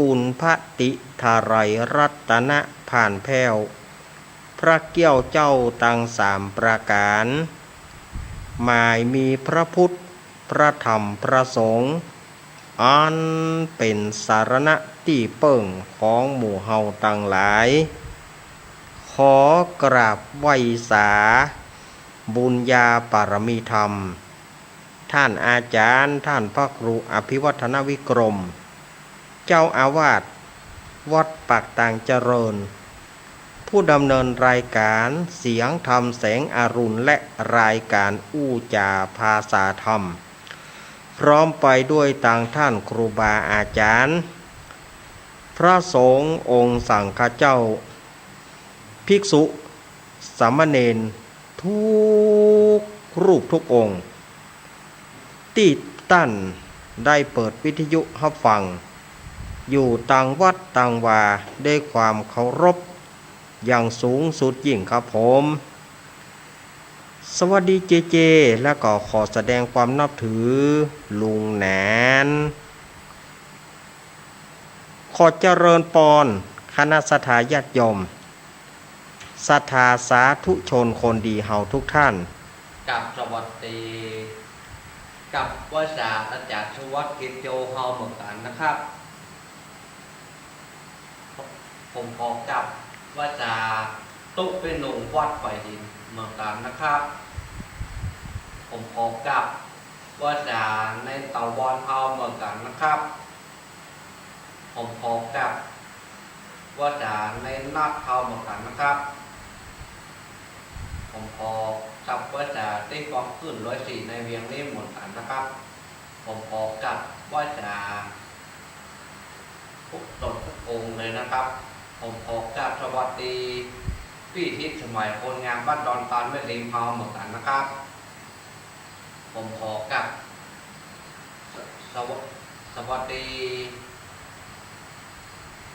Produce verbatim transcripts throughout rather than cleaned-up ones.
กุลพระติไทยรัตนผ่านแผ้ว พระเกี้ยวเจ้าตังสามประก๋าน หมายมีพระพุทธ พระธรรม พระสงฆ์ อันเป๋นสรณะตี้เปิ้งของหมู่เฮาตังหลาย ขอกราบไหว้สาบุญญาปารมีธรรม ท่านอาจ๋ารย์ ท่านพระครูอภิวัฒนวิกรม เจ้าอาวาสวัดปากตางเจริญ ผู้ดำเนินรายการเสียงธรรมแสงอรุณ และรายการอู้จ๋าภาษาธรรม พร้อมไปด้วยตังท่านครูบาอาจ๋ารย์ พระสงฆ์องค์สังฆเจ้า ภิกษุ สามเณร ทุกรูปทุกองค์ ตี้ต้านได้เปิดวิทยุฮับฟัง อยู่ตังวัดตังวา ด้วยความเคารพอย่างสูงสุดยิ่งครับผม สวัสดีเจเจ และก็ขอแสดงความนับถือลุงแหนน ขอเจริญปอนคณะศรัทธาญาติโยม ศรัทธาสาธุชนคนดีเฮาทุกท่าน กับสวัสดี กับไหว้สาอาจ๋ารย์สุวัฒน์ กิจโย เฮาเหมือนกั๋นนะครับ ผมขอกราบไหว้สาตุ๊กปี้หนุ่มวัดฝายหินเหมือนกั๋นนะครับ ผมขอกราบไหว้สาในตะวันเฮาเหมือนกั๋นนะครับ ผมขอกราบไหว้สาในนัดเฮาเหมือนกั๋นนะครับ ผมขอกราบไหว้สาตี้กองขึ้นร้อยสี่ในเวียงนี้เหมือนกั๋นนะครับ ผมขอกราบไหว้สาทุกตนทุกองค์เลยนะครับ ผมขอกราบสวัสดีปี้ทิศสมัยคนงามบ้านดอนตาลแม่ริมเฮาเหมือนกั๋นนะครับ ผมขอกราบสว- สวัสดี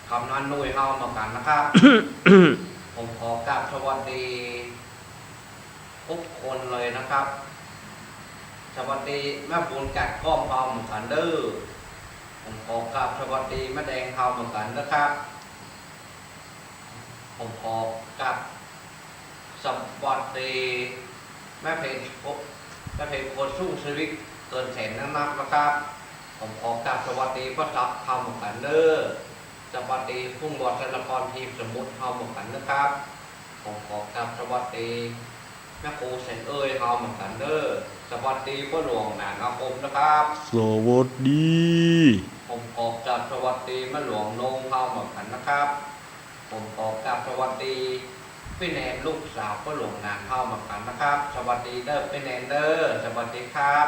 กำนันหนุ่ยเฮาเหมือนกั๋นนะครับ ผมขอกราบสวัสดีทุกคนเลยนะครับ สวัสดีแม่บุญกัดก้อมเฮาเหมือนกั๋นเด้อ ผมขอกราบสวัสดีแม่แดงเฮาเหมือนกั๋นนะครับ ผมขอกราบสวัสดีแม่เพญ แม่เพญคนสู้ชีวิตเกินแสนนักๆ นะครับ ผมขอกราบสวัสดีป้อศักดิ์เฮาเหมือนกั๋นเด้อ สวัสดีกุ้งวัฒนพร ทีมสมุทรเฮาเหมือนกั๋นนะครับ ผมขอกราบสวัสดีแม่ครูแสงเอยเฮาเหมือนกั๋นเด้อ สวัสดีป้อหลวงหนานอาคมนะครับ สวัสดี ผมขอกราบสวัสดีแม่หลวงนงเฮาเหมือนกั๋นนะครับ ผมขอกราบสวัสดีปี้แนนลูกสาวป้อหลวงหนานเฮาเหมือนกั๋นนะครับ สวัสดีเด้อปี้แนนเด้อ สวัสดีครับ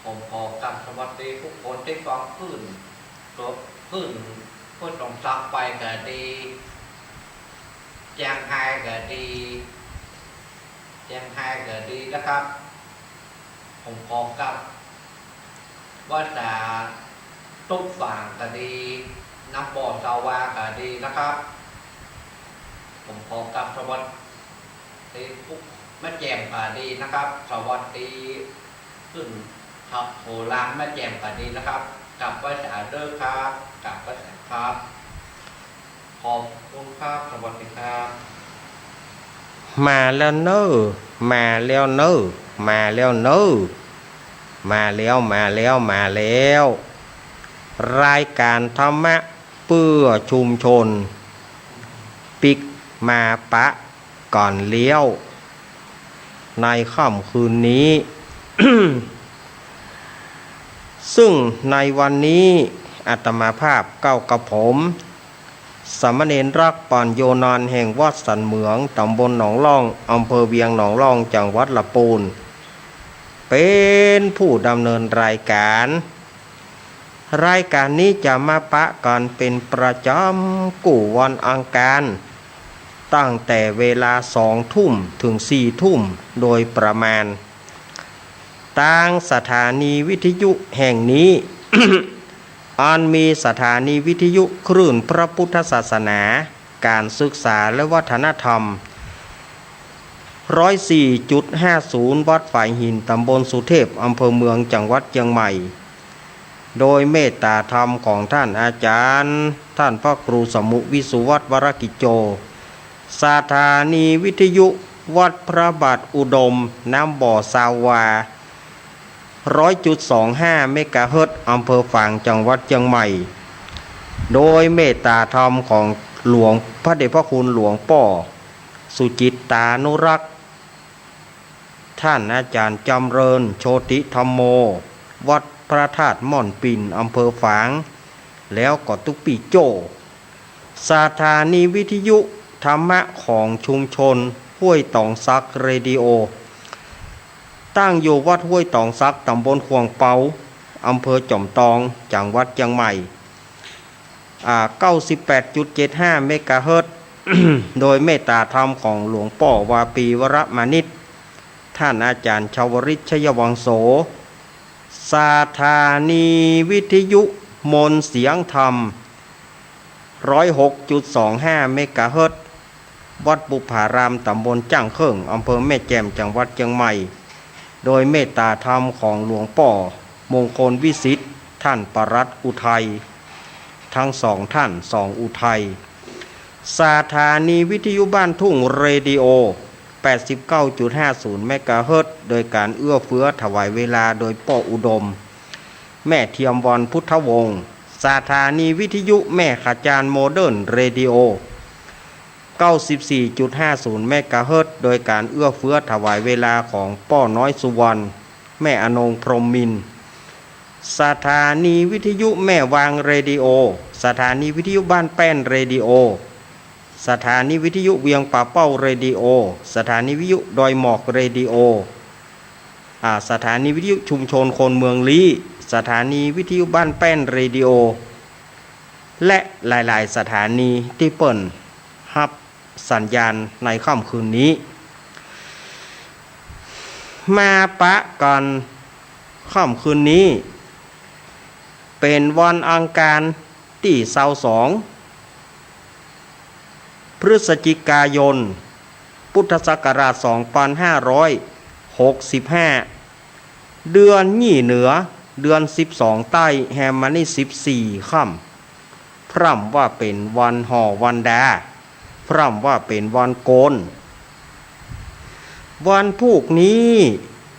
ผมขอกราบสวัสดีทุกคนตี้ฟังคลื่น คลื่น คลื่นสองสามไปก็ดี เจียงไฮ้ก็ดี เจียงไฮ้ก็ดีนะครับ ผมขอกราบไหว้สาตุ๊กฝางก็ดี น้ำบ่อสาวาก็ดีนะครับ ผมขอกราบสวัสดีทุกแม่แจ่มก็ดีนะครับ สวัสดีขึ้นครับ โหราแม่แจ่มก็ดีนะครับ กราบไหว้สาเด้อครับ กราบไหว้สาครับ ขอบคุณครับ สวัสดีครับ มาแล้วเน้อ มาแล้วเน้อ มาแล้วเน้อ มาแล้ว มาแล้ว มาแล้ว รายก๋านธรรมะเปื้อชุมชน ปิ๊กมาปะกั๋นแล้ว ในค่ำคืนนี้ ซึ่งในวันนี้อาตมาภาพเก้ากระผม สามเณรรักปัญโญนานแห่งวัดสันเหมือง ตำบลหนองล่อง อำเภอเวียงหนองล่อง จังหวัดละปูน เป๋นผู้ดำเนินรายก๋าน รายก๋านนี้จะมาปะกั๋นเป๋นประจ๋ำกู้วันอังคาร ตั้งแต่เวลาสองทุ่มเถิงสี่ทุ่มโดยประมาณ ตางสถานีวิทยุแห่งนี้ อันมีสถานีวิทยุคลื่นพระพุทธศาสนา ก๋านศึกษาและวัฒนธรรม ร้อยสี่จุดห้าศูนย์ วัดฝายหิน ตำบลสุเทพ อำเภอเมือง จังหวัดเจียงใหม่ โดยเมตตาธรรมของท่านอาจารย์ ท่านพระครูสมุวิสุวัฒน์ วรกิจโจ สถานีวิทยุวัดพระบาทอุดม น้ำบ่อซาวา ร้อยจุดสองห้าเมกะเฮิรตซ์ อำเภอฝาง จังหวัดเจียงใหม่ โดยเมตตาธรรมของหลวง พระเดชพระคุณหลวงป้อสุจิตตานุรักษ์ ท่านอาจารย์จำเริญ โชติธัมโม วัดพระธาตุม่อนปิ่น อำเภอฝาง แล้วก็ตุ๊ปี้โจ้ สถานีวิทยุธรรมะของชุมชนห้วยตองสักเรดิโอ ตั้งอยู่วัดห้วยตองสัก ตำบลขวางเปา อำเภอจอมตอง จังหวัดเจียงใหม่ อ่า เก้าสิบแปดจุดเจ็ดห้าเมกะเฮิรตซ์ โดยเมตตาธรรมของหลวงป้อวาปี วรมานิช ท่านอาจารย์ชวริต ชยวังโส สถานีวิทยุมนต์เสียงธรรม ร้อยหกจุดสองห้าเมกะเฮิรตซ์ วัดบุพาราม ตำบลจ้างเคิ่ง อำเภอแม่แจ่ม จังหวัดเจียงใหม่ โดยเมตตาธรรมของหลวงป้อมงคลวิสิทธิ์ ท่านปลัดอุทัย ทั้งสองท่าน สองอุทัย สถานีวิทยุบ้านทุ่งเรดิโอ แปดสิบเก้าจุดห้าศูนย์เมกะเฮิรตซ์ โดยการเอื้อเฟื้อถวายเวลาโดยป้ออุดม แม่เทียมวรรณพุทธวงศ์ สถานีวิทยุแม่ขจารโมเดิร์นเรดิโอ เก้าสิบสี่จุดห้าศูนย์เมกะเฮิรตซ์ โดยการเอื้อเฟื้อถวายเวลาของป้อน้อยสุวรรณ แม่อนงพรหมมินทร์ สถานีวิทยุแม่วางเรดิโอ สถานีวิทยุบ้านแป้นเรดิโอ สถานีวิทยุเวียงป่าเป้าเรดิโอ สถานีวิทยุดอยหมอกเรดิโอ อ่า สถานีวิทยุชุมชนคนเมืองลี้ สถานีวิทยุบ้านแป้นเรดิโอ และหลายๆ สถานีตี้เปิ้นฮับสัญญาณในค่ำคืนนี้ มาปะกั๋นค่ำคืนนี้ เป๋นวันอังคารตี้ซาวสอง พฤศจิกายน พุทธศักราชสองพันห้าร้อยหกสิบห้า เดือนยี่เหนือ เดือนสิบสองใต้ แฮมมานี่สิบสี่ค่ำ พร่ำว่าเป๋นวันห่อวันดา พร่ำว่าเป๋นวันโกน วันพูกนี้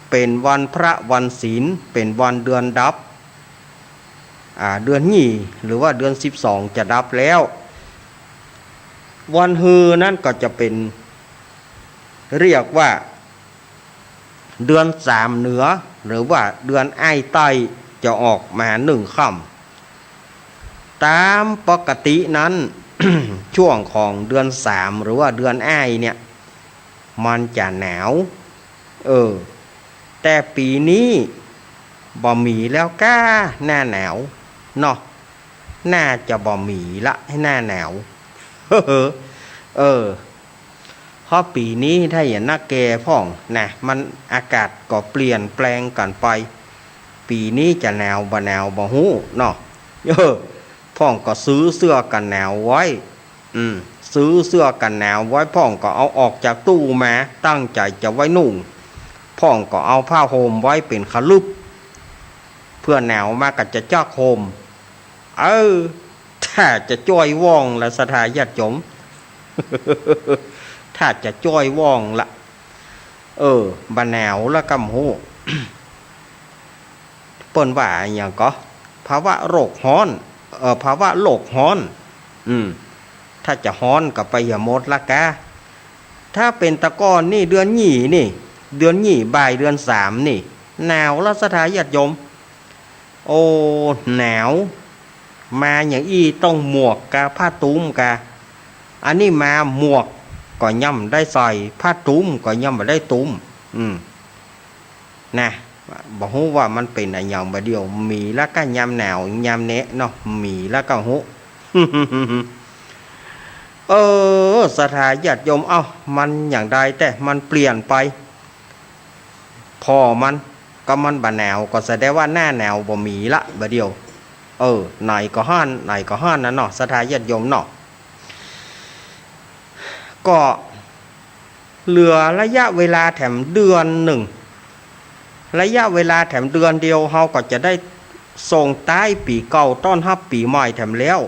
เป๋นวันพระวันศีล เป๋นวันเดือนดับ อ่า เดือนยี่หรือว่าเดือนสิบสองจะดับแล้ว วันฮือนั้นก็จะเป๋น เรียกว่า เดือนสามเหนือ หรือว่าเดือนอ้ายใต้จะออกมาหนึ่งค่ำ ต๋ามปกตินั้น ช่วงของเดือนสามหรือว่าเดือนอ้ายเนี่ย มันจะหนาว เออ แต่ปี๋นี้บ่มีแล้วก้า หน้าหนาวเนาะ น่าจะบ่มีละหน้าหนาว เออ เพราะปี๋นี้ถ้าอย่างนักแกพ่องนะ มันอากาศก็เปลี่ยนแปลงกั๋นไป ปี๋นี้จะหนาวบ่หนาวบ่ฮู้เนาะ เออ พ่องก็ซื้อเสื้อกั๋นหนาวไว้ อืม ซื้อเสื้อกั๋นหนาวไว้ พ่องก็เอาออกจากตู้มา ตั้งใจ๋จะไว้นุ่ง พ่องก็เอาผ้าห่มไว้เป๋นขะลึบ เผื่อหนาวมาก็จะจักห่ม เออ ถ้าจะจ้อยว่องละศรัทธาญาติโยม ถ้าจะจ้อยว่องละ เออ บ่หนาวละก้ำฮู้ เปิ้นว่าอะหยังก่อ ภาวะโลกฮ้อน เอ่อ ภาวะโลกฮ้อน อืม ถ้าจะฮ้อนก็ไปอย่าหมดละก้า ถ้าเป๋นตะก่อนนี่ เดือนยี่นี่ เดือนยี่บ่ายเดือนสามนี่ หนาวละศรัทธาญาติโยม โอ้ หนาว มาอย่างอี้ต้องหมวกกาผ้าตุ้มกา อันนี้มาหมวกก็ยังบ่ได้ใส่ ผ้าตุ้มก็ยังบ่ได้ตุ้ม อืม นะ บ่ฮู้ว่ามันเป๋นอะหยังบ่าเดี่ยว มีละก้ายามหนาว ยามแนะเนาะ มีละก้าฮู้ เออ ศรัทธาญาติโยม เอ้า มันอย่างใดแต๊ มันเปลี่ยนไป ผ่อมัน ก็มันบ่หนาว ก็แสดงว่าหน้าหนาวบ่มีละบ่าเดี่ยว เออ ไหนก็ฮ้อน ไหนก็ฮ้อนนะเนาะ ศรัทธาญาติโยมเนาะ ก็เหลือระยะเวลาแถมเดือนนึ่ง ระยะเวลาแถมเดือนเดียว เฮาก็จะได้ ส่งต๊ายปี๋เก่าต้อนฮับปี๋ใหม่แถมแล้ว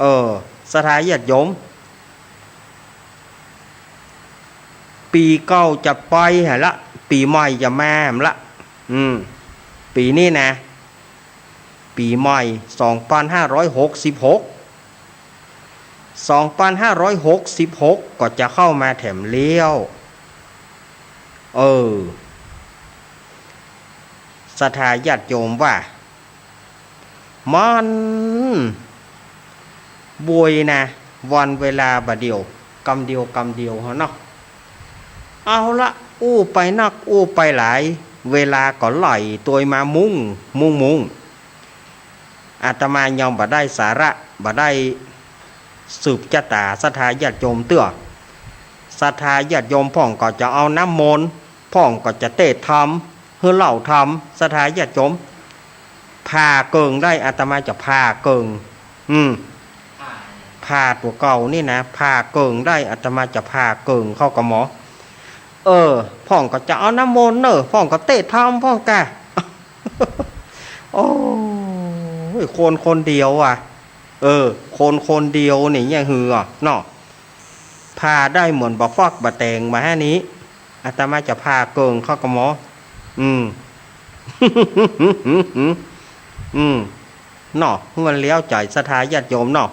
เออ ศรัทธาญาติโยม ปี๋เก่าจะไปหั้นละ ปี๋ใหม่จะมาหั้นละ อืม ปี๋นี้นะ ปี๋ใหม่ สองปันห้าร้อยหกสิบหก สองปันห้าร้อยหกสิบหก ก็จะเข้ามาแถมแล้ว เออ ศรัทธาญาติโยมว่า มันบวยนะ วันเวลาบ่าเดี่ยว กำเดียว กำเดียวหั้นเนาะ เอาละ อู้ไปนัก อู้ไปหลาย เวลาก็ไหลตวยมามุ่ง มุ่ง มุ่ง อาตมายังบ่ได้สาระ บ่ได้สืบจะต๋าศรัทธาญาติโยมเตื้อ ศรัทธาญาติโยมพ่องก็จะเอาน้ำมนต์ พ่องก็จะเตศน์ธรรม หื้อเล่าธรรม ศรัทธาญาติโยม ผ่าเกิ่งได้ อาตมาจะผ่าเกิ่ง อืม ผ่าตั๋วเก่านี่นะ ผ่าเกิ่งได้ อาตมาจะผ่าเกิ่งเข้ากะหมอ เออ พ่องก็จะเอาน้ำมนต์เน่อ พ่องก็เตศน์ธรรม พ่องกะ โอ้ย คนคนเดียวอะ เออ คนคนเดียวนี่ยังหื้อเนาะ ผ่าได้เหมือนบ่าฟักบ่าแตงบ่าแหนี้ อาตมาจะผ่าเกิ่งเข้ากะหมอ อืม อืม เนาะ หื้อมันแล้วใจ๋ศรัทธาญาติโยมเนาะ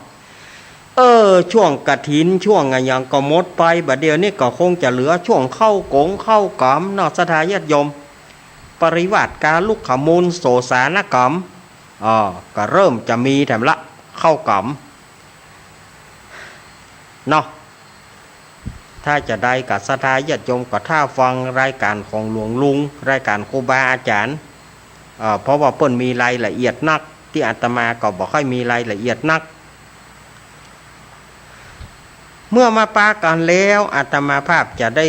เออ ช่วงกฐิน ช่วงอะหยังก็หมดไป บ่าเดี่ยวนี้ก็คงจะเหลือช่วงเข้ากงเข้ากรรมเนาะ ศรัทธาญาติโยม ปริวาสกาลุกขมูล โสสานกรรม อ่า ก็เริ่มจะมีแถมละ เข้ากรรม เนาะ ถ้าจะได้กะศรัทธาญาติโยมก็ถ้าฟังรายก๋านของหลวงลุง รายก๋านครูบาอาจ๋ารย์ เอ่อ เพราะว่าเปิ้นมีรายละเอียดนัก ตี้อาตมาก็บ่ค่อยมีรายละเอียดนัก เมื่อมาปากั๋นแล้ว อาตมาภาพจะได้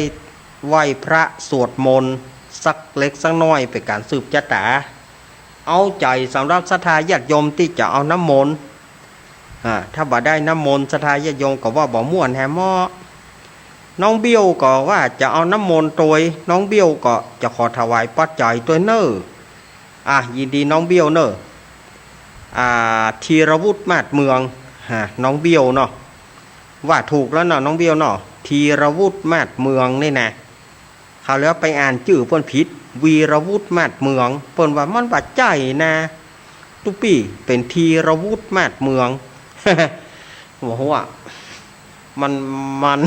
ไหว้พระสวดมนต์สักเล็กสักน้อย เป๋นก๋านสืบจะต๋า เอาใจ๋สำหรับศรัทธาญาติโยมตี้จะเอาน้ำมนต์ อ่า ถ้าบ่ได้น้ำมนต์ ศรัทธาญาติโยมก็ว่าบ่ม่วนแหมเนาะ น้องเบี้ยวก็ว่าจะเอาน้ำมนต์ตวย น้องเบี้ยวก็จะขอถวายปัจจัยตวยเน่อ อ่ะ ยินดีน้องเบี้ยวเน่อ อ่า ธีรวุฒิมาศเมือง ฮะ น้องเบี้ยวเนาะ ว่าถูกแล้วเนาะ น้องเบี้ยวเนาะ ธีรวุฒิมาศเมืองนี่นะ คราวแล้วไปอ่านจื้อเปิ้นผิด วีรวุฒิมาศเมือง เปิ้นว่ามันบ่ใจ้นะ ตุ๊ปี้ เป๋นธีรวุฒิมาศเมือง บ่ฮู้ว่า มัน มัน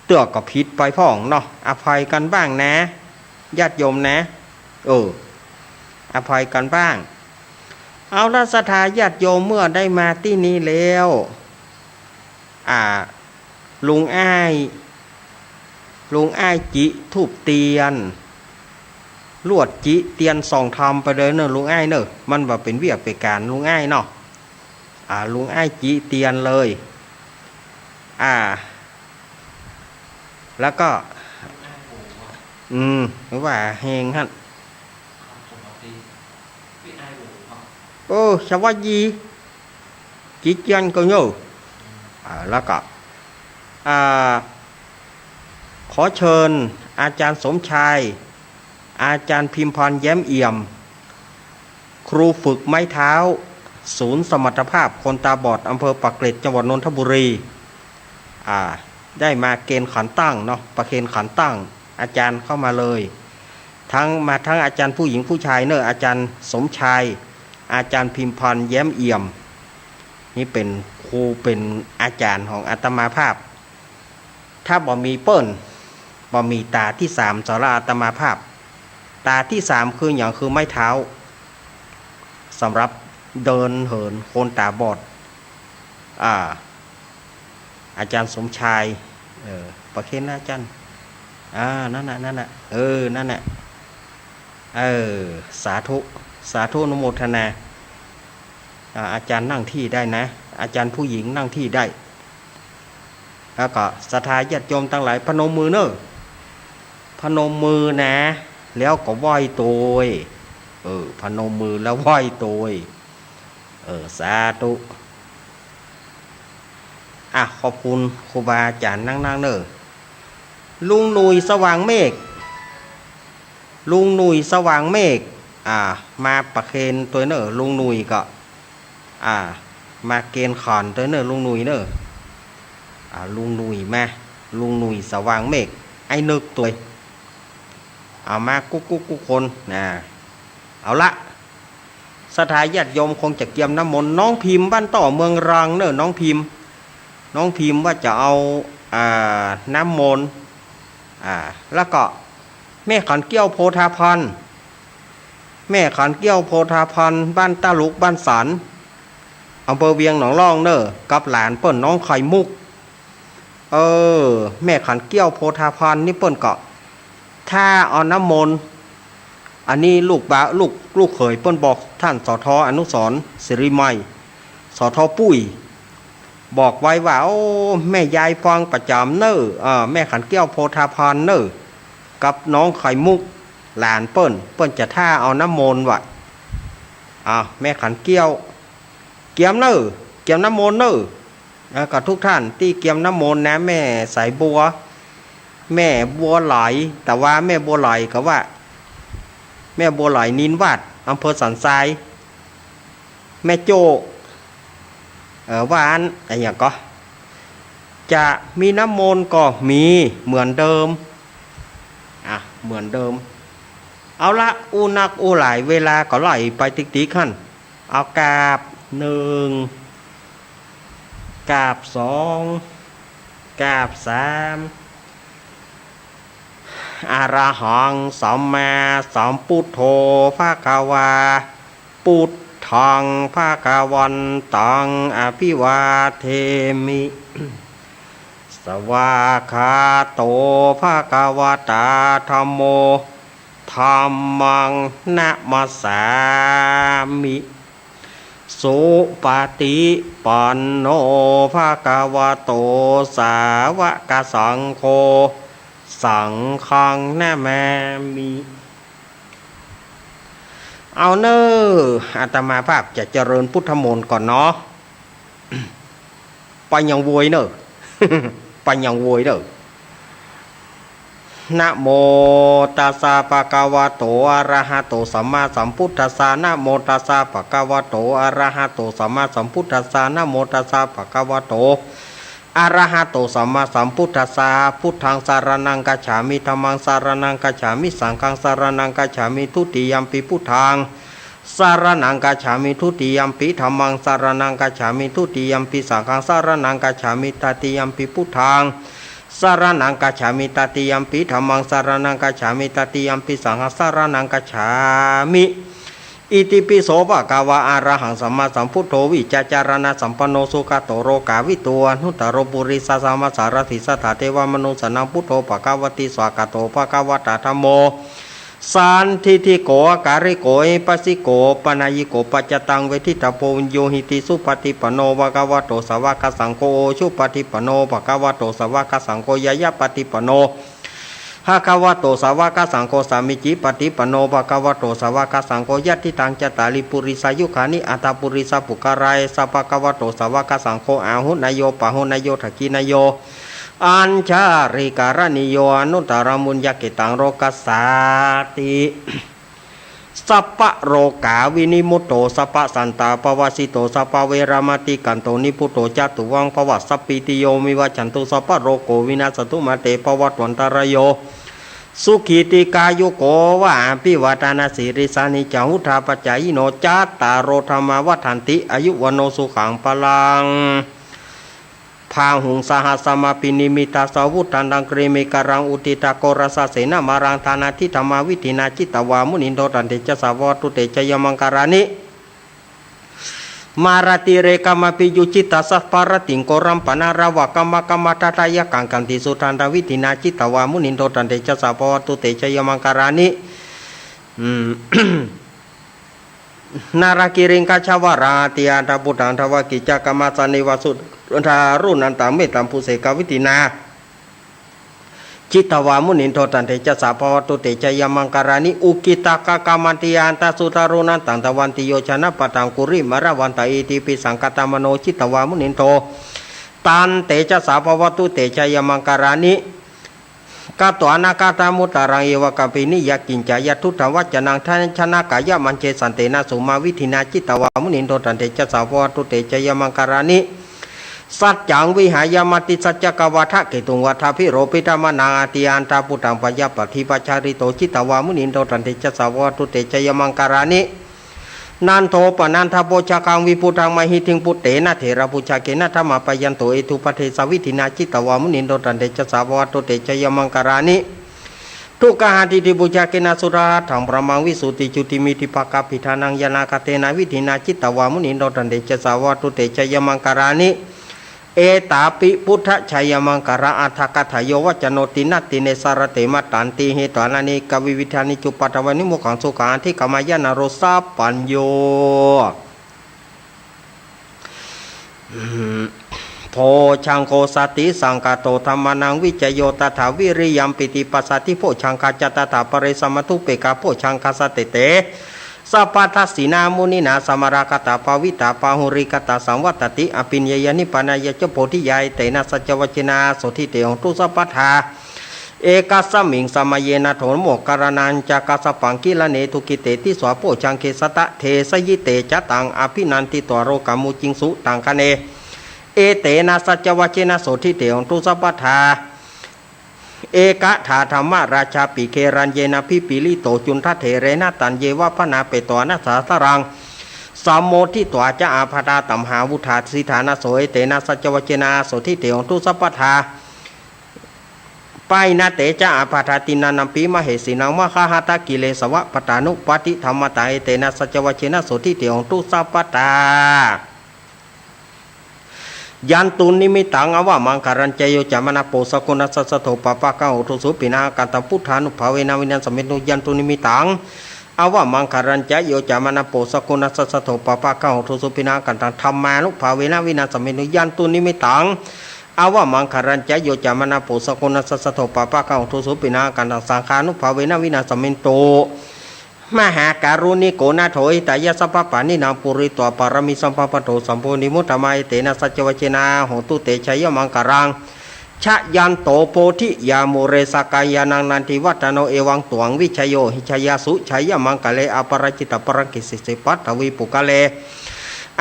เตื้อก็ผิดไปพ่องเนาะ อภัยกั๋นบ้างนะ ญาติโยมนะ เออ อภัยกั๋นบ้าง เอาละ ศรัทธาญาติโยม เมื่อได้มาตี้นี้แล้ว อ่า ลุงอ้าย ลุงอ้ายจิธูปเตียน ลวดจิเตียนส่องธรรมไปเลยเน่อ ลุงอ้ายเน่อ มันบ่าเป๋นเวียกเป๋นก๋าน ลุงอ้ายเนาะ อ่า ลุงอ้ายจิเตียนเลย อ่า แล้วก็ อืม ว่าแฮงหั้น โอ้ สวัสดี จิเตียนก็เน่อ อ่า แล้วก็ อ่า ขอเชิญอาจ๋ารย์สมชาย อาจ๋ารย์พิมพร แย้มเอี่ยม ครูฝึกไม้เท้า ศูนย์สมรรถภาพคนตาบอด อำเภอปากเกร็ด จังหวัดนนทบุรี อ่า ได้มาเกณฑ์ขันตั้งเนาะ ประเคนขันตั้ง อาจ๋ารย์เข้ามาเลย ทั้ง มาทั้งอาจ๋ารย์ผู้หญิงผู้ชายเน่อ อาจ๋ารย์สมชาย อาจ๋ารย์พิมพร แย้มเอี่ยม นี่เป๋นครู เป๋นอาจ๋ารย์ของอาตมาภาพ ถ้าบ่มีเปิ้น บ่มีต๋าตี้สามสำหรับอาตมาภาพ ต๋าตี้สามคือหยัง คือไม้เท้า สำหรับเดินเหินคนตาบอด อ่า อาจ๋ารย์สมชาย เออ ประเคนนะอาจ๋ารย์ อ่า นั่นน่ะ นั่นน่ะ เออ นั่นน่ะ เออ สาธุ สาธุอนุโมทนา อ่า อาจ๋ารย์นั่งที่ได้นะ อาจ๋ารย์ผู้หญิงนั่งที่ได้ แล้วก็ศรัทธาญาติโยมตังหลายพนมมือเน่อ พนมมือนะ แล้วก็ไหว้ตวย เออ พนมมือแล้วไหว้ตวย เออ สาธุ อ่ะ ขอบคุณครูบาอาจ๋ารย์นักๆ เน่อ ลุงหนุ่ยสว่างเมฆ ลุงหนุ่ยสว่างเมฆ อ่า มาประเคนตวยเน่อ ลุงหนุ่ยก็ อ่า มาเกณฑ์ขันตวยเน่อ ลุงหนุ่ยเน่อ อ่า ลุงหนุ่ยมา ลุงหนุ่ยสว่างเมฆ ไอ้นึกตวย เอามากู้กู้กู้คน อ่า เอาละ ศรัทธาญาติโยมคงจะเกียมน้ำมนต์ น้องพิมพ์บ้านต่อเมืองรังเน่อ น้องพิมพ์ น้องพิมพ์ว่าจะเอา อ่า น้ำมนต์ อ่า แล้วก็แม่ขันเกี้ยวโพธาพร แม่ขันเกี้ยวโพธาพร บ้านต้าลุก บ้านสัน อำเภอเวียงหนองล่องเน่อ กับหลานเปิ้นน้องไข่มุก เออ แม่ขันเกี้ยวโพธาพรนี่เปิ้นก็ ถ้าเอาน้ำมนต์ อันนี้ลูกบ่าว ลูก ลูกเขยเปิ้นบอกท่าน สท อนุสรณ์ สิริไมย สท ปุ้ย บอกไว้ว่า โอ้ แม่ยายฟังประจ๋ำเน่อ เออ แม่ขันเกี้ยวโพธาพรเน่อ กับน้องไข่มุก หลานเปิ้น เปิ้นจะถ้าเอาน้ำมนต์ว่ะ อ่า แม่ขันเกี้ยว เกียมเน่อ เกียมน้ำมนต์เน่อ แล้วก็ทุกท่านตี้เกียมน้ำมนต์นะ แม่สายบัว แม่บัวไหล แต่ว่าแม่บัวไหลก็ว่า แม่บัวไหลนินวาด อำเภอสันทราย แม่โจ้ เอ่อ ว่าอัน อะหยังก็ จะมีน้ำมนต์ก็มีเหมือนเดิม อ่ะ เหมือนเดิม เอาละ อู้นักอู้หลาย เวลาก็ไหลไปติ๊กๆ หั่น เอากราบหนึ่ง กราบสอง กราบสาม อะระหังสัมมาสัมพุทโธภะคะวา พุทธังภะคะวันตังอะภิวาเทมิ สวากขาโตภะคะวะตาธัมโม ธัมมังนะมัสสามิ สุปะฏิปันโนภะคะวะโต สาวะกะสังโฆ สังฆังนะมามิ เอาเน่อ อาตมาภาพจะเจริญพุทธมนต์ก่อนเนาะ ไปยังโวยเน่อ ไปยังโวยเน่อ นะโมตัสสะภะคะวะโต อะระหะโต สัมมาสัมพุทธัสสะ นะโมตัสสะภะคะวะโต อะระหะโต สัมมาสัมพุทธัสสะ นะโมตัสสะภะคะวะโต อะระหะโต สัมมาสัมพุทธัสสะ พุทธังสะระณังคัจฉามิ ธัมมังสะระณังคัจฉามิ สังฆังสะระณังคัจฉามิ ทุติยัมปิพุทธัง สะระณังคัจฉามิ ทุติยัมปิธัมมัง สะระณังคัจฉามิ ทุติยัมปิสังฆัง สะระณังคัจฉามิ ตติยัมปิพุทธัง สะระณังคัจฉามิ ตติยัมปิธัมมัง สะระณังคัจฉามิ ตติยัมปิสังฆัง สะระณังคัจฉามิ อิติปิโสภะคะวะ อะระหังสัมมาสัมพุทโธ วิชชาจารณะสัมปันโน สุขะโตโลกาวิทู อนุตตโรปุริสะสะมมาสารถิ สัตถะเทวะมนุสสานัง พุทโธภะคะวะติ สวากขาโตภะคะวะตาธัมโม สันทิฏฐิโก อะกาลิโก เอหิปัสสิโก โอปะนัยยิโก ปัจจตังเวทิตาโพ วิญญูหิติ สุปะฏิปันโนภะคะวะโต สาวะกะสังโฆ อุจุปะฏิปันโนภะคะวะโต สาวะกะสังโฆ ญาณะปะฏิปันโนภะคะวะโต สาวะกะสังโฆ สามีจิปะฏิปันโนภะคะวะโต สาวะกะสังโฆ ยัตถิตัง จัตตาริ ปุริสายุคานิ อัตถะปุริสะปุคคะลา เอสะภะคะวะโต สาวะกะสังโฆ อาหุเนโย ปาหุเนโย ทักขิเนโย อัญชลีกะรณีโย อนุตตรังปุญญะเขตตัง โลกัสสาติ สัพพะโรคาวินิมุตโต สัพพะสันตาปะวาสิโต สัพพะเวรามาติกันโต นิพพุโต จะตุวังภะวะ สัพพีติโย วิวัชชันตุ สัพพะโรโค วินัสสะตุ มาเตภะวัตวันตะราโย สุขีติกายุโก ภะวะ อะภิวาทะนะสีลิสสะ นิจจังวุฑฒาปะจายิโน จัตตาโร ธัมมา วัฑฒันติ อายุ วัณโณ สุขัง พะลัง บาหุง สะหัสสะมะ อะภินิมมิตะสาวุธันตัง กรีเมฆะรัง อุทิฏฐะโครสะเสนะมารัง ดานาดิธัมมาวิธินา จิตตะวามุนินโท ตันเตจะสะภะวะตุเตจะยะมังคะลานิ มาราติเรกะมะภิยุจฉิตะสัพพะระติง โกรัมปะนะระวะกะมะกะมะทะทะยะกัง ขันติสุทันตะวิธินา จิตตะวามุนินโท ตันเตจะสะภะวะตุเตจะยะมังคะลานิ อืม นาลากิริงคชวาราติอัฏฐะปุฏฐัง ดาวะกิจจกะมะสะเนวะสุทารุณันตัง เมตตัมปุเสกะวิธินา จิตตะวามุนินโท ตันเตจะสะภะวะตุเตจะยะมังคะลานิ อุกิตตะกะกะมันติอัฏฐะสุทารุณันตัง ดาวันติโยจะนะปัตตัง กุริมะละวันตะ อิติปิสังคะตะมะโน จิตตะวามุนินโท ตันเตจะสะภะวะตุเตจะยะมังคะลานิ กะตวานะกะตะมุตตะรัง เอวะเมกัมปินิยะกิจจายัง ทุตตะวัจจะนัง ทัสสะนะกายะมัจเจ สันเตนะสุมาวิธินา จิตตะวามุนิโน ตัณเตจะสะ ภะวะตุเต ชะยะมังกะลานิ สัจจังวิหายะ มติสัจจะกะวาทะเกตุง วาทาภิโรพิธะมะนัง อติอันตะปุตตัง ปะยาปัตถิปะจาริโต จิตตะวามุนิโน ตัณเตจะสะ ภะวะตุเต ชะยะมังกะลานิ นันโทปะนันทะโภชะคัง วิปุตตังมะหิทธิง ปุตเตนะเถระปุชชะเกนะ ทะมาปะยันโต เอตุปะเดสะวิธินา จิตตะวามุนิโน ตัณเตจะสะ ภะวะตุเต ชะยะมังกะลานิ ทุกขะหะติติปุชชะเกนะ สุทธาทังพรหมัง วิสุตติจุติมิตติปะกะปิทานัง ญาณะกะเตนะวิธินา จิตตะวามุนิโน ตัณเตจะสะ ภะวะตุเต ชะยะมังกะลานิ เอตาปิ พุทธชะยะมังกะลาอัตถะกะถาโย วัจจโน ติณะติเณ สะระเต มะตันติ เหตวานะเนกะวิวิธานิ จุปปะทาวินิ โมกขัง สุขัง อธิกะมะยะ นะโร สัพพัญญู โภชฌังโก สติสังกะโต ธัมมานัง วิจโย ตถา วิริยัม ปีติ ปัสสะทิ โภชฌังคา จะ ตถา ปะเร สะมะ ทุปปะกะ โภชฌังคา สะเตเต สะ ปะทักขิณา มุนินา สะมาราคะตา ภาวิตา บาหุลีกะตา สังวัตติ อภิญญายะ นิพพานายะจะ โพธิญา เอเตนะ สัจจวัจเจนะ โสตถิ เต โหนตุ สัพพะทา เอกัสสะมิง สะมะเยนะ โถ โมคคัลลานะญจะ กัสสะปัง กิลาเนตุ กิตติ ติสสา โภชฌังเก สะตะเทสะยิ เตจะตัง อภินันทิตวา โลกัมมุจิงสุ ตังคะเน เอเตนะ สัจจวัจเจนะ โสตถิ เต โหนตุ สัพพะทา เอกถา ธัมมราชาปิ เกรัญเยนะ ภิปปะลิโต จุณฑะเถเรนะ ตัญเยวะ บะนาเปตวานะ สะหัสสะรัง สะโมทิตวา จะ อาบาธา ตัมหาวุฑฒา สิทธานะโส เอเตนะ สัจจวัจเจนะ โสตถิ เต โหนตุ สัพพะทา ปะหินเต จะ อาบาธา ติณณัมปิ มะเหสีนัง มะหาหะตะกิเลสวะ ปะตานุปัฏฐิ ธัมมาตา เอเตนะ สัจจวัจเจนะ โสตถิ เต โหนตุ สัพพะทา ยันตุนนิมิตตัง อวะมังคะลัญจะ โยจะมะนะโป สะกุณัสสะ สะโท ปะปะกะ โหตุ สุปิณะ กันตัง พุทธานุภาเวนะ วินาสะเมตุ ยันตุนนิมิตตัง อวะมังคะลัญจะ โยจะมะนะโป สะกุณัสสะ สะโท ปะปะกะ โหตุ สุปิณะ กันตัง ธัมมานุภาเวนะ วินาสะเมตุ ยันตุนนิมิตตัง อวะมังคะลัญจะ โยจะมะนะโป สะกุณัสสะ สะโท ปะปะกะ โหตุ สุปิณะ กันตัง สังฆานุภาเวนะ วินาสะเมตุ มหาการุณิโก นาโถ หิตายะ สัพพะปาณินัง ปูริตวา ปาระมี สัมปะปะโต สัพพัง มุตตะมัง เอเตนะ สัจจวัจเจนะ โหตุ เต ชะยะมังคะลัง ชะยันโต โพธิยา มูเล สะกกายานัง นันทิวัฏฐะโน เอวังตวัง วิชโย หิชยาสุ ชะยะมังคะเล อปะราจิตะปะรัง กิสสิเส ปัทวี ปุคคะเล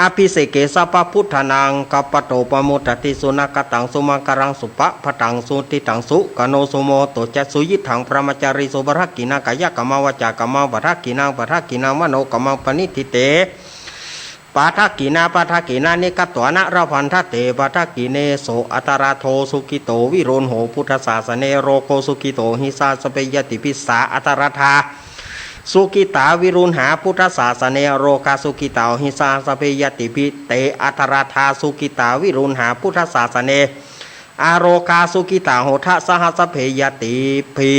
อภิเสเก สัพพะพุทธานัง กัปปะโต ปะโมดะติ สุนะกะตัง สุมังคะลัง สุปะพะทัง สุทิตัง สุขะโน สุโมโหโต จะ สุยิตถัง พะมะจารีสุ ปะทักขิณัง กายะกะมะ วาจากะมะ ปะทักขิณัง ปะทักขิณัง มะโนกะมัง ปะนิฏฐิเต ปะทักขิณา ปะทักขิณานิ กัตวานะ ละพันทะเต ปะทักขิเณโส อัตตะระโธ สุขิโต วิรุณโห พุทธสาสะเน โรโก สุขิโต หิสา สัพเพ ญาติปิสสา อัตตะระธา สุขิตา วิรุณหา พุทธสาสะเน โรกา สุขิตา หิสา สัพเพ ญาติปิ เต อัตตะระธา สุขิตา วิรุณหา พุทธสาสะเน อโรกา สุขิตา โหทะสะหะ สัพเพ ญาติปิ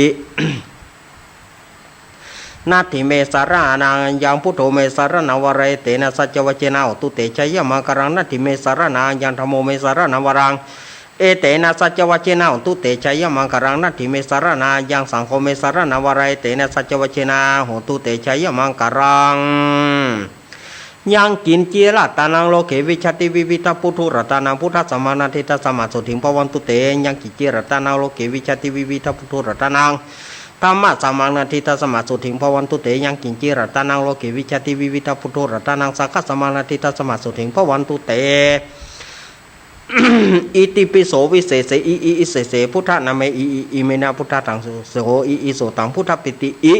นัตถิเม สะระณัง อัญญัง พุทโธ เม สะระณัง วะรัง เอเตนะ สัจจวัจเจนะ โหตุ เต ชะยะมังคะลัง นัตถิเม สะระณัง อัญญัง ธัมโม เม สะระณัง วะรัง เอเตนะ สัจจวัจเจนะ โหตุ เต ชะยะมังคะลัง นัตถิเม สะระณัง อัญญัง สังโฆ เม สะระณัง วะรัง เอเตนะ สัจจวัจเจนะ โหตุ เต ชะยะมังคะลัง ยังกิญจิ รัตตะนัง โลเก วิชชาติ วิวิธัพพุทธุ รัตตะนัง พุทธัสสะมัง นัตถิตัสสะมะ โสตถิง ภะวันตุ เต ยังกิญจิ รัตตะนัง โลเก วิชชาติ วิวิธัพพุททธุ รัตตะนัง ธัมมัสสะมัง นัตถิตัสสะมะ โสตถิง ภะวันตุ เต ยังกิญจิ รัตตะนัง โลเก วิชชาติ วิวิธัพพุททธุ รัตตะนัง สังฆัสสะมัง นัตถิตัสสะมะ โสตถิง ภะวันตุ เต อิติปิโส วิเศษเส อิอิ อิเศษเส พุทธะนาเม อิอิ อิเมนะ พุทธัง โส อิอิ โสตัง พุทธัพพิติ อิ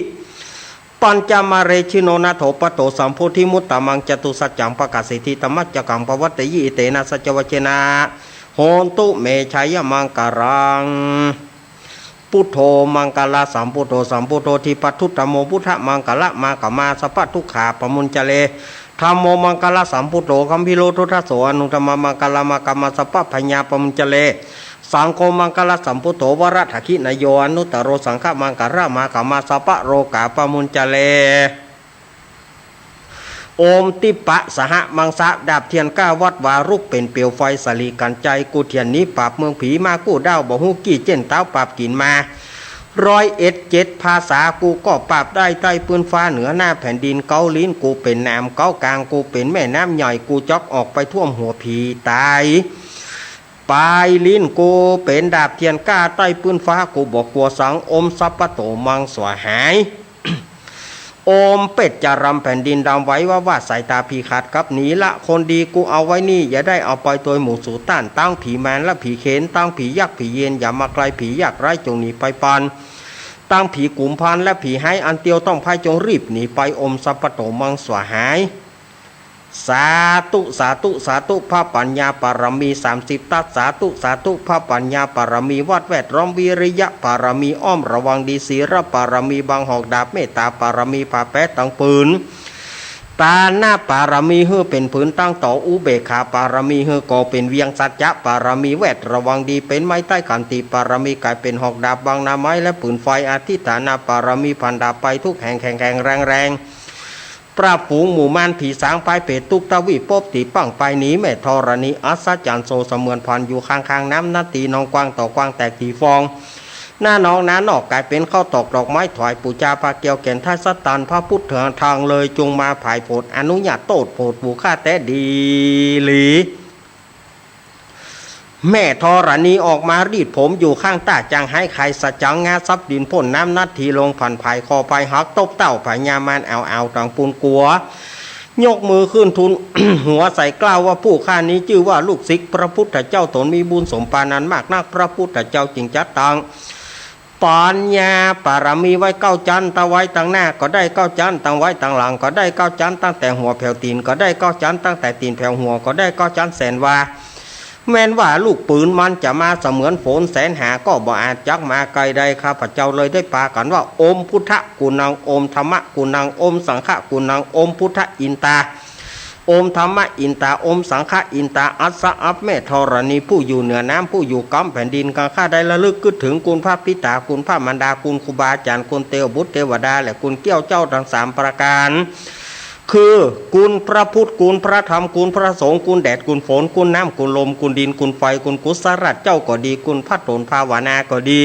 ปัญจมะเรสิโน นาโถ ปัตโต สัมโพธิมุตตะมัง จตุสัจจัง ปะกาเสธิ ธัมมะจักกัง ปะวัตเตยิ เอเตนะ สัจจวัจเจนะ โหตุ เม ชะยะมังคะลัง พุทโธ มังคะละสัมพุทโธ สัมพุทโธ ทิพพะทุตตะโม พุทธะมังคะละมา ขะมา สัพพะทุกขา ปะมุญจะเร ธัมโม มังคะละสัมพุทโธ กัมภีโร ทุตถะโส อนุตตมะมังคะละมา ขะมา สัพพะพะยา ปะมุญจะเร สังโฆ มังคะละสัมพุทโธ วะระดักขิณะโย อนุตตะโร สังฆะมังคะละมา ขะมา สัพพะโรกา ปะมุญจะเร โอม ติปปะสะหะมังสะ ดาบเทียนเก้าวัตต์วา ลุกเป่งเปลวไฟสะหลีกัญไชย กู้เทียนหนีปราบเมืองผี มากู้ด้าวบ่ฮู้กี้ เจ้นต๊าวปราบกิ๋นมา ร้อยเอ็ดเจ็ดภาษา กูก็ปราบได้ใต้พื้นฟ้า เหนือหน้าแผ่นดิน เก๊าลิ้นกูเป๋นหนาม เก๊ากลางกูเป๋นแม่น้ำใหญ่ กูจ๊อกออกไปท่วมหัวผีต๋าย ปายลิ้นกูเป๋นดาบเตียนก้าใต้ปื้นฟ้า กูบ่กั๋วสัง โอมสัพพะโตมังสวาหาย โอมเป็ดจะรำแผ่นดินดำไหวว่าว่า สายต๋าผีขาดกลับหนีละ คนดีกูเอาไว้นี่ อย่าได้เอาไปโตยหมู่สูต้าน ตังผีมารและผีเขน ตังผียักษ์ผีเยน อย่ามาใกล้ ผียากไร้จงหนีไปปัน ตังผีกุมภารและผีฮ้าย อันเตียวต้องไพจงรีบหนีไป โอมสัพพะโตมังสวาหาย สาธุ สาธุ สาธุ พระปัญญาปารมีสามสิบทัศน์ สาธุ สาธุ พระปัญญาปารมีวัดแวดล้อม วิริยะปารมีอ้อมระวังดี ศีลปารมีบังหอกดาบ เมตตาปารมีผ่าแป๊ตังปืน ตานะปารมีหื้อเป๋นผืนตั้งต่อ อุเบกขาปารมีหื้อก่อเป๋นเวียง สัจจะปารมีแวดระวังดีเป๋นไม้ใต้ ขันติปารมีก๋ายเป๋นหอกดาบบังหน้าไม้และปืนไฟ อธิฏฐานะปารมีพันดาบไปทุกแห่ง แข็งแข็งแรงแรง ปราบฝูงหมู่มารผีสาง พายเปรตทุกทวีป ปบตี้ปังไปหนี แม่ธรณีอัศจรรย์โส เสมือนผ่านอยู่ข้างๆ น้ำนาที หนองกว้างต่อกว้างแตกตี้ฟอง หน้าหนองหน้านอกก๋ายเป๋นข้าวตอกดอกไม้ ถวายปู๋จาพระแก้วแก่น ท้ายสะตานพระพุทธทางเลย จงมาผายโผด อนุญาตโต้ษโผดหมู่ข้าแต๊ดีหลี แม่ธรณีออกมารีดผมอยู่ข้างต้า จั่งหายไข่สะจัง งาซับดินพ่นน้ำนาที ลงผันผายคอไปหัก ตบเต้าพญามารเอาเอาตังปูนกั๋ว ยกมือขึ้นทูล หัวใส่เกล้าว่า ผู้ข้านี้จื้อว่าลูกศิษย์พระพุทธเจ้า ตนมีบุญสมปานนันมากนัก พระพุทธเจ้าจึงจัดตั้ง ปัญญาปารมีไว้เก้าจั๊น ตั้งไว้ตังหน้าก็ได้เก้าจั๊น ตั้งไว้ตังหลังก็ได้เก้าจั๊น ตั้งแต่หัวแผวตี๋นก็ได้เก้าจั๊น ตั้งแต่ตี๋นแผวหัวก็ได้เก้าจั๊น แสนว่า แม้นว่าลูกปืนมันจะมาเสมือนฝน แสนหาก็บ่อาจจักมาใก้ได้ ข้าพเจ้าเลยได้ปากั๋นว่า โอมพุทธะกุณัง โอมธัมมะกุณัง โอมสังฆะกุณัง โอมพุทธะอินตา โอมธัมมะอินตา โอมสังฆะอินตา อัสสะ อัป แม่ธรณี ผู้อยู่เหนือน้ำ ผู้อยู่กำแผ่นดิน ข้าได้ระลึกกึ๊ดเถิงคุณพระปิตา คุณพระมารดา คุณครูบาอาจ๋ารย์ คุณเตวบุตรเตวดา และคุณเกี้ยวเจ้าตังสามประก๋าน คือ คุณพระพุทธ คุณพระธรรม คุณพระสงฆ์ คุณแดด คุณฝน คุณน้ำ คุณลม คุณดิน คุณไฟ คุณกุศลเจ้าก็ดี คุณพระต๋นภาวนาก็ดี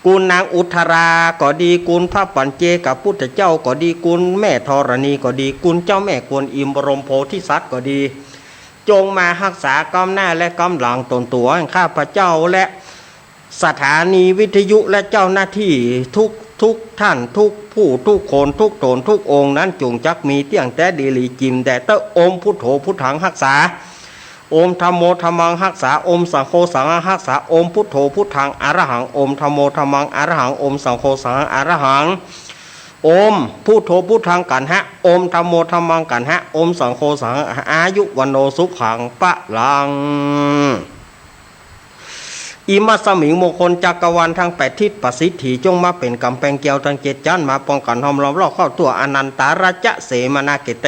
คุณนางอุทธราก็ดี คุณพระปัจเจกพุทธเจ้าก็ดี คุณแม่ธรณีก็ดี คุณเจ้าแม่กวนอิมบรมโพธิสัตว์ก็ดี จงมาฮักษาก้ำหน้าและก้ำหลังต๋นตั๋วแห่งข้าพเจ้า และสถานีวิทยุและเจ้าหน้าตี้ทุกทุกท่าน ทุกผู้ทุกคน ทุกต๋นทุกองค์นั้น จงจักมีเตี้ยงแต๊ดีหลี จิ่มแด่เต๊อะ โอมพุทโธพุทธังฮักษา โอมธัมโมธัมมังฮักษา โอมสังโฆสังฆังฮักษา โอมพุทโธพุทธังอะระหัง โอมธัมโมธัมมังอะระหัง โอมสังโฆสังฆังอะระหัง โอมพุทโธพุทธังกัณหะ โอมธัมโมธัมมังกัณหะ โอมสังโฆสังฆัง อายุวัณโณสุขังพลัง อิมัสสมิง มงคลจักรวาลตังแปดทิศประสิทธิ จงมาเป๋นก๋ำแปงแก้วตังเจ็ดจั๊น มาป้องกั๋นห้อมล้อมรอบเข้าตั๋ว อนันตารัจจะเสมนาเกเต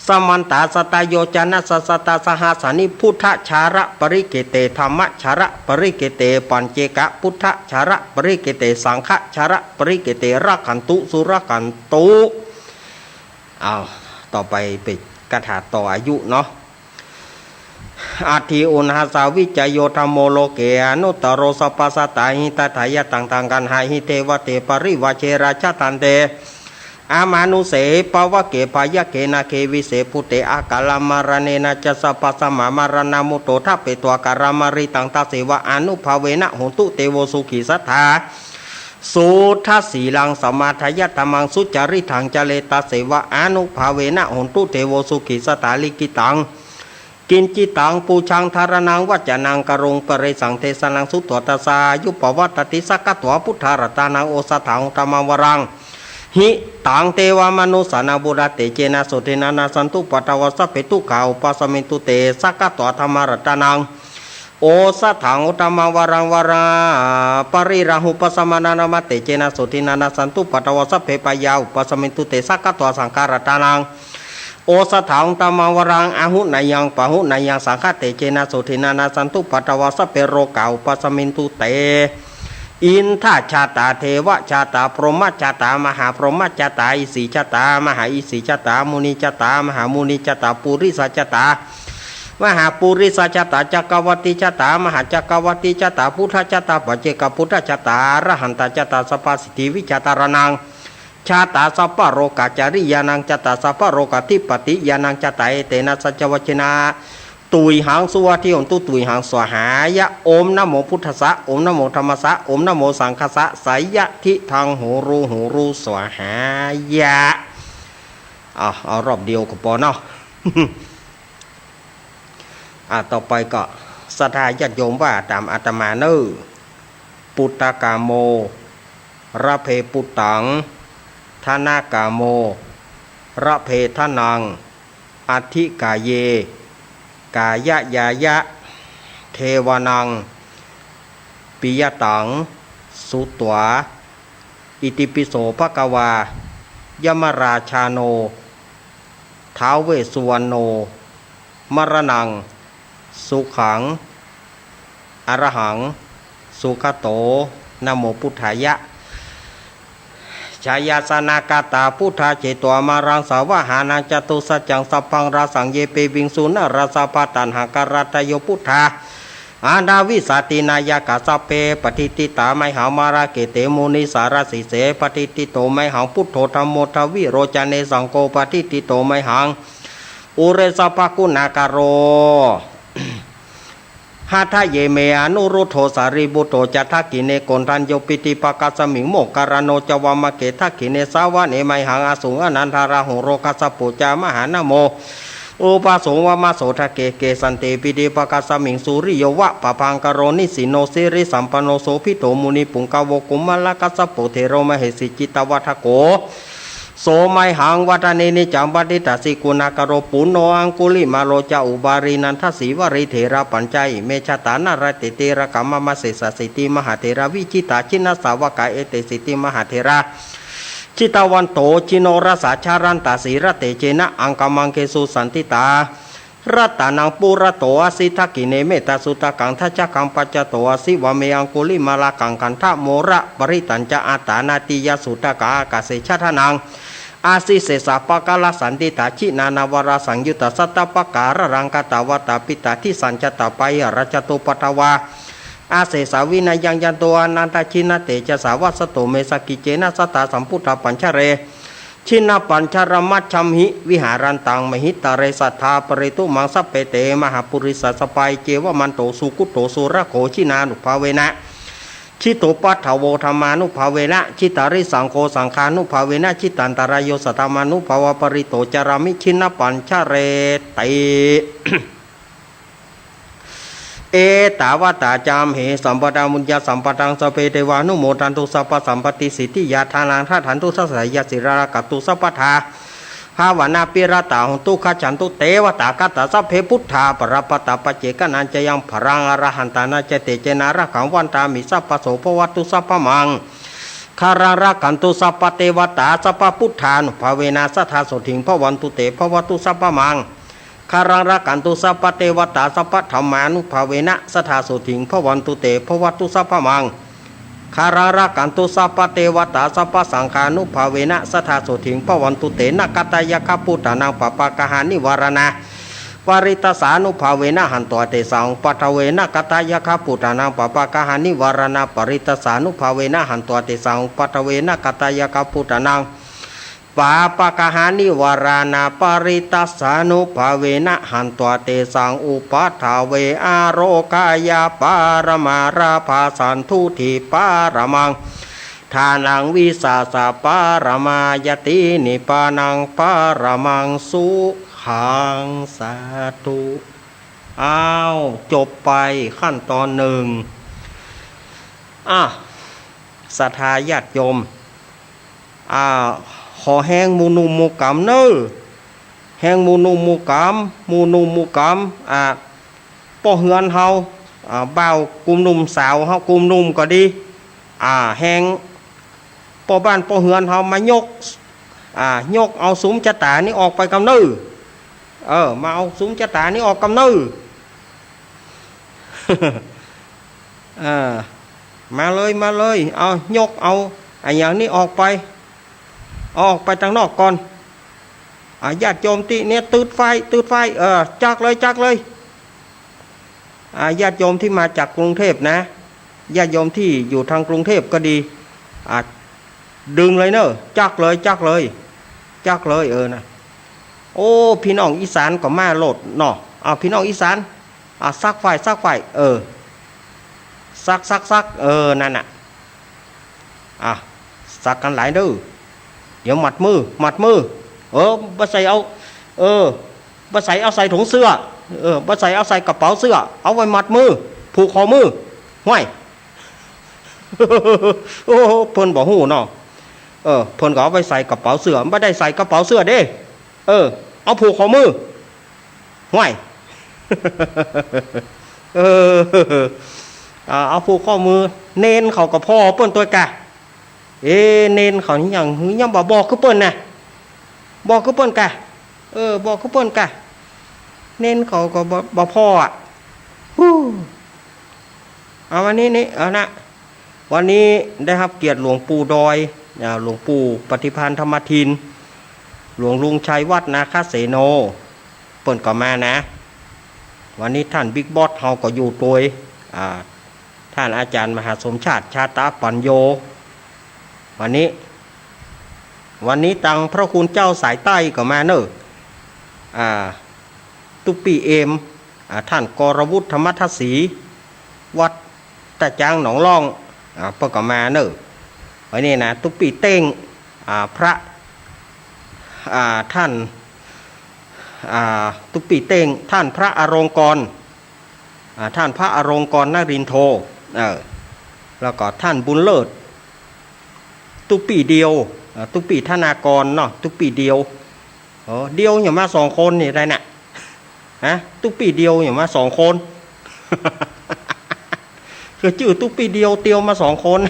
สมันตาสตโยจนะสสตาสหัสสานิ พุทธชาระปริเกเต ธัมมชาระปริเกเต ปัจเจกพุทธชาระปริเกเต สังฆชาระปริเกเต รักขันตุสุรักขันตุ อ้าว ต่อไปเป๋นคาถาต่ออายุเนาะ อัตถิอุณหัสสาวิจโยธัมโม โลเกอนุตตโร สัพพสัตตาหิตาทายะ ตังตังกัณหาหิ เทวะเตปริวาเช ราชะทันเต อมานุเส ปะวะเก พยะเก นาเก วิเส ภูเต อาการามะระเณนะจะ สัพพะสมามะระณะมุตโต ทะเปตวาการามะริตัง ตะเสวะอานุภาเวนะ โหนตุเตโว สุขีสัตถา สุทะสีลัง สมาทายะธัมมัง สุจาริตังจะเร ตะเสวะอานุภาเวนะ โหนตุเตโว สุขีสัตถา ลิขิตัง กิญจิตัง ปูชัง ธารณัง วัจจะนัง กะโรง ปะเรสัง เตสะนัง สุตวา ตะสายุปะวัตติ สักขะตวา พุทธารัตตานัง โอสะถัง ธัมมัง วะรัง หิตัง เตวะมะนุสสานัง บุญญาเตเจนะ โสทินะ นะสสันตุ ปัตตวา สัพเพ ทุกขา อุปาสมินตุ เต สักขะตวา ธัมมารัตตานัง โอสะถัง ธัมมัง วะรัง วะรา ปะริราหุปะสะมะนะนะมะ เตเจนะ โสทินะ นะสสันตุ ปัตตวา สัพเพ พยา อุปาสมินตุ เต สักขะตวา สังฆารัตตานัง โอสะถัง ธัมมัง วะรัง อาหุเนยัง ปะหุเนยัง สังฆะเตเจนะ โสทินะ นะสสันตุ ปัตตวา สัพเพ โรกา อุปาสมินตุ เต อินทะชาตา เทวะชาตา พรหมชาตา มหาพรหมชาตา อิสีชาตา มหาอิสีชาตา มุนีชาตา มหามุนีชาตา ปุริสาชาตา มหาปุริสาชาตา จักกะวัตติชาตา มหาจักกะวัตติชาตา พุทธชาตา ปัจเจกพุทธชาตา อรหันตชาตา สัพพะสิทธิวิชาตา รณัง ชาตา สัพพะโรกาจาริยานังชาตา สัพพะโรกาธิปติยานังชาตา เอเตนะ สัจจวัจเชนะ ตุยหัง สุวัตถิโหนตุ ตุยหัง สวาหายะ โอมนะโมพุทธัสสะ โอมนะโมธัมมัสสะ โอมนะโมสังฆัสสะ ไสยะ ทิตัง โหรู โหรู สวาหายะ อ่ะ เอารอบเดียวก็ปอเนาะ อ่ะ ต่อไปก็ศรัทธาญาติโยมว่าต๋ามอาตมาเน่อ ปุตตะกาโม ระเพปุตตัง ทะนะกาโม ระเพทะนัง อัตถิกาเย กายะยายะ เทวานัง ปิยะตัง สุตวา อิติปิโสภะคะวา ยมราชาโน ท้าวเวสสุวรรณโน มรณัง สุขัง อรหัง สุขโต นะโมพุทธายะ ชายาสนากาตา พุทธาเจโต อมรัง สาวาหานัง จตุสัจจัง สัพพัง ราสัง เย เป วิงสุ นรสา ปะตัณหาการาตโย พุทธา อานาวิสาตินายกา สัพเพ ปะทิฏฐิตา ไมหัง มาราเกเต มุนิสารสีเส ปะทิฏฐิโต ไมหัง พุทโธ ธัมโม ทวิโรจเน สังโฆ ปะทิฏฐิโต ไมหัง อุเรสะภะกุณาการโร หะทะเย เม อนุรุทโธ สารีปุตโต จะ ทักขิเณ โกณฑัญโญ ปิตุปะกัสสมิง โมคคัลลาโน จะ วามะเก ทักขิเณ สาวะเน ไมหัง อสุง อนันทะราหุ โรคคัสสะปุ จะ มหานะโม อุปาสุง วามะโส ทะเก เกสันเต ปิตุปะกัสสมิง สุริโยวะ ปะภังกะโร นิสินโน สิริสัมปันโน โสภิตโต มุนิปุงกะโว กุมารคัสสะปุ เถโร มะเหสี จิตตวัฏฐโก โส ไมหัง วะทะเน นิจจัง ปะทิฏฐัสสิ กุณาการโร ปุณโณ อังคุลิมาโล จะ อุบาลี นันทะสีวะลี เถราปัญจะ อิเม จะตา นะระเต ติลกะ มะมะ เสสะสีติ มหาเถรา วิจิตตา จินนสาวกา เอเต สีติ มหาเถรา จิตตวันโต จิโนรสา จะรันตา สีลเตเจนะ อังกะมังเคสุ สันติตา รัตตานัง ปุระโต อะสิ ทักขิเณ เมตตาสุตตะกัง ทัจจะกัง ปัจจะโต อะสิ วาเม อังคุลิมาละกัง ขันธะโมระปะริตัญจะ อัตตานาติยะสุตตะกัง อากาเส จะทะนัง อะสิ เสสะปะกะละสันติตา จินานา วะระสังยุตตะ สัตตะปะกะระรัง กะตะวะตะ ปิตตะทิสสัญจะตะ ปะหิระจะตุปะทะวา อะเสสะ วินะยัง ยันโต อะนันตะ จินะเตจะสา วัสสะตุ เม สะกิจเจนะ สะทา สัมพุทธะปัญจะเร จินะปัญจะรมัจฉัมหิ วิหารันตัง มหิตะเร สัทธา ปะเรตุ มัง สัพเพเต มหาปุริสะสะปายเจวะ มันโต สุกุตโต สุรโข จินานุภาเวนะ จิตตุปะทะโว ธัมมานุภาเวนะ จิตตาริสังโข สังฆานุภาเวนะ จิตตันตะราโย สัทธามานุภาเวนะ ปะริตโต จารามิ จินะปัญจะเรติ เอตาวะตา จะ อัมเห สัมปะทา ปุญญะสัมปะทัง สัพเพเตวานุโมทันตุ สัพพะสัมปะติสิทธิยา ทานัง ทะถันตุ สัสสะยา สีลารักขันตุ สัพพะทา ภาวะนา อภิรัตตา โหนตุ คัจฉันตุ เตวะตา คาตา สัพเพ พุทธา ปะระปะตา ปัจเจกะนัญจะยัง พะลัง อรหันตานัญจะ เตจะนา รักขัง วันตามิ สัพพะโส ภะวะตุ สัพพะมัง คารัง รักขันตุ สัพพะเตวะตา สัพพะพุทธานุภาเวนะ สัทธา โสตถิง ภะวันตุ เต ภะวะตุ สัพพะมัง คารัง รักขันตุ สัพพะเตวะตา สัพพะธัมมานุภาเวนะ สัทธา โสตถิง ภะวันตุ เต ภะวะตุ สัพพะมัง คารัง รักขันตุ สัพพะเตวะตา สัพพะสังฆานุภาเวนะ สัทธา โสตถิง ภะวันตุ เต นะกะตะยัคฆะพุทธานัง ปะปะกะหานิวาราณา ปะริตตัสสานุภาเวนะ หันตวาเตสัง อุปาทะเว นะกะตะยัคฆะพุทธานัง ปะปะกะหานิวาราณา ปะริตตัสสานุภาเวนะ หันตวาเตสัง อุปาทะเว นะกะตะยัคฆะพุทธานัง ปะปะกะหานิวาราณา ปะริตตัสสานุภาเวนะ หันตวาเตสัง อุปาทะเว อาโรกะยะปะระมาราภา สันตุทิปะระมัง ทานัง วิสาสะปะระมา ญาตินิปปานังปะระมัง สุขัง สาธุ อ้าว จบไปขั้นตอนหนึ่ง อ่ะ ศรัทธาญาติโยม อ่า ขอแฮงหมู่หนุ่มหมู่ก๋ำเน่อ แฮงหมู่หนุ่มหมู่ก๋ำ หมู่หนุ่มหมู่ก๋ำ อ่า ป้อเฮือนเฮา อ่า บ่าวกุมหนุ่มสาวเฮากุมหนุ่มก็ดี อ่า แฮงป้อบ้านป้อเฮือนเฮา มายก อ่า ยกเอาสุมจะต๋านี้ออกไปกำเน่อ เออ มาเอาสุมจะต๋านี้ออกกำเน่อ เออ มาเลย มาเลย เอา ยกเอา อะหยังนี้ออกไป เอาออกไปตังนอกก่อน อ่า ญาติโยมตี้เนี่ย ตืดไฟ ตืดไฟ เออ จักเลย จักเลย อ่า ญาติโยมตี้มาจากกรุงเทพฯนะ ญาติโยมตี้อยู่ตางกรุงเทพฯก็ดี อ่า ดึงเลยเน่อ จักเลย จักเลย จักเลย เออ นะ โอ้ ปี้น้องอีสานก็มาโลดเนาะ อ้าว พี่น้องอีสาน อ่ะ สักฝ่าย สักฝ่าย เออ สัก สัก สัก เออ นั่นน่ะ อ่ะ สักกั๋นหลายเน่อ เดี๋ยวมัดมือ มัดมือ เออ บ่ใส่เอา เออ บ่ใส่เอาใส่ถุงเสื้อ เออ บ่ใส่เอาใส่กระเป๋าเสื้อ เอาไว้มัดมือ ผูกข้อมือ ห้วย โอ้ เปิ้นบ่ฮู้เนาะ เออ เปิ้นก็เอาไว้ใส่กระเป๋าเสื้อ บ่ได้ใส่กระเป๋าเสื้อเด้ เออ เอาผูกข้อมือ ห้วย เออ อ่า เอาผูกข้อมือ เณรเขาก็ผ่อเปิ้นตวยกะ เอ๊ะ เณรเขานี่หยังหือ ยังบ่บอกคือเปิ้นนะ บอกคือเปิ้นกะ เออ บอกคือเปิ้นกะ เณรเขาก็บ่ บ่ผ่ออ่ะ ฮู้ เอาวันนี้นี่ เอานะ วันนี้ได้ฮับเกียรติหลวงปู่ดอย อ่า หลวงปู่ปฏิภาณธรรมทิน หลวงลุงชัยวัฒน์นาคเสโน เปิ้นก็มานะ วันนี้ท่านบิ๊กบอสเฮาก็อยู่ตวย อ่า ท่านอาจารย์มหาสมชาติ ชาตปัญโญ วันนี้ วันนี้ตังพระคุณเจ้าสายใต้ก็มาเน่อ อ่า ตุ๊ปี้เอม อ่า ท่านกรวุฒิ ธรรมทัศน์ศรี วัดตะจางหนองล่อง อ่า เปิ้นก็มาเน่อ วันนี้นะ ตุ๊ปี้เต้ง อ่า พระ อ่า ท่าน อ่า ตุ๊ปี้เต้ง ท่านพระอรงกร อ่า ท่านพระอรงกรนรินโท เออ แล้วก็ท่านบุญเลิศ ตุ๊ปี้เดียว อ่า ตุ๊ปี้ธนากรเนาะ ตุ๊ปี้เดียว อ๋อ เดียวยังมาสองคนนี่ได้น่ะ ฮะ ตุ๊ปี้เดียวยังมาสองคน คือจื้อตุ๊ปี้เดียวเตียวมาสองคน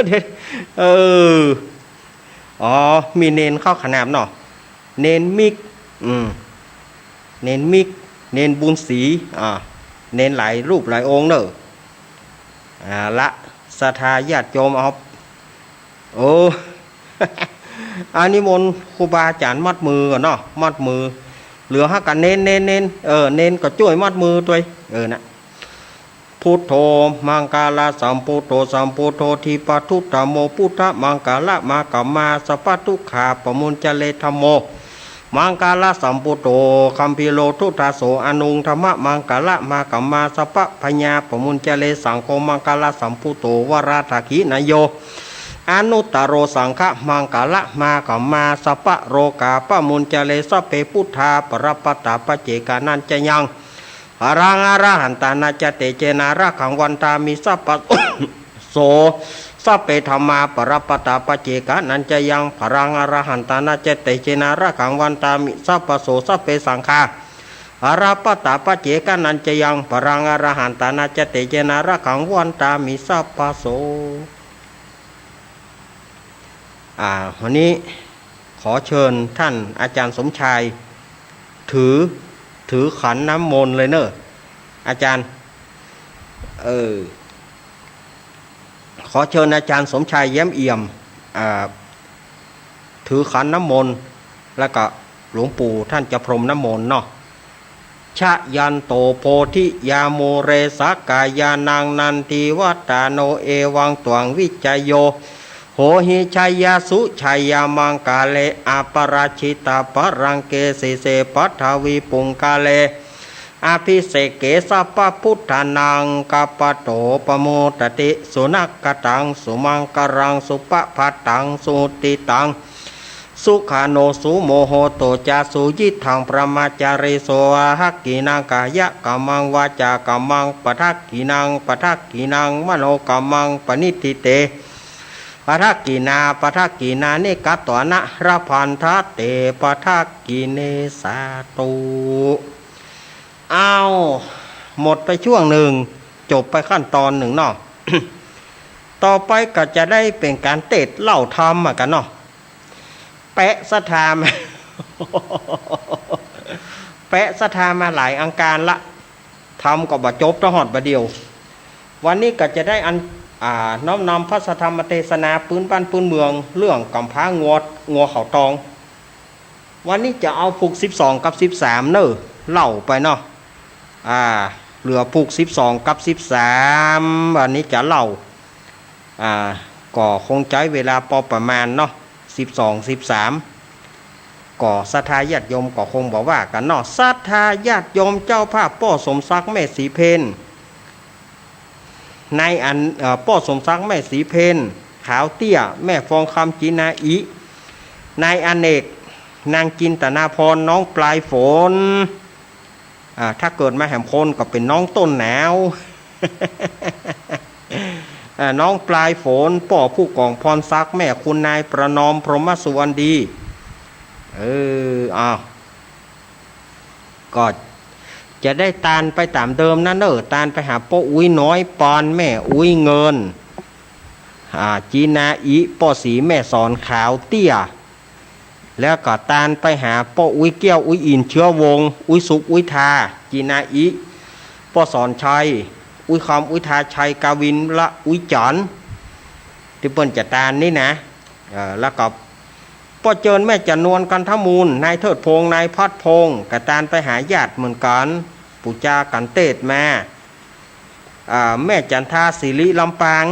เดี๋ยว เออ อ๋อ มีเณรเข้าขนามเนาะ เณรมิก อืม เณรมิก เณรบุญศรี อ่า เณรหลายรูปหลายองค์เน่อ อ่า ละ ศรัทธาญาติโยมเอา โอ้ อานิมนต์ครูบาอาจ๋ารย์มัดมือก่อนเนาะ มัดมือ เหลือหากะเณร เณร เณร เออ เณรก็จ้วยมัดมือตวย เออ นะ พุทโธ มังคละสัมพุทโธ สัมพุทโธ ธิปะทุตถะโม พุทธะมังคะละมา ขะมา สัพพะทุกขา ปะมุญจะเร ธัมโม มังคละสัมพุทโธ คัมภีโร ทุตถะโส อนุง ธัมมะมังคะละมา ขะมา สัพพะพยา ปะมุญจะเร สังโฆ มังคละสัมพุทโธ วะระดักขิณะโย อนุตตะโร สังฆะมังคะละมา ขะมา สัพพะโรกา ปะมุญจะเร สัพเพ พุทธา ปะระปะตา ปะเจกานัญจะยัง ปะรัง อะระหันตานัญจะ เตเจนะ รักขัง วันตามิ สัพพะโส สัพเพ ธัมมา ปะระปะตา ปะเจกานัญจะยัง ปะรัง อะระหันตานัญจะ เตเจนะ รักขัง วันตามิ สัพพะโส สัพเพ สังฆา ปะระปะตา ปะเจกานัญจะยัง ปะรัง อะระหันตานัญจะ เตเจนะ รักขัง วันตามิ สัพพะโส อ่า วันนี้ขอเชิญท่านอาจารย์สมชาย ถือ ถือขันน้ำมนต์เลยเน่อ อาจารย์ เออ ขอเชิญอาจารย์สมชาย แย้มเอี่ยม อ่า ถือขันน้ำมนต์ แล้วก็หลวงปู่ท่านจะพรมน้ำมนต์เนาะ ชะยันโต โพธิยา มูเล สักกายานัง นันทิวัฏฏาโน เอวัง ตวัง วิจโย โหหิ ชยสสุ ชยมังคะเล อปาราจิตปะลังเก สีเส ปัทวี ปุงคะเล อภิเสเก สัพพะพุทธานัง กัปปะโต ปะโมดะติ สุนักขะตัง สุมังคะลัง สุปะพาตัง สุหุติตัง สุขาโน สุโมโหโต จะ สุยิตถัง พรหมจารี สุ ปะทักขิณัง กายะกัมมัง วาจากัมมัง ปะทักขิณัง ปะทักขิณัง มโนกัมมัง ปะณิฏฐิเต ปะทักขิณา ปะทักขิณานิ กัตวานะ ละพันทะเต ปะทักขิเณ สาธุ อ้าว หมดไปช่วงหนึ่ง จบไปขั้นตอนหนึ่งเนาะ ต่อไปก็จะได้เป๋นก๋านเตศน์เล่าธรรมอะกั๋นเนาะ แปะศรัทธามา แปะศรัทธามาหลายอังคารละ ธรรมก็บ่จบตะฮอดบ่าเดี่ยว วันนี้ก็จะได้อัน อ่า น้อมนำพระสัทธรรมเตสนาปื๊นบ้านปื๊นเมือง เรื่องก๋ำพร้างัว งัวเขาตอง วันนี้จะเอาผูกสิบสองกับสิบสามเน่อ เล่าไปเนาะ อ่า เหลือผูกสิบสองกับสิบสาม วันนี้จะเล่า อ่า ก็คงใจ๊เวลาปอประมาณเนาะ สิบสอง สิบสาม ก็ศรัทธาญาติโยมก็คงบ่ว่ากั๋นเนาะ ศรัทธาญาติโยม เจ้าภาพป้อสมศักดิ์แม่ศรีเพญ นายอัน เอ่อ ป้อสมศักดิ์แม่ศรีเพญ ขาวเตี้ย แม่ฟองคำ จีนาอิ นายอเนก นางจินตนาพร น้องปลายฝน อ่า ถ้าเกิดมาแหมคนก็เป๋นน้องต้นหนาว อ่า น้องปลายฝน ป้อผู้กองพรศักดิ์ แม่คุณนายประนอม พรหมสุวรรณดี เออ อ้าว ก็จะได้ตานไปต๋ามเดิมนั้นเน่อ ตานไปหาป้ออุ๊ยน้อยปอน แม่อุ๊ยเงิน อ่า จีนาอิ ป้อศรีแม่สอน ขาวเตี้ย แล้วก็ตานไปหาป้ออุ๊ยแก้ว อุ๊ยอิน เชื้อวงศ์ อุ๊ยสุข อุ๊ยทา จีนาอิ ป้อสอนชัย อุ๊ยคำ อุ๊ยทา ชัยกาวิน และอุ๊ยจันทร์ ตี้เปิ้นจะตานนี่นะ เอ่อ แล้วก็ป้อเจิญ แม่จันนวล กันทมูล นายเทิดพงษ์ นายพัดพงษ์ ก็ตานไปหาญาติเหมือนกั๋น ปู๋จากั๋นเตศน์มา อ่า แม่จันทา สิริลำปาง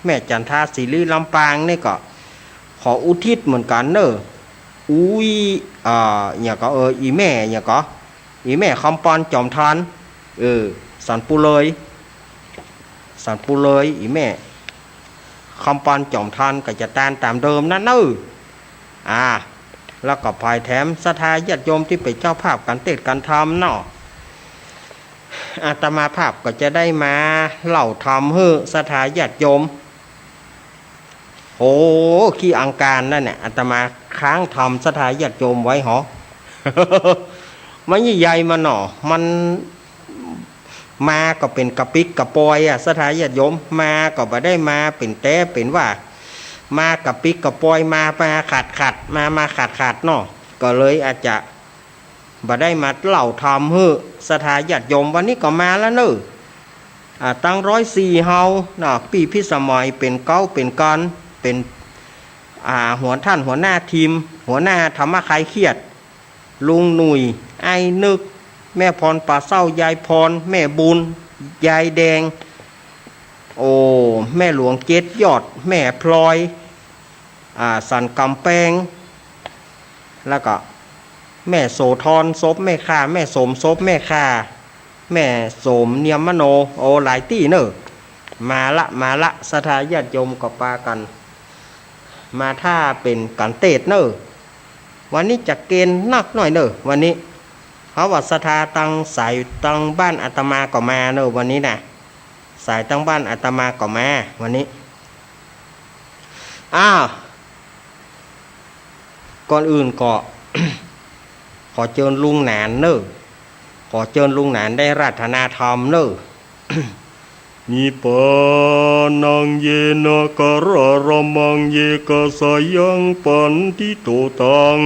แม่จันทา สิริลำปางนี่ก็ขออุทิศเหมือนกั๋นเน่อ อุ๊ย อ่า อะหยังก็ เออ อี่แม่ อะหยังก็ อี่แม่คำปอน จอมทาน เออ สันปูเลย สันปูเลย อี่แม่คำปอน จอมทาน ก็จะตานต๋ามเดิมนั้นเน่อ อ่า แล้วก็ผายแถมศรัทธาญาติโยมตี้เป๋นเจ้าภาพกั๋นเตศน์กั๋นธรรมเนาะ อาตมาภาพก็จะได้มาเล่าธรรมหื้อศรัทธาญาติโยม โห ขี้อังคารนั่นแหละ อาตมาค้างธรรมศรัทธาญาติโยมไว้หอ มันใหญ่ๆ มันเนาะ มันมาก็เป๋นกระปิดกระปอยอะ ศรัทธาญาติโยม มาก็บ่ได้มาเป๋นแต๊เป๋นว่า มากระปิดกระปอย มา มาขาดๆ มา มาขาดๆ เนาะ ก็เลยอาจจะ บ่ได้มาเล่าธรรมหื้อศรัทธาญาติโยม วันนี้ก็มาแล้วเน่อ อ่า ตังร้อยสี่เฮา น่ะ ปี้พิสมัย เป๋นเก๊าเป๋นกั๋น เป๋น อ่า หัว ต้านหัวหน้าทีม หัวหน้าธรรมะคลายเครียด ลุงหนุ่ย อ้ายนึก แม่พร ป๋าเศร้า ยายพร แม่บุญ ยายแดง โอ้ แม่หลวงเจ็ดยอด แม่พลอย อ่า สันก๋ำแปง แล้วก็แม่โสธร ศพแม่ข้า แม่สม ศพแม่ข้า แม่สม เนียมมโน โอ้ หลายตี้เน่อ มาละ มาละ ศรัทธาญาติโยมก็ปากั๋น มาถ้าเป๋นกั๋นเตศน์เน่อ วันนี้จะเกณฑ์นักหน้อยเน่อ วันนี้ เพราะว่าศรัทธาตังสายตังบ้านอาตมาก็มาเน่อ วันนี้นะ สายตังบ้านอาตมาก็มา วันนี้ อ้าว ก่อนอื่นก็ ขอเจิญลุงหนานเน่อ ขอเจิญลุงหนานได้อาราธนาธรรมเน่อ นิพพานัง เยนะ กะระระมัง เยกะสายัง ปันทิโต ตัง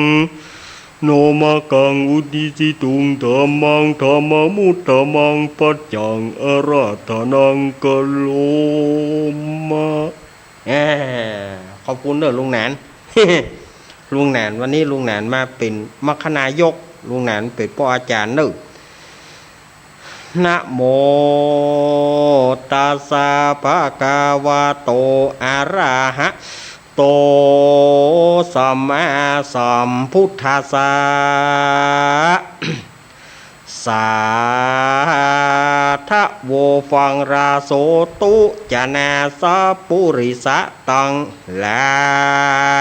โนมะกัง อุดดิสิตุง ธัมมัง ธัมมะมุตตะมัง ปัจจัง อาราธนัง กะโรมะ อ่า ขอบคุณเน่อลุงหนาน ลุงหนาน วันนี้ลุงหนานมาเป๋นมัคคนายก ลุงหนานเป๋นป้ออาจ๋ารย์เน่อ นะโมตัสสะ ภะคะวะโต อะระหะโต สัมมาสัมพุทธัสสะ สาธะโว ฟังราโสตุ จะนาสะปุริสะตังหลา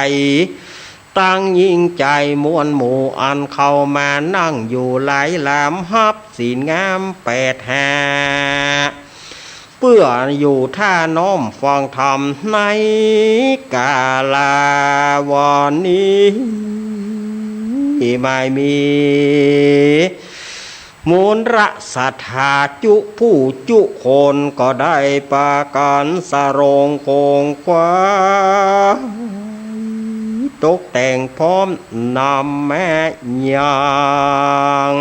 ย ตังญิงใจ๋มวลหมู่ อันเข้ามานั่งอยู่หลายหลาม ฮับศีลงามแปดห้า เปื้ออยู่ท่าน้อมฟังธรรม ในกาลาวันนี้ ไม่มี มูลละศรัทธาจุผู้จุคน ก็ได้ปากั๋นสะโรงโครงควาย ตกแต่งพร้อมนำมายัง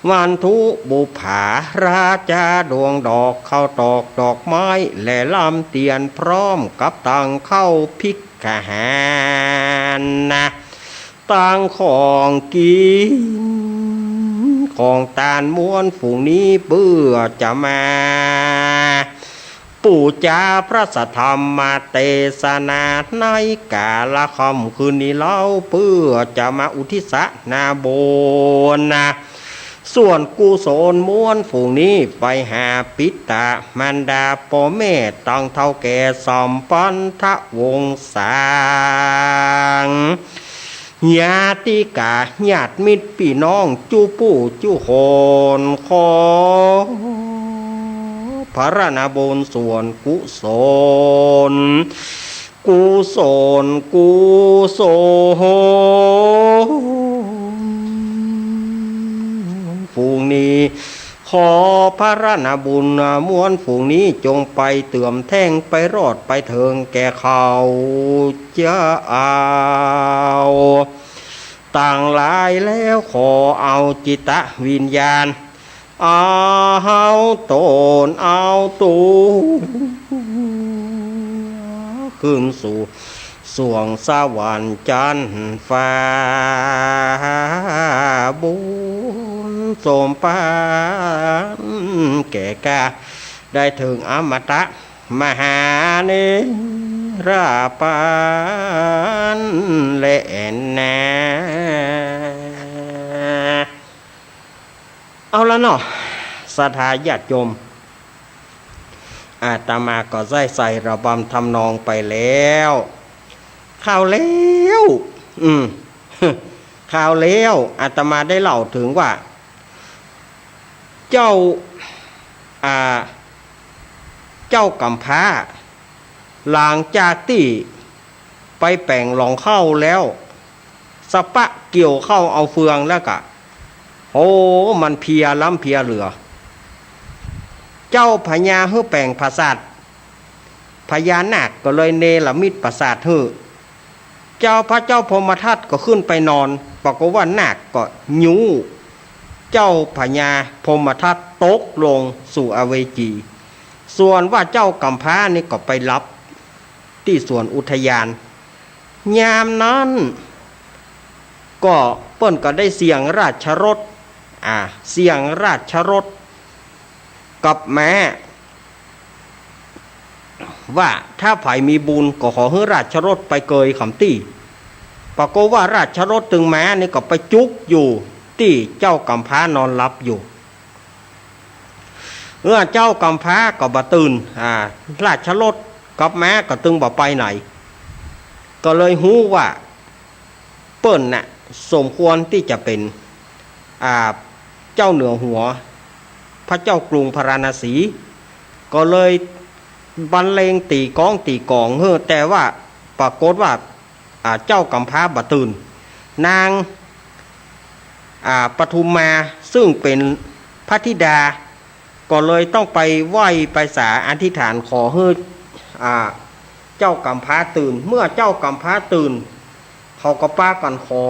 วัตถุบุปผาราจาดวงดอก ข้าวตอกดอกไม้ และลำเตียนพร้อมกับตังข้าวภิกขาหารนะ ตังของกิ๋น ของตานมวลฝูงนี้ เปื้อจะมา ปู๋จ๋า พระสัทธรรมเตสนาในกาละค่ำคืนนี้เล่า เปื้อจะมาอุทิศนาบุญนะ ส่วนกุศลมวลฝูงนี้ไปหาปิตะมารดาป้อแม่ตังเฒ่าแก่สัมปันทวงศา ญาติกาญาติมิตรปี้น้องจุผู้จุคน ขอผะรณาบุญส่วนกุศล กุศล กุศล ฝูงนี้ ขอผะรณาบุญมวลฝูงนี้จงไปเติมแท่งไปรอดไปเถิงแก่เขาเจ้า ตังหลายแล้วขอเอาจิตวิญญาณ เอาตนเอาตั๋ว ขึ้นสู่สวงสวรรค์จั๊นฟ้า บุญสมปันแก่ก้า ได้เถิงอมตะมหานิรปานแลนา เอาละเนาะ ศรัทธาญาติโยม อาตมาก็ได้ใส่ระบำทำนองไปแล้ว คราวแล้ว อืม คราวแล้วอาตมาได้เล่าเถิงว่า เจ้า อ่า เจ้ากำพร้า หลังจากตี้ไปแป๋งหลองข้าวแล้ว สะปะเกี่ยวข้าวเอาเฟืองแล้วกะ โอ้ มันเพลียล้ำเพลียเหลือ เจ้าพญาหื้อแป๋งผาสาท พญานาคก็เลยเนรมิตผาสาทหื้อ เจ้า พระเจ้าพรหมทัตก็ขึ้นไปนอน ปรากฏว่านาคก็ยู้เจ้าพญาพรหมทัตตกลงสู่อเวจี ส่วนว่าเจ้ากำพร้านี่ก็ไปหลับตี้สวนอุทยาน ยามนั้นก็เปิ้นก็ได้เสียงราชรถ อ่า เสียงราชรถกับม้า ว่าถ้าใผมีบุญก็ขอหื้อราชรถไปเกยขำตี้ ปรากฏว่าราชรถตึงม้านี่ก็ไปจุกอยู่ตี้เจ้ากำพร้านอนหลับอยู่ เออ เจ้ากำพร้าก็บ่ตื่น อ่า ราชรถกับม้าก็ตึงบ่ไปไหน ก็เลยฮู้ว่า เปิ้นน่ะสมควรตี้จะเป๋น อ่า เจ้าเหนือหัว พระเจ้ากรุงพาราณสี ก็เลยบรรเลงตี๋ก้องตี๋ก๋องหื้อ แต่ว่าปรากฏว่า อ่า เจ้ากำพร้าบ่ตื่น นาง อ่า ปทุมมา ซึ่งเป๋นพระธิดา ก็เลยต้องไปไหว้ไปสาอธิษฐานขอหื้อ อ่า เจ้ากำพร้าตื่น เมื่อเจ้ากำพร้าตื่น เขาก็ปากั๋นขอ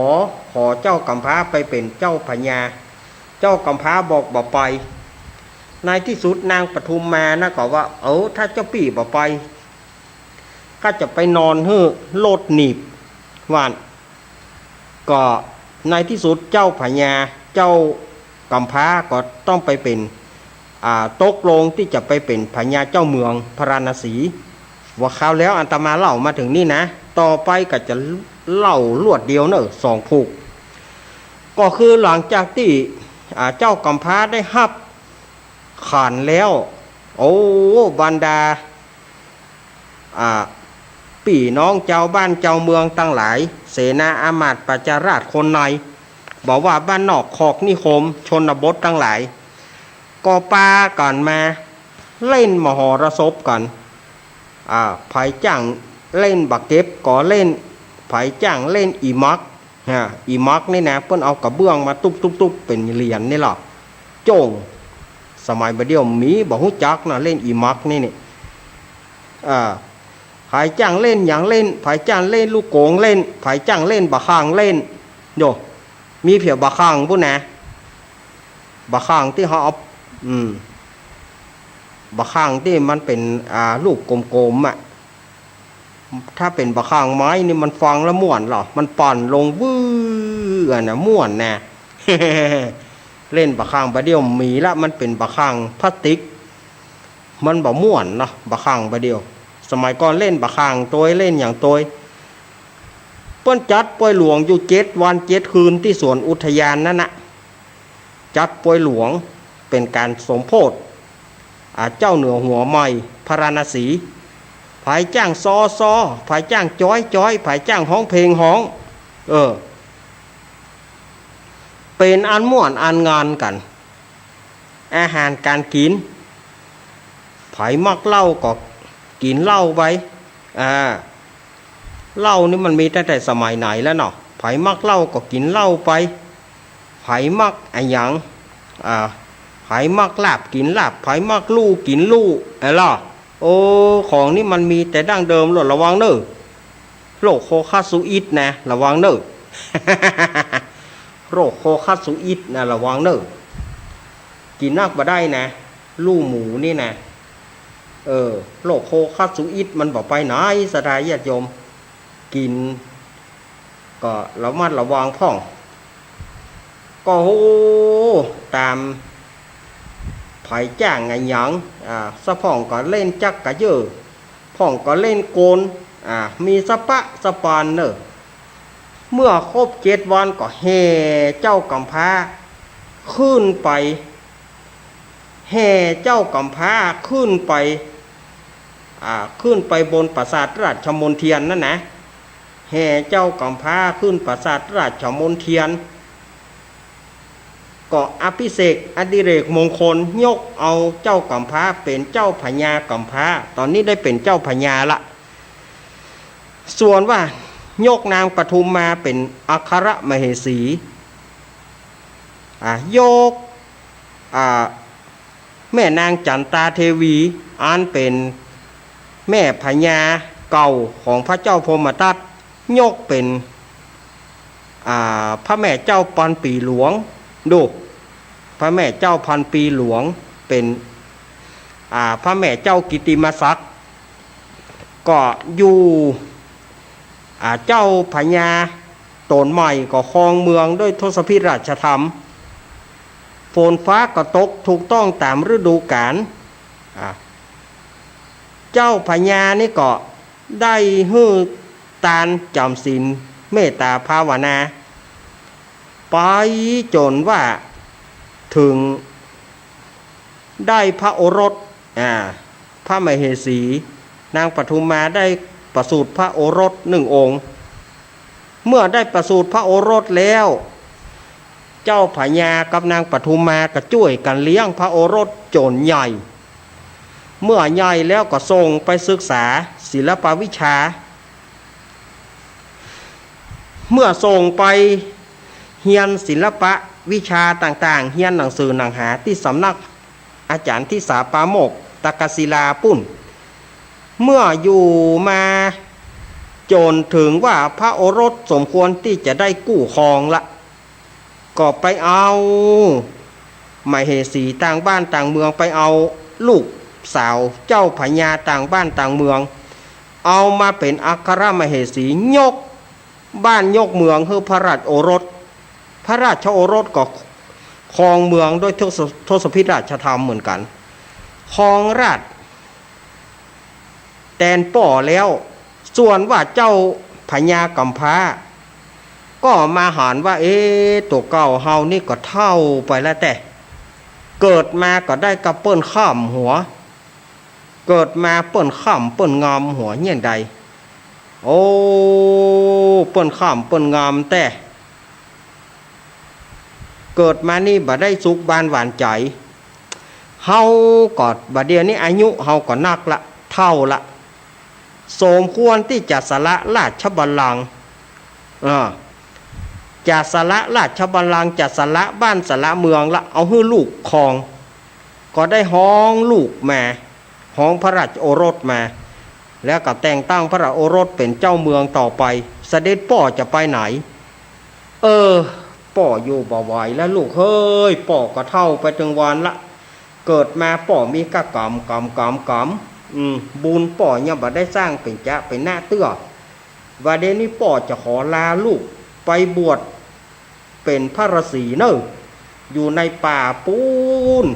ขอเจ้ากำพร้าไปเป๋นเจ้าพญา เจ้ากำพร้าบอกบ่ไป ในตี้สุดนางปทุมมานะก็ว่า เออ ถ้าเจ้าปี้บ่ไป ข้าจะไปนอนหื้อโลดหนีบ ว่า ก็ในตี้สุดเจ้าพญา เจ้ากำพร้าก็ต้องไปเป๋น อ่า ตกลงตี้จะไปเป๋นพญาเจ้าเมืองพาราณสี ว่าคราวแล้วอาตมาเล่ามาเถิงนี่นะ ต่อไปก็จะเล่ารวดเดียวเน่อ สองผูก ก็คือหลังจากตี้ อ่า เจ้ากำพร้าได้ฮับขันแล้ว โอ้ บรรดา อ่า ปี้น้องจาวบ้านจาวเมืองตังหลาย เสนาอามาตย์ปัจจาราชคนใน บ่ว่าบ้านนอกคอกนิคม ชนบทตังหลาย ก็ปากั๋นมาเล่นมหรสพกั๋น อ่า ใผจ้างเล่นบ่าเก็บก็เล่น ใผจ้างเล่นอี่หมัก ฮะ อี่หมักนี่นะ เปิ้นเอากระเบื้องมาตุ๊บๆๆ เป๋นเหรียญนี่ล่ะ โจ้ง สมัยบ่าเดี่ยวมีบ่ฮู้จักนะ เล่นอี่หมักนี่นี่ อ่า ใผจ้างเล่นหยังเล่น ใผจ้างเล่นลูกโก๋งเล่น ใผจ้างเล่นบ่าข่างเล่น โย มีเปียงบ่าข่างปู้นนะ บ่าข่างตี้เฮาเอา อืม บ่าข่างตี้มันเป๋น อ่า ลูกกลมๆ อะ ถ้าเป๋นบ่าข่างไม้นี่มันฟังแล้วม่วนเหรอ มันปั่นลงวื้ออะนะ ม่วนนะ เล่นบ่าข่างบ่าเดี่ยวมีละ มันเป๋นบ่าข่างพลาสติก มันบ่ม่วนเนาะ บ่าข่างบ่าเดี่ยว สมัยก่อนเล่นบ่าข่างตวย เล่นหยังตวย เปิ้นจัดปอยหลวงอยู่เจ็ดวันเจ็ดคืนตี้สวนอุทยานนั้นน่ะ จัดปอยหลวงเป๋นก๋านสมโพธิ อ่า เจ้าเหนือหัวใหม่พาราณสี ใผจ้างซอซอ ใผจ้างจ๊อยจ๊อย ใผจ้างฮ้องเพลงฮ้อง เออ เป๋นอันม่วนอันงานกั๋น อาหารก๋านกิ๋น ใผมักเหล้าก็กิ๋นเหล้าไป อ่า เหล้านี่มันมีตั้งแต่สมัยไหนแล้วเนาะ ใผมักเหล้าก็กิ๋นเหล้าไป ใผมักอะหยัง อ่า ใผมักลาบกิ๋นลาบ ใผมักลู่กิ๋นลู่ อะล่ะ โอ้ ของนี่มันมีแต่ดั้งเดิม ระวังเน่อ โรคโคคัสสุอิสนะ ระวังเน่อ โรคโคคัสสุอิสนะ ระวังเน่อ กิ๋นนักบ่ได้นะ ลู่หมูนี่นะ เออ โรคโคคัสสุอิสมันบ่ไปไหน ศรัทธาญาติโยม กิ๋นก็ระมัดระวังพ่อง ก็ฮู้ต๋ามใผจ้างอะหยัง อ่า สะพ่องก็เล่นจักกะเยอ พ่องก็เล่นโกน อ่า มีสะปะสะปานเน่อ เมื่อครบเจ็ดวันก็แห่เจ้าก๋ำพร้าขึ้นไป แห่เจ้าก๋ำพร้าขึ้นไป อ่า ขึ้นไปบนปราสาทราชมณเฑียรนั่นนะ แห่เจ้าก๋ำพร้าขึ้นปราสาทราชมณเฑียร ก็อภิเษกอดิเรกมงคล ยกเอาเจ้าก๋ำพร้าเป๋นเจ้าพญาก๋ำพร้า ต๋อนนี้ได้เป๋นเจ้าพญาละ ส่วนว่ายกนางปทุมมาเป๋นอัครมเหสี อ่ะ ยก อ่า แม่นางจันตาเทวี อันเป๋นแม่พญาเก่าของพระเจ้าพรหมทัต ยกเป๋น อ่า พระแม่เจ้าพันปีหลวง ดู พระแม่เจ้าพันปีหลวงเป๋น อ่า พระแม่เจ้ากิตติมศักดิ์ ก็อยู่ อ่า เจ้าพญาต๋นใหม่ก็ครองเมืองด้วยทศพิธราชธรรม ฝนฟ้าก็ตกถูกต้องต๋ามฤดูกาล อ่า เจ้าพญานี่ก็ได้หื้อตานจ๋ำศีลเมตต๋าภาวนา ไปจ๋นว่าเถิงได้พระโอรส อ่า พระมเหสี นางปทุมมาได้ประสูติพระโอรสหนึ่งองค์ เมื่อได้ประสูติพระโอรสแล้ว เจ้าพญากับนางปทุมมาก็จ้วยกั๋นเลี้ยงพระโอรสจ๋นใหญ่ เมื่อใหญ่แล้วก็ส่งไปศึกษาศิลปวิชา เมื่อส่งไปเฮียนศิลปวิชาต่างๆ เฮียนหนังสือหนังหาตี้สำนักอาจ๋ารย์ทิสาปาโมกข์ ตักกศิลาปุ้น เมื่ออยู่มาจ๋นเถิงว่าพระโอรสสมควรตี้จะได้กู้ครองละ ก็ไปเอามเหสีต่างบ้านต่างเมือง ไปเอาลูกสาวเจ้าพญาต่างบ้านต่างเมือง เอามาเป๋นอัครมเหสี ยกบ้านยกเมืองหื้อพระราชโอรส พระราชโอรสก็ครองเมืองด้วยทศ- ทศพิธราชธรรมเหมือนกั๋น ครองราชย์ แตนป้อแล้ว ส่วนว่าเจ้าพญาก๋ำพร้า ก็มาหันว่า เอ๊ะ ตั๋วเก่าเฮานี่ก็เฒ่าไปแล้วแต๊ เกิดมาก็ได้กับเปิ้นข้ามหัว เกิดมาเปิ้นข้ามเปิ้นงามหัวเยียะใด โอ้ เปิ้นข้ามเปิ้นงามแต๊ เกิดมานี่บ่ได้สุขบานหวานใจ๋ เฮาก็บ่าเดี่ยวนี้อายุเฮาก็นักละ เฒ่าละ สมควรตี้จะสละราชบัลลังก์ อ่า จะสละราชบัลลังก์ จะสละบ้านสละเมืองละ เอาหื้อลูกครอง ก็ได้ฮ้องลูกมา ฮ้องพระราชโอรสมา แล้วก็แต่งตั้งพระราชโอรสเป๋นเจ้าเมืองต่อไป เสด็จป้อจะไปไหน เออ ป้ออยู่บ่ไหวแล้วลูกเฮ้ย ป้อก็เฒ่าไปเถิงวานละ เกิดมาป้อมีก้ากรรม กรรม กรรม กรรม อืม บุญป้อยังบ่ได้สร้างเป๋นจะเป๋นนะเตื้อ บ่าเดี่ยวนี้ป้อจะขอลาลูกไปบวชเป๋นพระฤๅษีเน่อ อยู่ในป่าปู๊น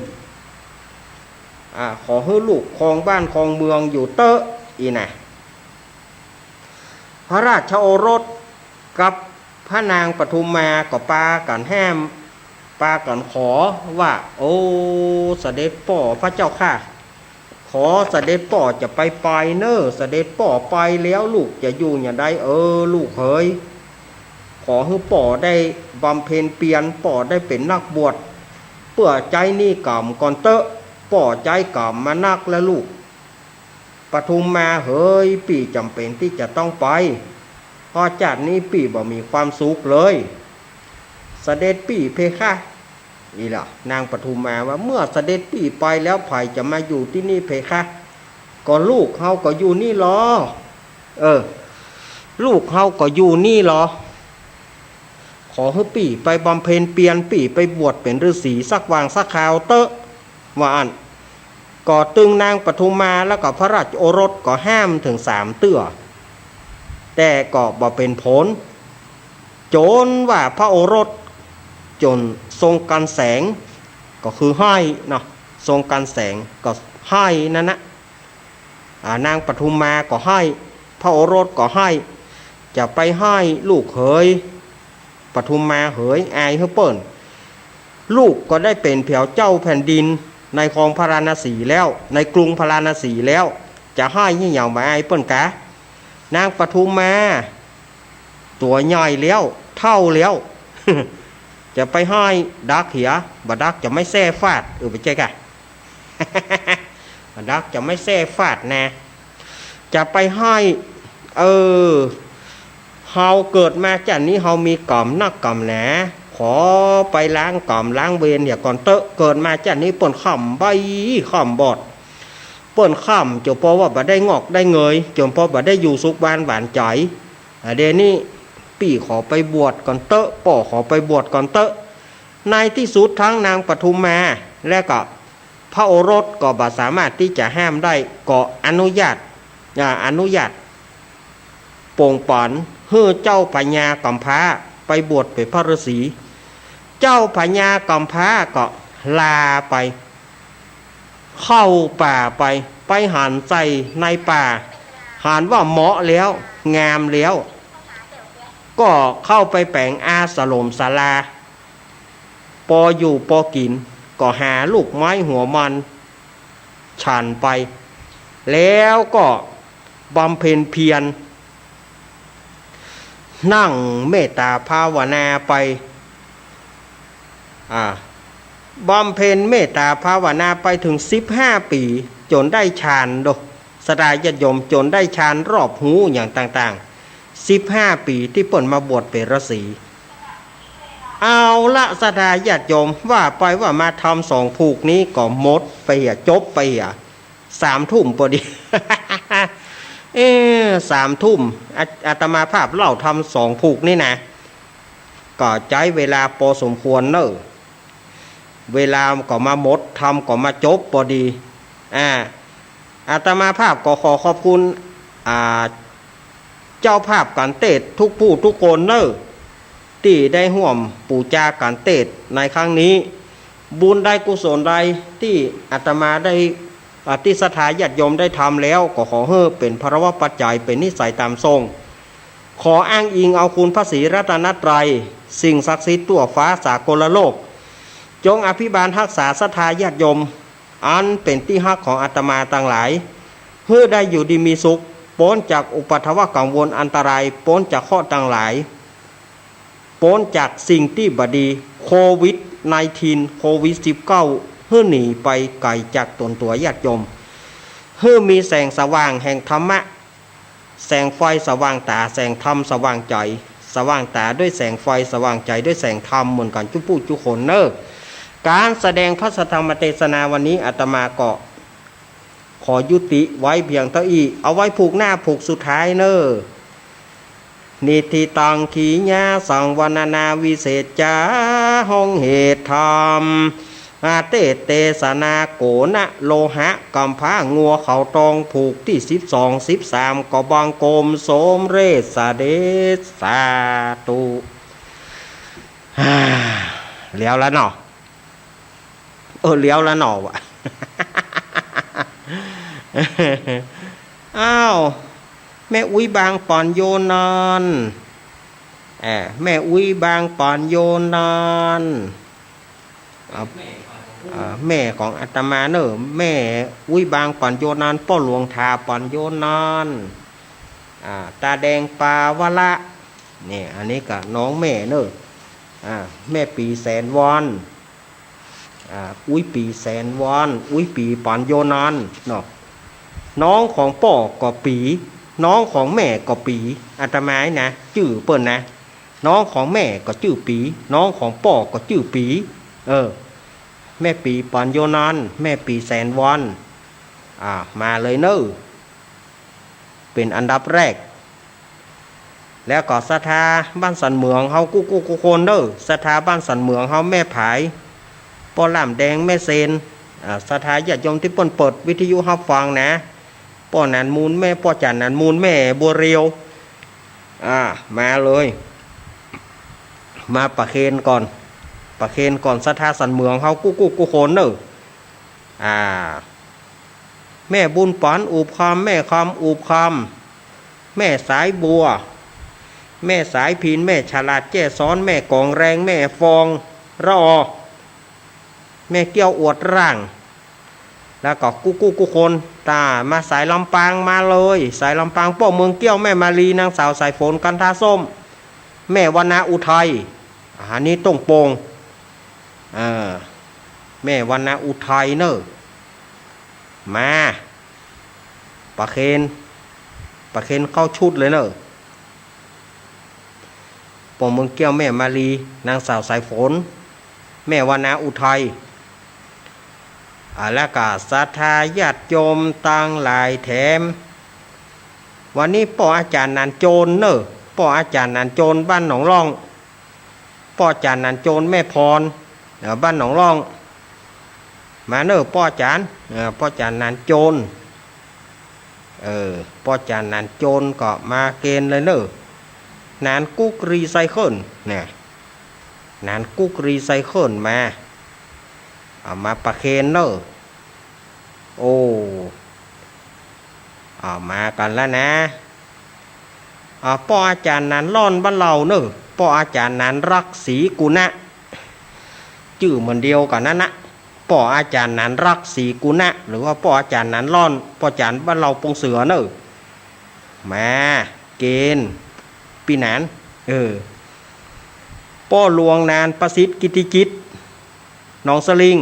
อ่า ขอหื้อลูกครองบ้านครองเมืองอยู่เต๊อะ อี้นะ พระราชโอรสกับพระนางปทุมมาก็ปากั๋นแห้ม ปากั๋นขอว่า โอ้ เสด็จป้อพระเจ้าข้า ขอเสด็จป้อจะไปไปเน่อ เสด็จป้อไปแล้วลูกจะอยู่อย่างใด เออ ลูกเหย ขอหื้อป้อได้บำเพ็ญเปียร ป้อได้เป๋นนักบวช เปื้อใจ๊หนี้กรรมก่อนเต๊อะ ป้อใจ๊กรรมมานักแล้วลูก ปทุมมาเหย ปี้จ๋ำเป๋นตี้จะต้องไป เพราะจาตินี้ปี้บ่มีความสุขเลย เสด็จปี้เพคะ อี้ละ นางปทุมมาว่า เมื่อเสด็จปี้ไปแล้วใผจะมาอยู่ตี้นี่เพคะ ก็ลูกเฮาก็อยู่นี่ลอ เออ ลูกเฮาก็อยู่นี่ลอ ขอหื้อปี้ไปบำเพ็ญเปียร ปี้ไปบวชเป๋นฤๅษีสักวางสักคราวเต๊อะ ว่าอั้น ก็ตึงนางปทุมมาแล้วก็พระราชโอรสก็ห้ามเถิงสามเตื้อ แต่ก็บ่เป๋นผล จ๋นว่าพระโอรสจ๋นทรงกั๋นแสง ก็คือไห้เนาะ ทรงกั๋นแสงก็ไห้นั่นนะ อ่า นางปทุมมาก็ไห้ พระโอรสก็ไห้ จะไปไห้ลูกเหย ปทุมมาเหย อายหื้อเปิ้น ลูกก็ได้เป๋นเผียวเจ้าแผ่นดินในครองพาราณสีแล้ว ในกรุงพาราณสีแล้ว จะไห้ยี่หยังบ่อายเปิ้นกา นางปทุมมา ตั๋วใหญ่แล้ว เฒ่าแล้ว จะไปไห้ดักเหีย บ่ดักจะไม้แส้ฟาด เออ บ่ใจ้กา บ่ดักจะไม้แส้ฟาดนะ จะไปไห้ เออ เฮาเกิดมาจาตินี้เฮามีกรรมนักกรรมหนา ขอไปล้างกรรมล้างเวรเหียก่อนเต๊อะ เกิดมาจาตินี้เปิ้นค่ำใบ้ค่ำบอด เปิ้นค่ำจ๋นปอว่าบ่ได้งอกได้เงย จ๋นปอบ่ได้อยู่สุขบ้านหวานใจ๋ อ่า เดี๋ยวนี้ปี้ขอไปบวชก่อนเต๊อะ ป้อขอไปบวชก่อนเต๊อะ ในตี้สุดทั้งนางปทุมมาและก็พระโอรสก็บ่สามารถตี้จะห้ามได้ ก็อนุญาต อ่า อนุญาตป่งป๋อนหื้อเจ้าพญากำพร้าไปบวชเป๋นพระฤๅษี เจ้าพญากำพร้าก็ลาไป เข้าป่าไป ไปหันใส่ในป่า หันว่าเหมาะแล้ว งามแล้ว ก็เข้าไปแป๋งอาสรมศาลา ปออยู่ปอกิ๋น ก็หาลูกไม้หัวมันฉันไป แล้วก็บำเพ็ญเพียร นั่งเมตตาภาวนาไป อ่า บำเพ็ญเมตตาภาวนาไปเถิงสิบห้าปี๋ จ๋นได้ฌานโด ศรัทธาญาติโยม จ๋นได้ฌานรอบฮู้หยังต่างๆ สิบห้าปี๋ตี้เปิ้นมาบวชเป๋นฤๅษี เอาละ ศรัทธาญาติโยม ว่าไปว่ามาธรรมสองผูกนี้ก็หมดไปเหีย จบไปเหีย สามทุ่มปอดี เอ๊ะ สามทุ่ม อา- อาตมาภาพเล่าธรรมสองผูกนี้นะ ก็ใจ๊เวลาปอสมควรเน่อ เวลาก็มาหมด ธรรมก็มาจบปอดี อ่า อาตมาภาพก็ขอขอบคุณ อ่า เจ้าภาพก๋านเตศน์ทุกผู้ทุกคนเน่อ ตี้ได้ฮ่วมปู๋จาก๋านเตศน์ในครั้งนี้ บุญใดกุศลใดตี้อาตมาได้ อ่า ตี้ศรัทธาญาติโยมได้ทำแล้ว ก็ขอหื้อเป๋นพลวปัจจัย เป๋นนิสัยต๋ามส่ง ขออ้างอิงเอาคุณพระศรีรัตนตรัย สิ่งศักดิ์สิทธิ์ทั่วฟ้าสากลโลก จงอภิบาลฮักษาศรัทธาญาติโยม อันเป๋นตี้ฮักของอาตมาตังหลาย หื้อได้อยู่ดีมีสุข ป๊นจากอุปัทวะกังวลอันตราย ป๊นจากเคราะห์ตังหลาย ป๊นจากสิ่งตี้บ่ดี โควิดไนน์ทีน โควิดสิบเก้า หื้อหนีไปไก๋จากต๋นตั๋วญาติโยม หื้อมีแสงสว่างแห่งธรรมะ แสงไฟสว่างต๋า แสงธรรมสว่างใจ๋ สว่างต๋าด้วยแสงไฟ สว่างใจ๋ด้วยแสงธรรม เหมือนกั๋นจุ๊ผู้จุ๊คนเน่อ ก๋านแสดงพระสัทธรรมเตสนาวันนี้อาตมาก็ขอยุติไว้เพียงเต้าอี้ เอาไว้ผูกหน้าผูกสุดท้ายเน่อ นิฏฐิตัง ขีณาสัง วรรณนาวิเศษจา ห้องเหตุธรรม อาเตเตสนา โกณะโลหะ กำพร้างัวเขาตอง ผูกตี้สิบสอง สิบสาม ก็บังคมสมเร็จเสด็จ สาธุ แล้วละเนาะ เออ แล้วละเนาะวะ อ้าว แม่อุ๊ยบางป๋อนโยนอน เอ่อ แม่อุ๊ยบางป๋อนโยนอน อ่า อ่า แม่ของอาตมาเนอะ แม่อุ๊ยบางป๋อนโยนอน ป้อหลวงถาป๋อนโยนอน อ่า ตาแดงปาวละ เนี่ย อันนี้ก็น้องแม่เนอะ อ่า แม่ปี๋แสนวอน อ่า อุ๊ยปี๋แสนวอน อุ๊ยปี๋ป๋อนโยนอนเนาะ น้องของป้อก็ปี๋ น้องของแม่ก็ปี๋ อาตมานะ จื้อเปิ้นนะ น้องของแม่ก็จื้อปี๋ น้องของป้อก็จื้อปี๋ เออ แม่ปี๋ป๋อนโยนอน แม่ปี๋แสนวอน อ่า มาเลยเนอะ เป๋นอันดับแรก แล้วก็ศรัทธาบ้านสันเหมืองเฮากู้กู้กู้คนเนอะ ศรัทธาบ้านสันเหมืองเฮา แม่ผาย ป้อหลามแดง แม่เซน อ่า ศรัทธาญาติโยมตี้เปิ้นเปิดวิทยุฮับฟังนะ ป้อหนานมูล แม่ ป้อจ๋านหนานมูล แม่บัวเรียว อ่า มาเลย มาประเคนก่อน ประเคนก่อน ศรัทธาสันเหมืองเฮากู้กู้กู้คนเนอะ อ่า แม่บุญป๋อนอูบคอม แม่คอมอูบคอม แม่สายบัว แม่สายพิน แม่ฉลาดแจ้ซ้อน แม่กองแรง แม่ฟองระออ แม่เกี้ยวอวดร่าง แล้วก็กู้กู้กู้คน ตามาสายลำปางมาเลย สายลำปาง ป้อเมืองเกี้ยว แม่มาลี นางสาวสายฝน กันทาส้ม แม่วรรณาอุทัย อันนี้ต้องโป่ง เออ แม่วรรณาอุทัยเนอะ มา ประเคน ประเคนเข้าชุดเลยเนอะ ป้อเมืองเกี้ยว แม่มาลี นางสาวสายฝน แม่วรรณาอุทัย อ่า แล้วก็ศรัทธาญาติโยมตังหลายแถม วันนี้ป้ออาจ๋ารย์หนานโจรเนอะ ป้ออาจ๋ารย์หนานโจร บ้านหนองล่อง ป้ออาจ๋ารย์หนานโจร แม่พร เอ่อ บ้านหนองล่อง มาเนอะ ป้ออาจ๋ารย์ เอ่อ ป้ออาจ๋ารย์หนานโจร เออ ป้ออาจ๋ารย์หนานโจรก็มาเกณฑ์เลยเนอะ หนานกุ๊กรีไซเคิล เนี่ย หนานกุ๊กรีไซเคิลมา เอามาประเคนเนอะ โอ้ เอามากั๋นแล้วนะ อ่า ป้ออาจ๋ารย์หนานล่อนบ้านเฮาเนอะ ป้ออาจ๋ารย์หนานรักศรีกุณะ จื้อเหมือนเดียวกั๋นนั้นนะ ป้ออาจ๋ารย์หนานรักศรีกุณะ หรือว่าป้ออาจ๋ารย์หนานล่อน ป้ออาจ๋ารย์บ้านเฮาปงเสือเนอะ มาเกณฑ์ปี้หนาน เออ ป้อหลวงหนานประสิทธิ์กิตติจิต หนองสลิง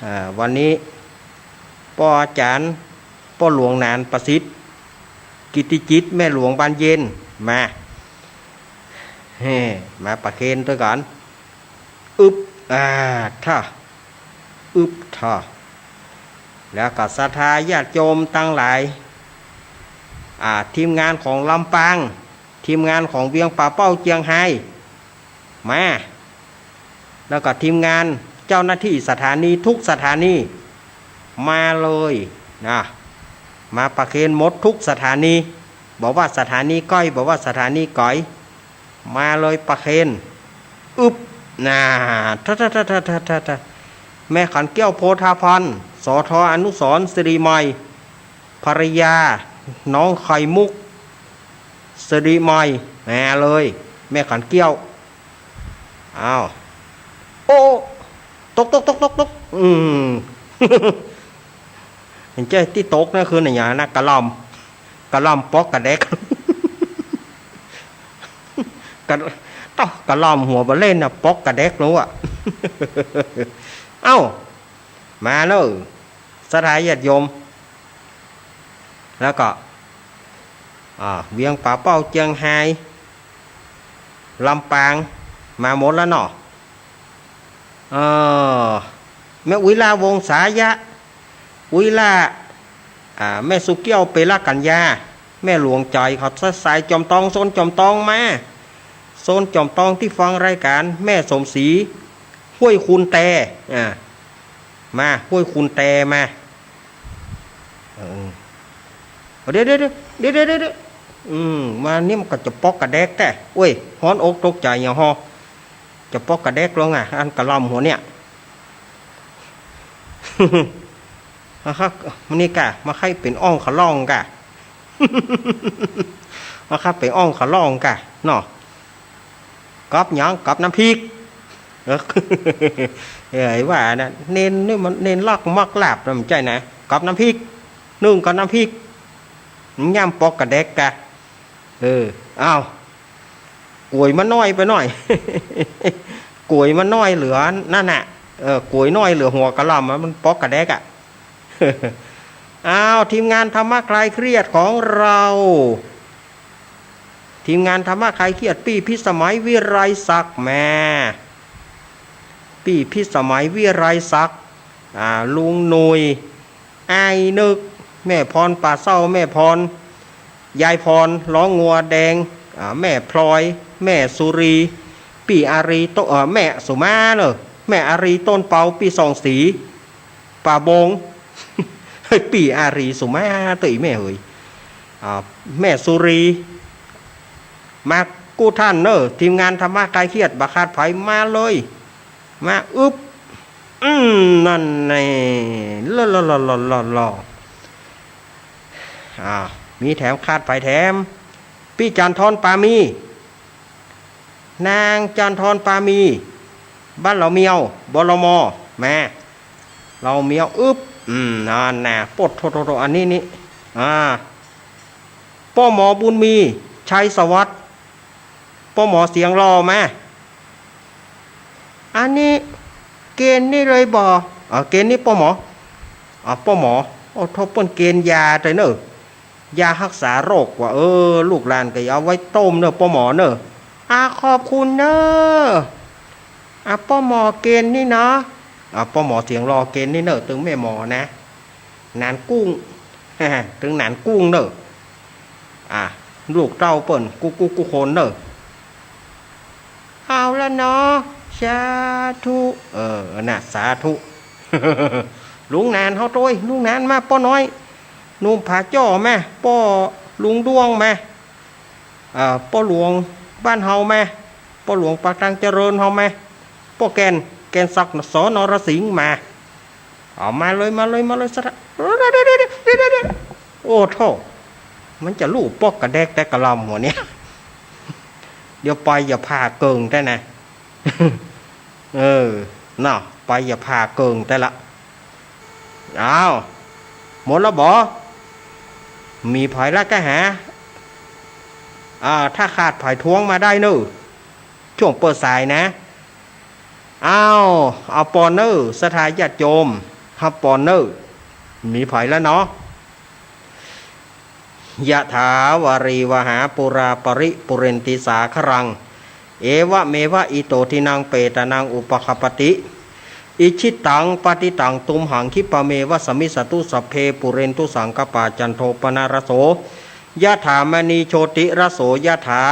อ่า วันนี้ ป้ออาจ๋ารย์ ป้อหลวงหนานประสิทธิ์กิตติจิต แม่หลวงบานเย็น มา เฮ้ มาประเคนตวยกั๋น อึบ อ่า ท่า อึบ ท่า แล้วก็ศรัทธาญาติโยมตังหลาย อ่า ทีมงานของลำปาง ทีมงานของเวียงป่าเป้าเจียงไฮ้ มา แล้วก็ทีมงานเจ้าหน้าตี้สถานีทุกสถานี มาเลยนะ มาประเคนหมดทุกสถานี บ่ว่าสถานีใก้ บ่ว่าสถานีไก๋ มาเลยประเคน อึบ น่า ท่า ท่า แม่ขันเกี้ยว โพธาพันธ์ สอทออนุสรณ์ สิริใหม่ ภรรยา น้องไข่มุก สิริใหม่ มาเลย แม่ขันเกี้ยว อ้าว โอ้ ตก ตก ตก ตก ตก อืม เห็นใจ้ตี้ตกนะ คืออะหยังนะ กะหล่ำ กะหล่ำป๊อกกะแดก กะ ต๊อก กะหล่ำหัวบ่เล่นนะ ป๊อกกะแดกแล้วอะ เอ้า มาเนอะ ศรัทธาญาติโยม แล้วก็ อ่า เวียงป่าเป้า เจียงไฮ้ ลำปาง มาหมดแล้วเนาะ เออ แม่อุ๊ยล่า วงศายะ อุ๊ยล่า อ่า แม่สุเกี้ยว เปละกัญญา แม่หลวงใจ๋ เขาสายจอมตอง โซนจอมตองมา โซนจอมตองตี้ฟังรายก๋าน แม่สมศรี ห้วยคูนแต อ่า มา ห้วยคูนแตมา เออ เดี๋ยว เดี๋ยว เดี๋ยว อืม มานี่มันก็จะป๊อกกะแดกแต๊ โอ้ย ฮ้อนอกตกใจ๋หยังฮอ จะป๊อกกะแดกลงอ่ะ อันกะหล่ำหัวเนี่ย มาครับ มื้อนี้กะ มาใค่เป๋นอ่องขะล่องกะ มาครับ เป๋นอ่องขะล่องกะ เนาะ กับหยัง กับน้ำพริก เออ เออ ไอ้ว่านะ เณรนี่มัน เณรลักมักลาบนะ บ่ใจ้นะ กับน้ำพริก นึ่งกับน้ำพริก ย่ำปอกกะแดกกะ เออ อ้าว ก๋วยมันน้อยไปหน้อย ก๋วยมันน้อยเหลือนั่นน่ะ เออ ก๋วยน้อยเหลือหัวกะหล่ำอะ มันปอกกะแดกอะ อ้าว ทีมงานธรรมะคลายเครียดของเรา ทีมงานธรรมะคลายเครียด ปี้พิสมัย วิไลศักดิ์ แม่ ปี้พิสมัย วิไลศักดิ์ อ่า ลุงหนุ่ย อ้ายนึก แม่พร ป่าเศร้า แม่พร ยายพร ร้องงัวแดง อ่า แม่พลอย แม่สุรี ปี้อารี โต เอ่อ แม่สุมาเนอะ แม่อารี ต้นเปา ปี้ส่องศรี ป่าบง เฮ้ย ปี้อารี สุมา เตย แม่เหย อ่า แม่สุรี มากู้ท่านเนอะ ทีมงานธรรมะคลายเครียด บ่ขาดใผ มาเลย มา อึ๊บ อืม นั่นแน่ ลอ ลอ ลอ ลอ ลอ ลอ อ่า มีแถม ขาดใผแถม ปี้จันทร์ทอน ปามี นางจันทร์ทอน ปามี บ้านเหล่าเมียว บลม มา เหล่าเมียว อึ๊บ อืม นั่นน่ะ ปดโทโทโท อันนี้นี่ อ่า ป้อหมอบุญมี ชัยสวัสดิ์ ป้อหมอเสียงหล่อ มา อันนี้เกณฑ์นี่เลยบ่ อ่า เกณฑ์นี่ป้อหมอ อ่า ป้อหมอ โอ้โธ่ เปิ้นเกณฑ์ยาไตเนอะ ยาฮักษาโรคว่า เออ ลูกหลานก็อย่าเอาไว้ต้มเนอะ ป้อหมอเนอะ อ่า ขอบคุณเนอะ อ่า ป้อหมอเกณฑ์นี่เนาะ อ่า ป้อหมอเสียงหล่อเกณฑ์นี่เนอะ ตึงแม่หมอนะ หนานกุ้ง ตึงหนานกุ้งเนอะ อ่ะ ลูกเต้าเปิ้นกู้กู้กู้คนเนอะ เอาละเนาะ สาธุ เออ น่ะ สาธุ ลุงหนานเฮาโตย ลุงหนานมา ป้อน้อย หนุ่มผาจ้อมา ป้อลุงด้วงมา อ่า ป้อหลวงบ้านเฮามา ป้อหลวงปากทางเจริญเฮามา ป้อแก่น แก่นศักดิ์ ส.น.รสิงห์ มา เอามาเลย มาเลย มาเลย สะระ โอ้โธ่ มันจะลู่ปอกกะแดกแต่กะลำหัวเนี่ย เดี๋ยวไปอย่าพาเกิงได้นะ เออ น่ะ ไปอย่าพาเกิงแต่ละ อ้าว หมดแล้วบ่ มีใผละกะหา อ่า ถ้าขาดใผทวงมาได้เนอะ ช่วงเปิดสายนะ อ้าว เอาปอนเนอะ ศรัทธาญาติโยม ฮับปอนเนอะ มีใผแล้วเนาะ ยะถาวาริวหาปูราปริปูเรนติสาคารัง เอวะเมวะอิโตทินังเปตานังอุปคปปติ อิจฉิตังปฏิตังตุมหังคิปะเมวะสมมิจฉตุสัพเพปูเรนตุสังกปาจันโทปนรสโส ยะถามะนีโชติรสโสยะถา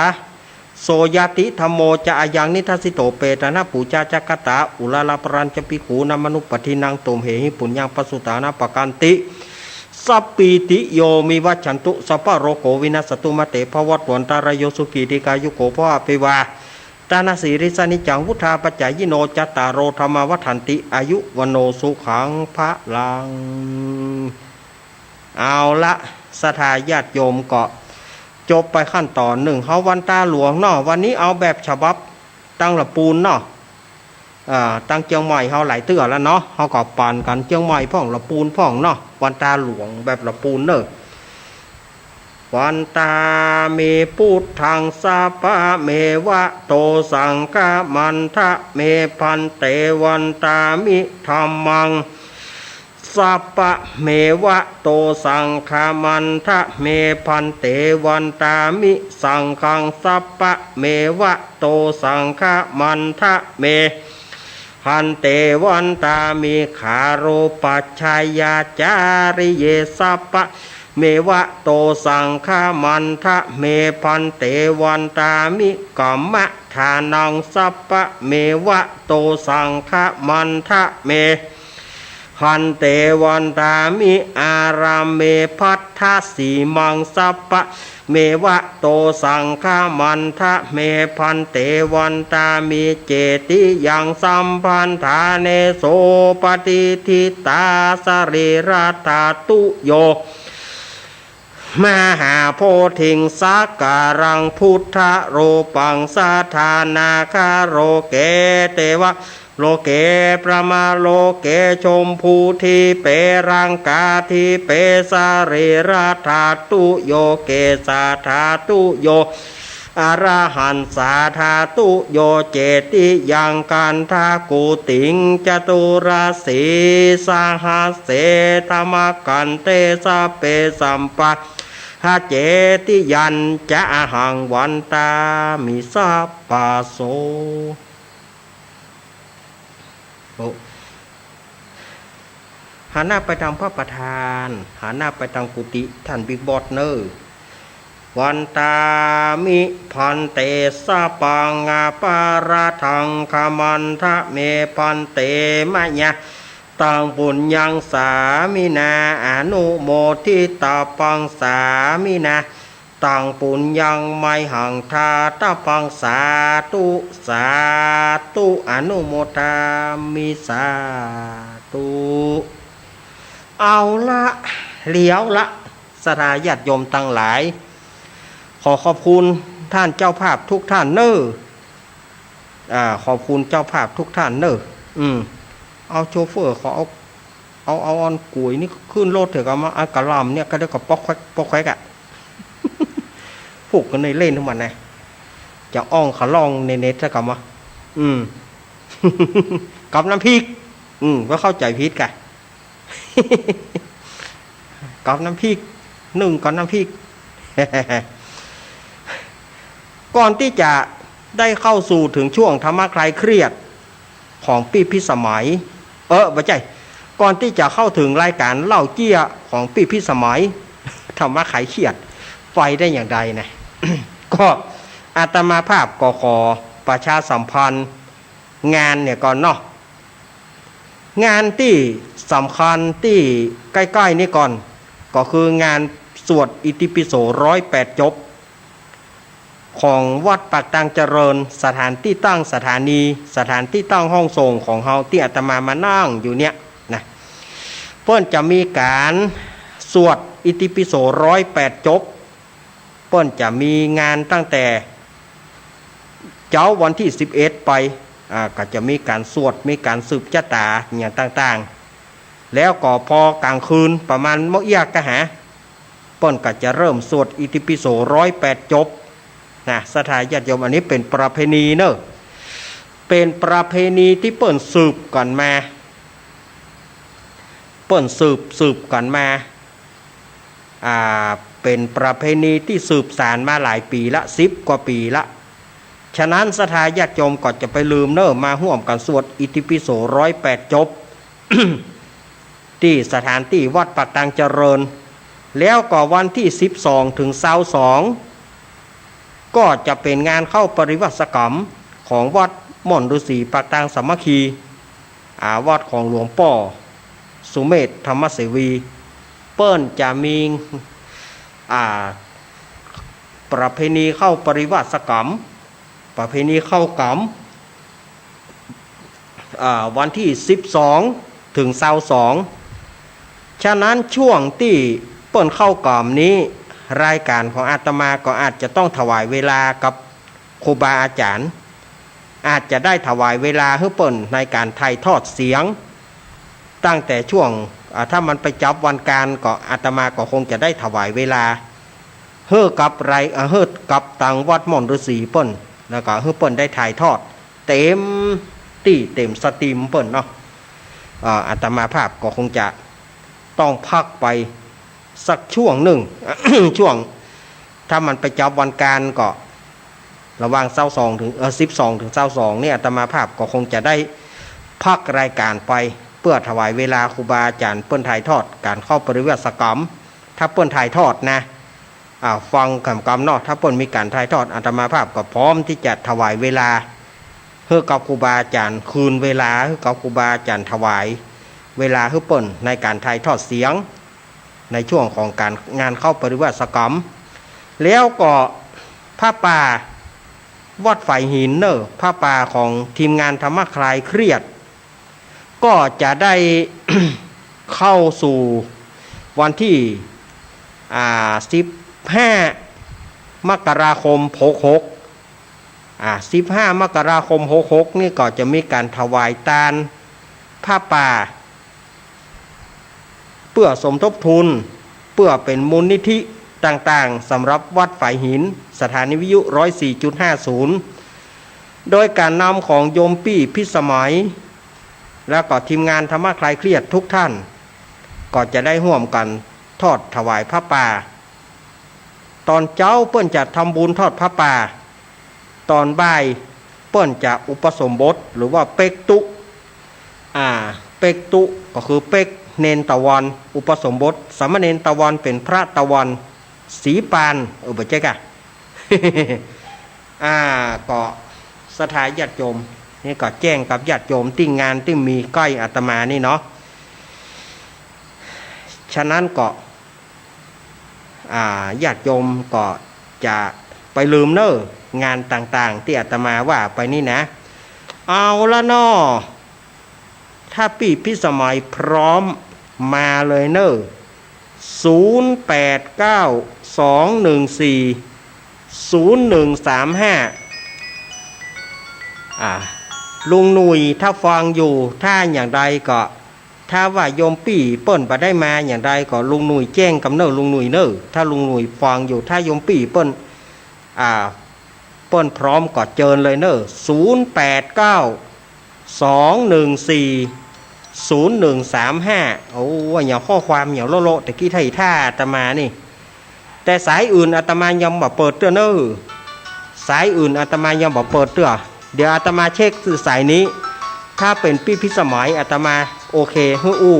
โสยะติธัมโมจะอะยังนิทัสสิโตเปตานะปูจาจะกะตาอุระระปะรัญจะภิกขูนามะนุปปะทินังตุมเหหิปุญญังปะสุตานะปะกันติ สัพปีติโยมิวัชชันตุ สัพพะโรโควินัสสะตุ มาเตภะวัตวันตะราโย สุขีทีฆายุโกภะ อภิวาทะนะสีลิสสะ นิจจังวุฑฒาปะจายิโน จัตตาโรธัมมาวัฑฒันติ อายุวัณโณสุขังพะลัง เอาละ ศรัทธาญาติโยมก็จบไปขั้นตอนนึ่ง เฮาวันตาหลวงเนาะ วันนี้เอาแบบฉบับตังละปูนเนาะ อ่า ตังเจียงใหม่เฮาหลายเตื้อแล้วเนาะ เฮาก็ปานกั๋นเจียงใหม่พ่อง ละปูนพ่องเนาะ วันตาหลวงแบบละปูนเน่อ วันตามิ พุทธัง สัพพะเมวะ โต สังฆะมันทะเม ภันเต วันตามิ ธัมมัง สัพพะเมวะ โต สังฆะมันทะเม ภันเต วันตามิ สังฆัง สัพพะเมวะ โต สังฆะมันทะเม ภันเต วันตามิ คารุปัชฌายาจาริเย สัพพะเมวะ โต สังฆะมันทะเม ภันเต วันตามิ กัมมะทานัง สัพพะเมวะ โต สังฆะมันทะเม ภันเต วันทามิ อารามเม ภัททสีมัง สัพพะเมวะโต สังฆมันทะเม ภันเต วันทามิ เจติยัง สัมพันธาเน โส ปะฏิฏฐิตา สะรีระธาตุโย มหาโพธิง สักการัง พุทธรูปัง สะทานาคา โลเก เตวะโลเก พรหมโลเก ชมพูทิเป รังกาทิเป สะรีระธาตุโย เกสาธาตุโย อรหันสาธาตุโย เจติยัง กันทะกูติง จตุรสีสหัสเส ธมะกันเต สัพเพ สัมปะหะ เจติยังจะ อะหัง วันทามิ สัพพะโส โอ้ หันหน้าไปตางพระประธาน หันหน้าไปตางกุฏิต้านบิ๊กบอสเน่อ วันทามิ ภันเต สัพพัง อปะราธัง ขมันทะเม ภันเต มะยะ ตัง ปุญญัง สามินา อนุโมทิตาปัง สามินา ตัง ปุญญัง มะยหัง ทาตาปัง สาธุ สาธุ อนุโมทามิ สาธุ เอาละ เหลียวละ ศรัทธาญาติโยมตังหลาย ขอขอบคุณต้านเจ้าภาพกู้ต้านเน่อ อ่า ขอบคุณเจ้าภาพกู้ต้านเน่อ อืม เอาโชเฟอร์เขาเอา เอา เอาอันก๋วยนี่ขึ้นรถเถอะ ก็มา อันกะหล่ำเนี่ย ก็เดี๋ยวก็ป๊อกแควก ป๊อกแควกอะ พูดกั๋นในเล่นทั้งวันนะ จะอ้องขะล่องในเน็ตซะก่ำว่า อืม กับน้ำพริก อืม ว่าเข้าใจ๋ผิดก่ะ กับน้ำพริก นึ่งกับน้ำพริก ก่อนตี้จะได้เข้าสู่เถิงช่วงธรรมะคลายเครียดของปี้พิสมัย เออ บ่ใจ้ ก่อนตี้จะเข้าเถิงรายก๋านเล่าเจี้ยของปี้พิสมัย ธรรมะคลายเครียด ไปได้อย่างใดนะ ก็อาตมาภาพก็ขอประชาสัมพันธ์งานเนี่ยก่อนเนาะ งานตี้สำคัญตี้ใก้ๆ นี่ก่อน ก็คืองานสวดอิติปิโสร้อยแปดจบ ของวัดปากตางเจริญ สถานตี้ตั้งสถานี สถานตี้ตั้งห้องส่งของเฮาตี้อาตมามานั่งอยู่เนี่ยนะ เปิ้นจะมีก๋านสวดอิติปิโสร้อยแปดจบ เปิ้นจะมีงานตั้งแต่เจ๊าวันตี้สิบเอ็ดไป อ่า ก็จะมีก๋านสวด มีก๋านสืบจะต๋าอย่างต่างๆ แล้วก็พอก๋างคืนประมาณเมื่อเอี้ยกะหา เปิ้นก็จะเริ่มสวดอิติปิโสร้อยแปดจบนะ ศรัทธาญาติโยม อันนี้เป๋นประเพณีเน่อ เป๋นประเพณีตี้เปิ้นสืบกั๋นมา เปิ้นสืบ สืบกั๋นมา อ่า เป๋นประเพณีตี้สืบสานมาหลายปี๋ละ สิบกว่าปี๋ละ ฉะนั้นศรัทธาญาติโยมก็จะไปลืมเน่อ มาฮ่วมกั๋นสวดอิติปิโสร้อยแปดจบ ตี้สถานตี้วัดปากตางเจริญ แล้วก็วันตี้สิบสองเถิงซาวสอง ก็จะเป๋นงานเข้าปริวาสกรรมของวัดม่อนฤๅษีปากตางสามัคคี อ่า วัดของหลวงป้อสุเมธธรรมเสวี เปิ้นจะมี อ่า ประเพณีเข้าปริวาสกรรม ประเพณีเข้ากรรม อ่า วันตี้สิบสองเถิงซาวสอง ฉะนั้นช่วงตี้เปิ้นเข้ากรรมนี้ รายก๋านของอาตมาก็อาจจะต้องถวายเวลากับครูบาอาจ๋ารย์ อาจจะได้ถวายเวลาหื้อเปิ้นในก๋านถ่ายทอดเสียง ตั้งแต่ช่วง อ่า ถ้ามันไปจับวันก๋านก็อาตมาก็คงจะได้ถวายเวลา หื้อกับราย เอ่อ หื้อกับตางวัดม่อนฤๅษีเปิ้น แล้วก็หื้อเปิ้นได้ถ่ายทอดเต็มตี้เต็มสตรีมเปิ้นเนาะ เอ่อ อาตมาภาพก็คงจะต้องพักไปสักช่วงนึ่ง ช่วง ถ้ามันไปจับวันก๋านก็ระหว่างซาวสองเถิง เอ่อ สิบสองเถิงซาวสองเนี่ย อาตมาภาพก็คงจะได้พักรายก๋านไป เปื้อถวายเวลาครูบาอาจ๋ารย์เปิ้นถ่ายทอดก๋านเข้าปริวาสกรรม ถ้าเปิ้นถ่ายทอดนะ อ่า ฟังกำกำเนาะ ถ้าเปิ้นมีก๋านถ่ายทอด อาตมาภาพก็พร้อมตี้จะถวายเวลาหื้อกับครูบาอาจ๋ารย์ คืนเวลาหื้อกับครูบาอาจ๋ารย์ถวาย เวลาหื้อเปิ้นในก๋านถ่ายทอดเสียง ในช่วงของก๋านงานเข้าปริวาสกรรม แล้วก็ผ้าป่าวัดฝายหินเน่อ ผ้าป่าของทีมงานธรรมะคลายเครียด ก็จะได้ เข้าสู่วันตี้ อ่า สิบห้า มกราคม หกหก อ่า สิบห้า มกราคม หกหก นี่ก็จะมีก๋านถวายตานผ้าป่า เปื้อสมทบทุน เปื้อเป๋นมูลนิธิต่างๆ สำหรับวัดฝายหิน สถานีวิทยุ ร้อยสี่จุดห้าศูนย์ โดยก๋านนำของโยมปี้พิสมัย แล้วก็ทีมงานธรรมะคลายเครียดทุกท่าน ก็จะได้ฮ่วมกั๋นทอดถวายผ้าป่า ต๋อนเจ๊าเปิ้นจะทำบุญทอดผ้าป่า ต๋อนบ่ายเปิ้นจะอุปสมบท หรือว่าเป๊กตุ๊ อ่า เป๊กตุ๊ก็คือเป๊กเณรตะวัน อุปสมบทสามเณรตะวันเป๋นพระตะวันสีปาน เออ บ่ใจ้ก่ะ อ่า ก็ศรัทธาญาติโยม นี่ก็แจ้งกับญาติโยมตี้งานตี้มีใก้อาตมานี่เนาะ ฉะนั้นก็ อ่า ญาติโยมก็จะไปลืมเน่อ งานต่างๆ ตี้อาตมาว่าไปนี่นะ เอาละเนาะ ถ้าปี้พิสมัยพร้อมมาเลยเน่อ ศูนย์แปดเก้า สองหนึ่งสี่ ศูนย์หนึ่งสามห้า อ่า ลุงหนุ่ยถ้าฟังอยู่ ถ้าอย่างใดก็ ถ้าว่าโยมปี้เปิ้นบ่ได้มาอย่างใดก็ลุงหนุ่ยแจ้งกำเน่อ ลุงหนุ่ยเน่อ ถ้าลุงหนุ่ยฟังอยู่ ถ้าโยมปี้เปิ้น อ่า เปิ้นพร้อมก็เจิญเลยเน่อ ศูนย์แปดเก้า สองหนึ่งสี่ ศูนย์หนึ่งสามห้า โอ้ อย่างข้อความอย่างโละๆ ตะกี้ไถ่ท่าอาตมานี่ แต่สายอื่นอาตมายังบ่เปิดเตื้อเน่อ สายอื่นอาตมายังบ่เปิดเตื้อ เดี๋ยวอาตมาเช็คสายนี้ ถ้าเป๋นปี้พิสมัยอาตมาโอเค หื้ออู้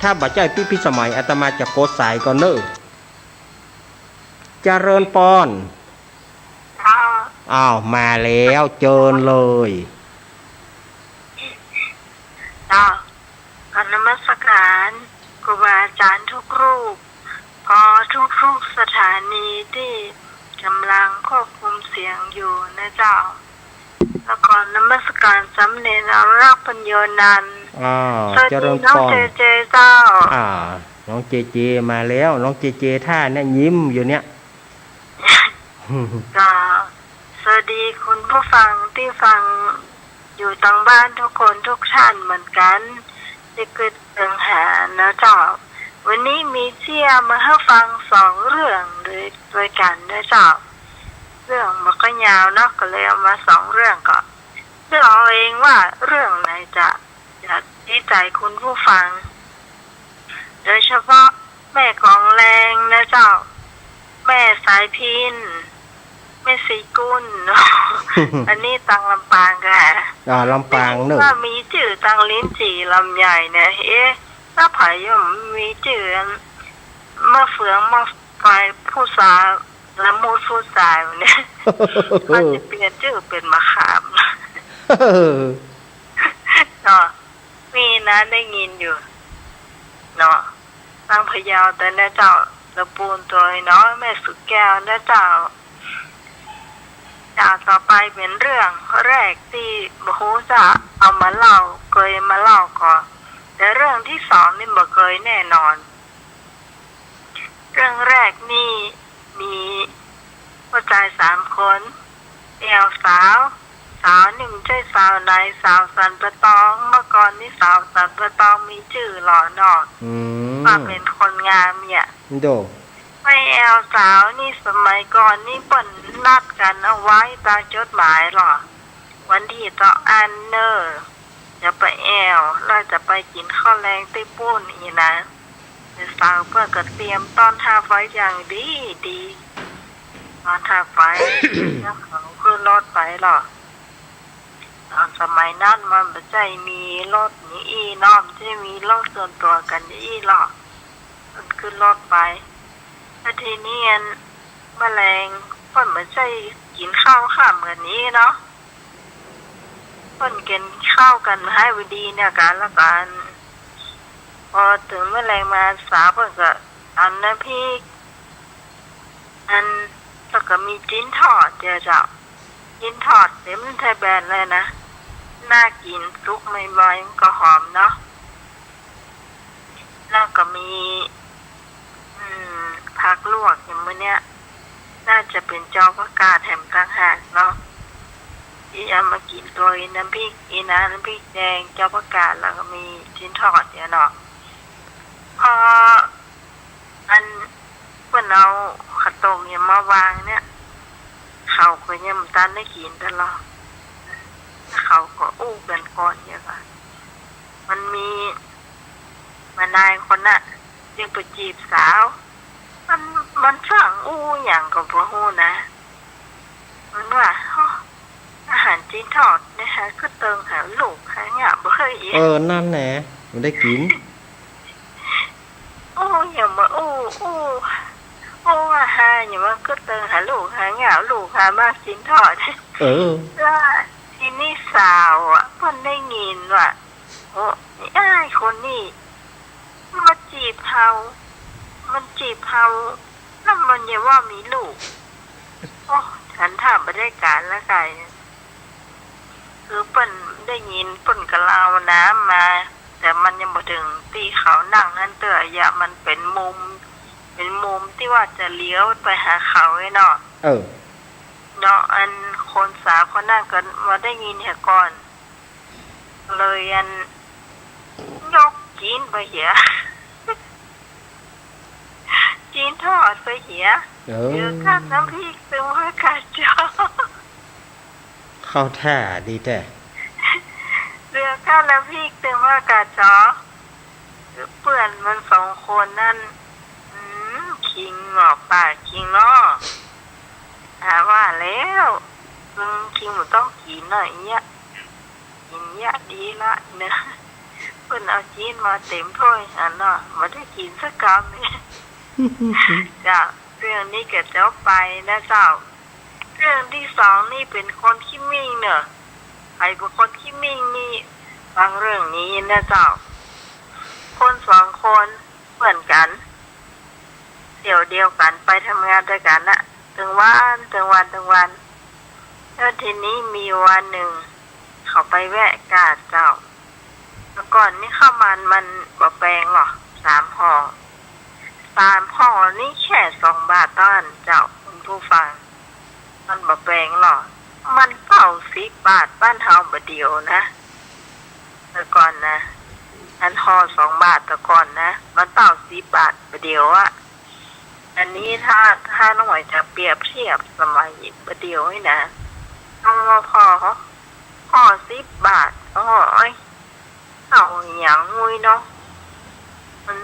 ถ้าบ่ใจ้ปี้พิสมัยอาตมาจะกดสายก่อนเน่อ เจริญปอน เจ้า อ้าว มาแล้ว เจิญเลย เจ้า ขอนมัสการครูบาอาจารย์ทุกรูป ขอทุกๆ สถานีที่กำลังควบคุมเสียงอยู่นะเจ้า แล้วก็นมัสการสามเณรอนุรักษ์ปัญโญนันท์ อ้าว สวัสดี เจริญปอน น้องเจเจเจ้า อ่า น้องเจเจมาแล้ว น้องเจเจท่าเนี่ยยิ้มอยู่เนี่ย ก็สวัสดีคุณผู้ฟังที่ฟังอยู่ตางบ้านทุกคนทุกท่านเหมือนกั๋น ตี้กึ๊ดเติงหานะเจ้า วันนี้มีเจื้อมาหื้อฟังสองเรื่องโดย โดยกั๋นนะเจ้า เรื่องมันก็ยาวเนาะ ก็เลยเอามาสองเรื่องก่อน เลือกเอาเองว่าเรื่องไหนจะ จะดีใจ๋คุณผู้ฟัง โดยเฉพาะแม่กองแรงนะเจ้า แม่สายพิณ แม่ศรีกุล อันนี้ตางลำปางก่ะ อ่า ลำปางเน่อ ได้ยินว่ามีจื้อตางลิ้นจี่ลำใหญ่เนี่ย เอ๊ะ ถ้าไผยังมีจื้ออันมะเฟืองมะไฟผู้สาว ละมุดผู้สาวเนี่ย อาจจะเปลี่ยนจื้อเป๋นมะขาม เนาะ มีนะ ได้ยินอยู่ เนาะ ตางพะเยาแต่นะเจ้า ละปูนตวยเนาะ แม่สุแก้วนะเจ้า เจ้า ต่อไปเป๋นเรื่องแรกตี้บ่ฮู้จะเอามาเล่า เกยมาเล่าก่อ แต่เรื่องตี้สองนี่บ่เกยแน่นอน เรื่องแรกนี่มีผู้จายสามคน แอ่วสาว สาวนี่มันใจ้สาวไหน สาวสันป่าตอง เมื่อก่อนนี่สาวสันป่าตองมีจื้อหล่อเนาะ อืม ว่าเป๋นคนงามเนี่ย โด แม่แอ่วสาวนี่สมัยก่อนนี่เปิ้นนัดกั๋นเอาไว้ตางจดหมายหล่อ วันตี้เต้าอั้นเน่อ จะไปแอ่ว แล้วจะไปกิ๋นข้าวแลงตี้ปู๊นอี้นะ แม่สาวเปิ้นก็เตรียมต้อนฮับไว้อย่างดีดี ต้อนฮับไว้ แล้วเขาขึ้นรถไปหล่อ ต๋อนสมัยนั้นมันบ่ใจ้มีรถอย่างอี้เนาะ บ่ใจ้มีรถส่วนตั๋วกั๋นอย่างอี้หล่อ เปิ้นขึ้นรถไป แล้วทีนี้อัน เมื่อแลงเปิ้นบ่ใจ้กิ๋นข้าวค่ำกั๋นอี้เนาะ เปิ้นกิ๋นข้าวกั๋นไห้บ่ดีเนี่ยกั๋น แล้วกั๋น ปอเถิงเมื่อแลงมาสาวเปิ้นก็ต๋ำน้ำพริก อัน แล้วก็มีจิ๊นทอดเจียเจ้า จิ๊นทอดเต๋มไทยแบนเลยนะ น่ากิ๋น สุกใหม่ๆ มันก็หอมเนาะ แล้วก็มี อืม ผักลวกอย่างมื้อเนี้ย น่าจะเป๋นจอผักกาดแถมต่างหากเนาะ ตี้เอามากิ๋นตวยน้ำพริก อีน้ำพริกแดง จอผักกาด แล้วก็มีจิ๊นทอดเนี่ยเนาะ พอ อัน เปิ้นเอาข้าวต้มเนี่ยมาวางเนี่ย เขาก็ยังบ่ตันได้กิ๋นกั๋นหรอก เขาก็อู้กั๋นก่อนเนี่ยว่า มันมี แม่นายคนน่ะ เปิ้นไปจีบสาว มัน มันสั่งอู้หยังก็บ่ฮู้นะ มันว่า "อ้อ อาหารจิ๊นทอดเนี่ยหาก็เติงหาลูกหาเงี้ยบ่เคยเห็น" เออ นั่นแหละ บ่ได้กิ๋น อู้หยังมาอู้ อู้ อู้ว่าหาหยังมาก็เติงหาลูกหาเงี้ย ลูกหามาจิ๊นทอด เออ แล้วทีนี้สาวอะ เปิ้นได้ยินว่า โอ้ ไอ้อ้ายคนนี้ มันมาจีบเฮา มันจีบเฮา แล้วมันยังว่ามีลูก โอ้ ฉันถามบ่ได้ก๋านละไก่ คือเปิ้นได้ยิน เปิ้นก็เล่าน้ำมา แต่มันยังบ่เถิงตี้เขานั่งหั้นเตื้อ อย่า มันเป๋นมุม เป๋นมุมตี้ว่าจะเลี้ยวไปหาเขาไอ้เนาะ เออ เนาะ อันคนสาวคนนั้นก็มาได้ยินเหียก่อน เลยอัน ยกจิ๊นไปเหีย จิ๊นทอดไปเหีย เออ เหลือก้านน้ำพริกตึงไว้ก้านจอ เข้าท่าดีแต๊ เหลือก้านน้ำพริกตึงไว้ก้านจอ คือเปื้อนมันสองคนนั้น อืม คิงเนาะ ป้าคิงเนาะ หาว่าแล้ว อืม คิงบ่ต้องกิ๋นเนาะ เยียะ กิ๋นเยียะดีละเนาะ เปิ้นเอาจิ๊นมาเต๋มถ้วยหั้นเนาะ บ่ได้กิ๋นสักกำเนี่ย จ้ะ เรื่องนี้ก็จบไปนะเจ้า เรื่องตี้สองนี่เป๋นคนขี้มิ่งเนาะ ใผเป๋นคนขี้มิ่งนี่ ฟังเรื่องนี้นะเจ้า คนสองคนเปื้อนกั๋น เตี้ยวเดียวกั๋น ไปทำงานตวยกั๋นน่ะ ตึงวัน ตึงวัน ตึงวัน แล้วทีนี้มีวันหนึ่ง เขาไปแวะกาดเจ้า เมื่อก่อนนี่ข้าวมันมันบ่แปงหรอก สามห่อ สามห่อนี่แค่สองบาทเต้านั้นเจ้า คุณผู้ฟัง มันบ่แปงหรอก มันเก้าสิบบาทบ้านเฮาบ่าเดี่ยวนะ แต่ก่อนนะ อันห่อสองบาทแต่ก่อนนะ มันเก้าสิบบาทบ่าเดี่ยวอะ อันนี้ถ้า ถ้าน้องหมวยจะเปรียบเทียบสมัยบ่าเดี่ยวนี่นะ ต้องว่าห่อ ห่อสิบบาท โอ้ย เอาหยังงุ้ยเนาะ มัน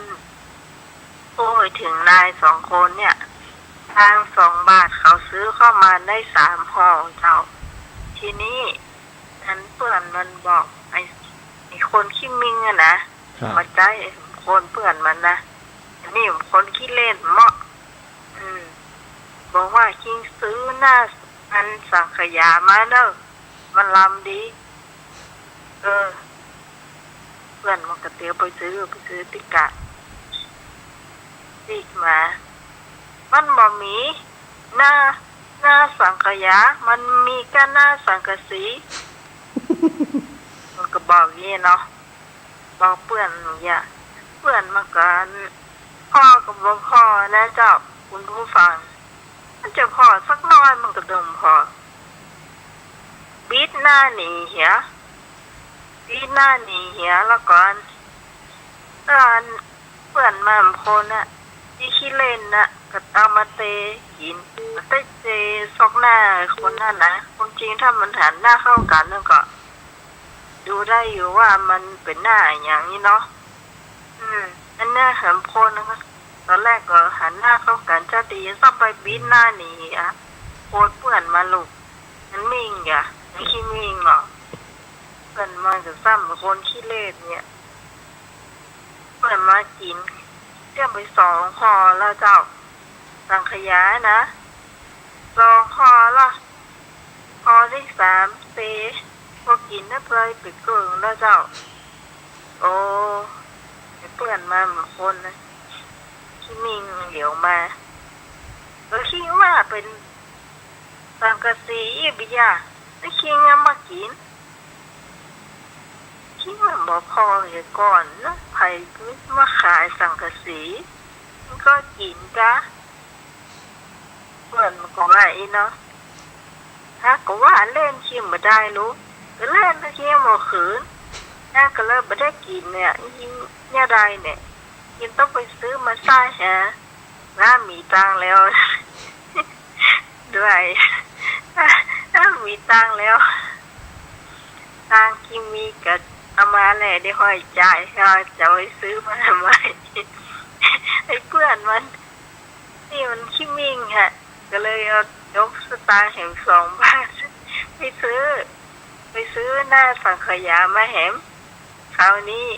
โอ้ย เถิงนายสองคนเนี่ย ทางสองบาทเขาซื้อข้าวมันได้สามห่อเจ้า ทีนี้ อันเปื้อนมันบอก ไอ้ ไอ้คนขี้มิ่งอะนะ ครับ บ่ใจ้คนเปื้อนมันนะ อันนี้คนขี้เล่นเมาะ อืม บอกว่า "คิงซื้อหน้าอันสังขยามาเน่อ มันลำดี" เออ เปื้อนมันก็เตียวไปซื้อ ไปซื้อติ๊กกะ ติ๊กมา มันบ่มีหน้า หน้าสังขยา มันมีก้าหน้าสังกะสี มันก็บอกอย่างนี้เนาะ บอกเปื้อนอย่างเงี้ย เปื้อนมันก็ ผ่อก็บ่ผ่อนะเจ้า คุณผู้ฟัง มันจะผ่อสักน้อยมันก็บ่ผ่อ บิดหน้าหนีเหีย บิดหน้าหนีเหีย แล้วก็อัน เปื้อนมาบางคนน่ะ ตี้ขี้เล่นน่ะ ก็เอามาเตะหิน มาเตะเตะซอกหน้าคนนั้นนะ ความจริงถ้ามันหันหน้าเข้ากั๋นแล้วก็ ดูได้อยู่ว่ามันเป๋นหน้าอะหยังนี่เนาะ อืม อันเนี้ยหันคนนะคะ ต๋อนแรกก็หันหน้าเข้ากั๋น จะดีซ้ำไปบิดหน้าหนีอะ โกรธเปื้อนมาลูก มันมิ่งอะ มันขี้มิ่งเนาะ เปื้อนมันก็ซ้ำคนขี้เล่นเนี่ย เปื้อนมากิ๋น เตี้ยมไปสองห่อแล้วเจ้า สังขยานะ สองห่อละ ห่อตี้สามเต พอกิ๋นน้ำเปื่อยไปเกิ่งแล้วเจ้า โอ้ ไอ้เปื้ ปิ้นมาบางคนนะ ขี้เม่งเหลียวมา ก็คิดว่าเป๋นสังกะสีอีกบิดา แล้วคิดว่ามากิ๋น คิดว่าบ่ผ่อเหียก่อนนะ ใผมาขายสังกะสี มันก็กิ๋นกา เปิ้นมันก็ว่าอี้เนาะ หากก็ว่าเล่น คิดบ่ได้ลูก ก็เล่น ก็คิดบ่คืน หากก็เลยบ่ได้กิ๋นเนี่ย เนี่ยได้เนี่ย ยังต้องไปซื้อมาใส่แฮะ ถ้ามีตังค์แล้ว ด้วย ถ้ามีตังค์แล้ว ตังค์ตี้มีก็เอามาแหละ เดี๋ยวค่อยจ่าย เฮาจะไปซื้อมาใหม่ ไอ้เปื้อนมัน นี่มันขี้เม่งฮะ ก็เลยเอาจกสตางค์แหมสองบาท ไปซื้อ ไปซื้อหน้าสังขยามาแหม คราวนี้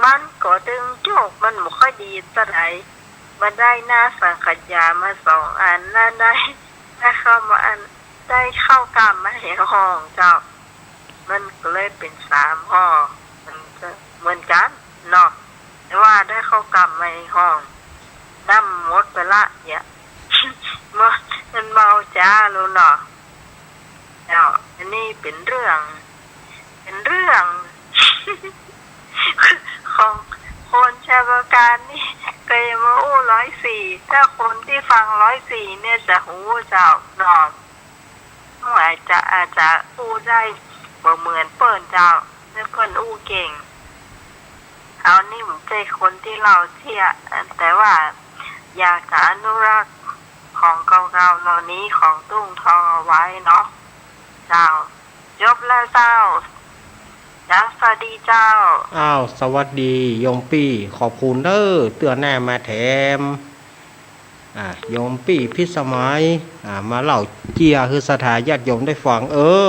มันก็ตึงโจก มันบ่ค่อยดีเต้าใด มาได้หน้าสังขยามาสองอัน หน้าได้ ได้ข้าวมาอัน ได้ข้าวกล้ำมาแหมห่อเจ้า มันก็เลยเป๋นสามห่อ มันก็เหมือนกั๋นเนาะ แต่ว่าได้ข้าวกล้ำมาห่อ น้ำหมดไปละเนี่ย มัน มันเมาจ๋าลูกเนาะ เจ้า อันนี้เป๋นเรื่อง เป๋นเรื่อง ของคนชัยปราการนี่ ก็อย่ามาอู้ร้อยสี่ ถ้าคนตี้ฟังร้อยสี่เนี่ยจะฮู้เจ้าเนาะ อาจจะ อาจจะอู้ได้บ่เหมือนเปิ้นเจ้า แต่เปิ้นอู้เก่ง เฮานี่บ่ใจ้คนตี้เล่าเสี้ย แต่ว่าอยากจะอนุรักษ์ของเก่าๆ เหล่านี้ของตุ้งทองเอาไว้เนาะ เจ้า จบแล้วเจ้า เจ้า สวัสดีเจ้า อ้าว สวัสดีโยมปี้ ขอบคุณเน้อ เตื้อหน้ามาแถม อ่า โยมปี้พิสมัย อ่า มาเล่าเจียหื้อศรัทธาญาติโยมได้ฟัง เออ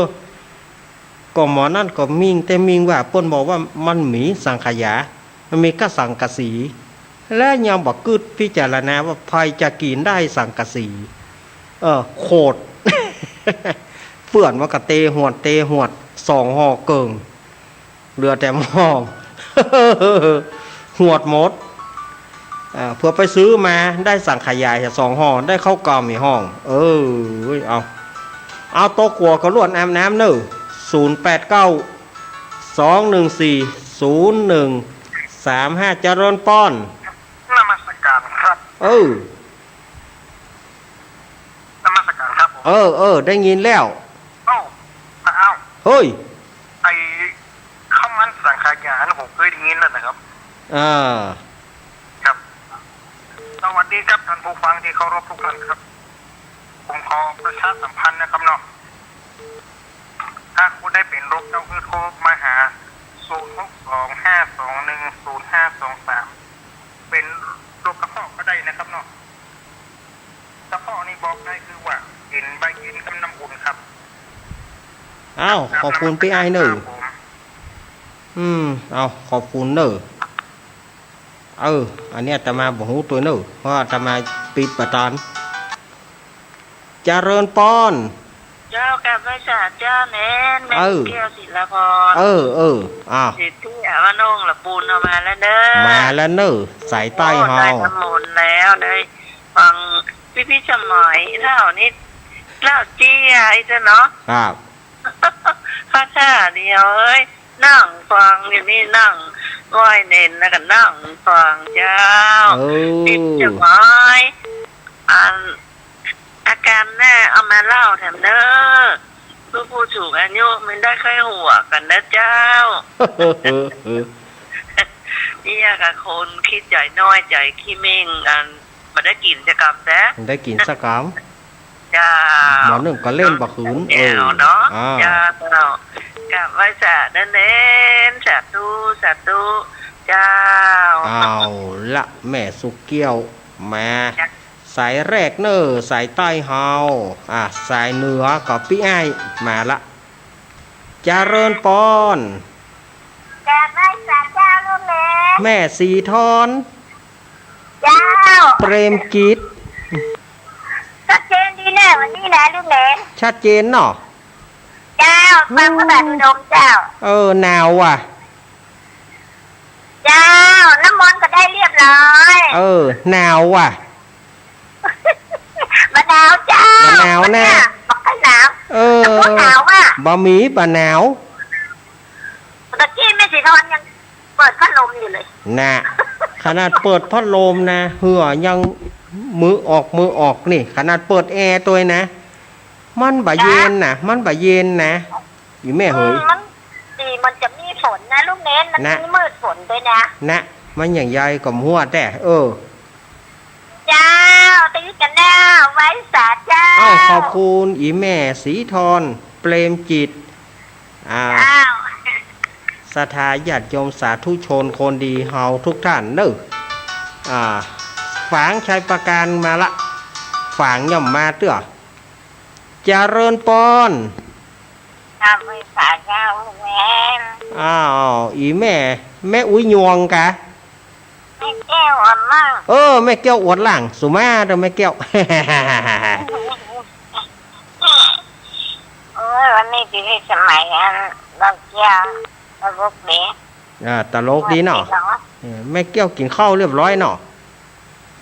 ก็หมอนั่นก็มิ่งแต่มิ่งว่า เปิ้นบอกว่ามันมีสังขยา มันมีก้าสังกะสี และยังบ่กึ๊ดพิจารณาว่าใผจะกิ๋นได้สังกะสี เออ โขด เปื้อนมันก็เตหวด เตหวด สองห่อเกิ่ง เหลือแต่หม้อ หวดหมด อ่า เผื่อไปซื้อมาได้สังขยาสองห่อ ได้ข้าวกล้ำอีกห่อ เออ เอา เอา โตกั๋วก็ลวดอาบน้ำเน้อ ศูนย์แปดเก้า สองหนึ่งสี่ ศูนย์หนึ่งสามห้า เจริญปอน นมัสการครับ เออ นมัสการครับผม เออ เออ ได้ยินแล้ว เอ้า อ้าว เฮ้ย ไอ้ข้าวมันสังขยานี่ผมเคยได้ยินแล้วนะครับ อ่า ครับ สวัสดีครับท่านผู้ฟังที่เคารพทุกท่านครับ ผมขอประชาสัมพันธ์นะครับเนาะ ถ้าผู้ใดเป๋นโรคเกาต์ คือโทรมาหา ศูนย์หกสอง ห้าสองหนึ่ง ศูนย์ห้าสองสาม เป๋นโรคกระเพาะก็ได้นะครับเนาะ กระเพาะนี่บอกได้คือว่ากิ๋นใบเย็นกับน้ำอุ่นครับ อ้าว ขอบคุณปี้อ้ายเน้อ ครับผม อืม เอา ขอบคุณเน้อ เออ อันนี้อาตมาบ่ฮู้ตวยเน้อ เพราะอาตมาปิดบ่ตัน เจริญปอน เจ้า กราบไหว้สาเจ้าแหม แม่ เออ แก้วศิลาพร เออ เออ อ้าว สิทธิอวโนงละปูนเอามาแล้วเน้อ มาแล้วเน้อ สายใต้เฮา โอ้ ได้น้ำมนต์แล้ว ได้ฟังปี้พิสมัยเล่านี่ เล่าเจียไอ้เจ้าเนาะ ครับ พระท่าเดียวเอ้ย นั่งฟังอยู่นี่ นั่งไหว้เณรแล้วก็นั่งฟังเจ้า เออ ปี้พิสมัย อัน อาการแน่เอามาเล่าแถมเน้อ ผู้ ผู้สูงอายุมันได้ค่อยหัวกั๋นนะเจ้า เออ เออ เนี่ยกับคนขี้ใจ๋น้อยใจ๋ขี้เม่ง อัน บ่ได้กิ๋นสักกำแต๊ บ่ได้กิ๋นสักกำ เจ้า หมอนึ่งก็เล่นบ่คืน เออ เนาะ อ่า เจ้า กราบไหว้สาเน้อ สาธุ สาธุ เจ้า เอาละ แม่สุกเกี้ยว มา เจ้า สายแรกเน้อ สายใต้เฮา อ่ะ สายเหนือก็ปี้อ้าย มาละ เจริญปอน กราบไหว้สาเจ้าลูกแหลม แม่สีทอน เจ้า เปรมกิจ ชัดเจนดีแน่วันนี้นะลูกแหลม ชัดเจนเนาะ เจ้า ฟังพระบาทอุดมเจ้า เออ หนาวว่ะ เจ้า น้ำมน เออ หนาวว่ะ บ่หนาวเจ้า บ่หนาวนะ บ่หนาว เออ บ่หนาวว่ะ บ่มี บ่หนาว ตะกี้แม่ศรีธรยังเปิดพัดลมอยู่เลย น่ะ ขนาดเปิดพัดลมนะ เหื่อยังมือออก มือออกนี่ ขนาดเปิดแอร์ตวยนะ มันบ่เย็นนะ มันบ่เย็นนะ อีแม่เหย อืม มันดี มันจะมีฝนนะลูกเน้น มัน นะ มีมืดฝนตวยนะ นะ มันอย่างใยก็หัวแต่ เออ เจ้า ตีกันแล้ว ไหว้สาเจ้า เอ้า ขอบคุณอีแม่ศรีธร เปรมจิต อ่า เจ้า ศรัทธาญาติโยมสาธุชนคนดีเฮาทุกท่านเนอะ อ่า ฝางชัยประการมาละ ฝางย่อมมาเตื้อ เจริญปอน ครับ ไหว้สาเจ้าลูกแม่ อ้าว อีแม่ แม่อุ๊ยยวงกะ แม่แก้วอวดร่าง เออ แม่แก้วอวดร่าง สุมาเด้อแม่แก้ว โอ้ย วันนี้จะได้สมัยอันตลกเตี้ย ตลกดี อ่า ตลกดีเนาะ เออ แม่แก้วกิ๋นข้าวเรียบร้อยเนาะ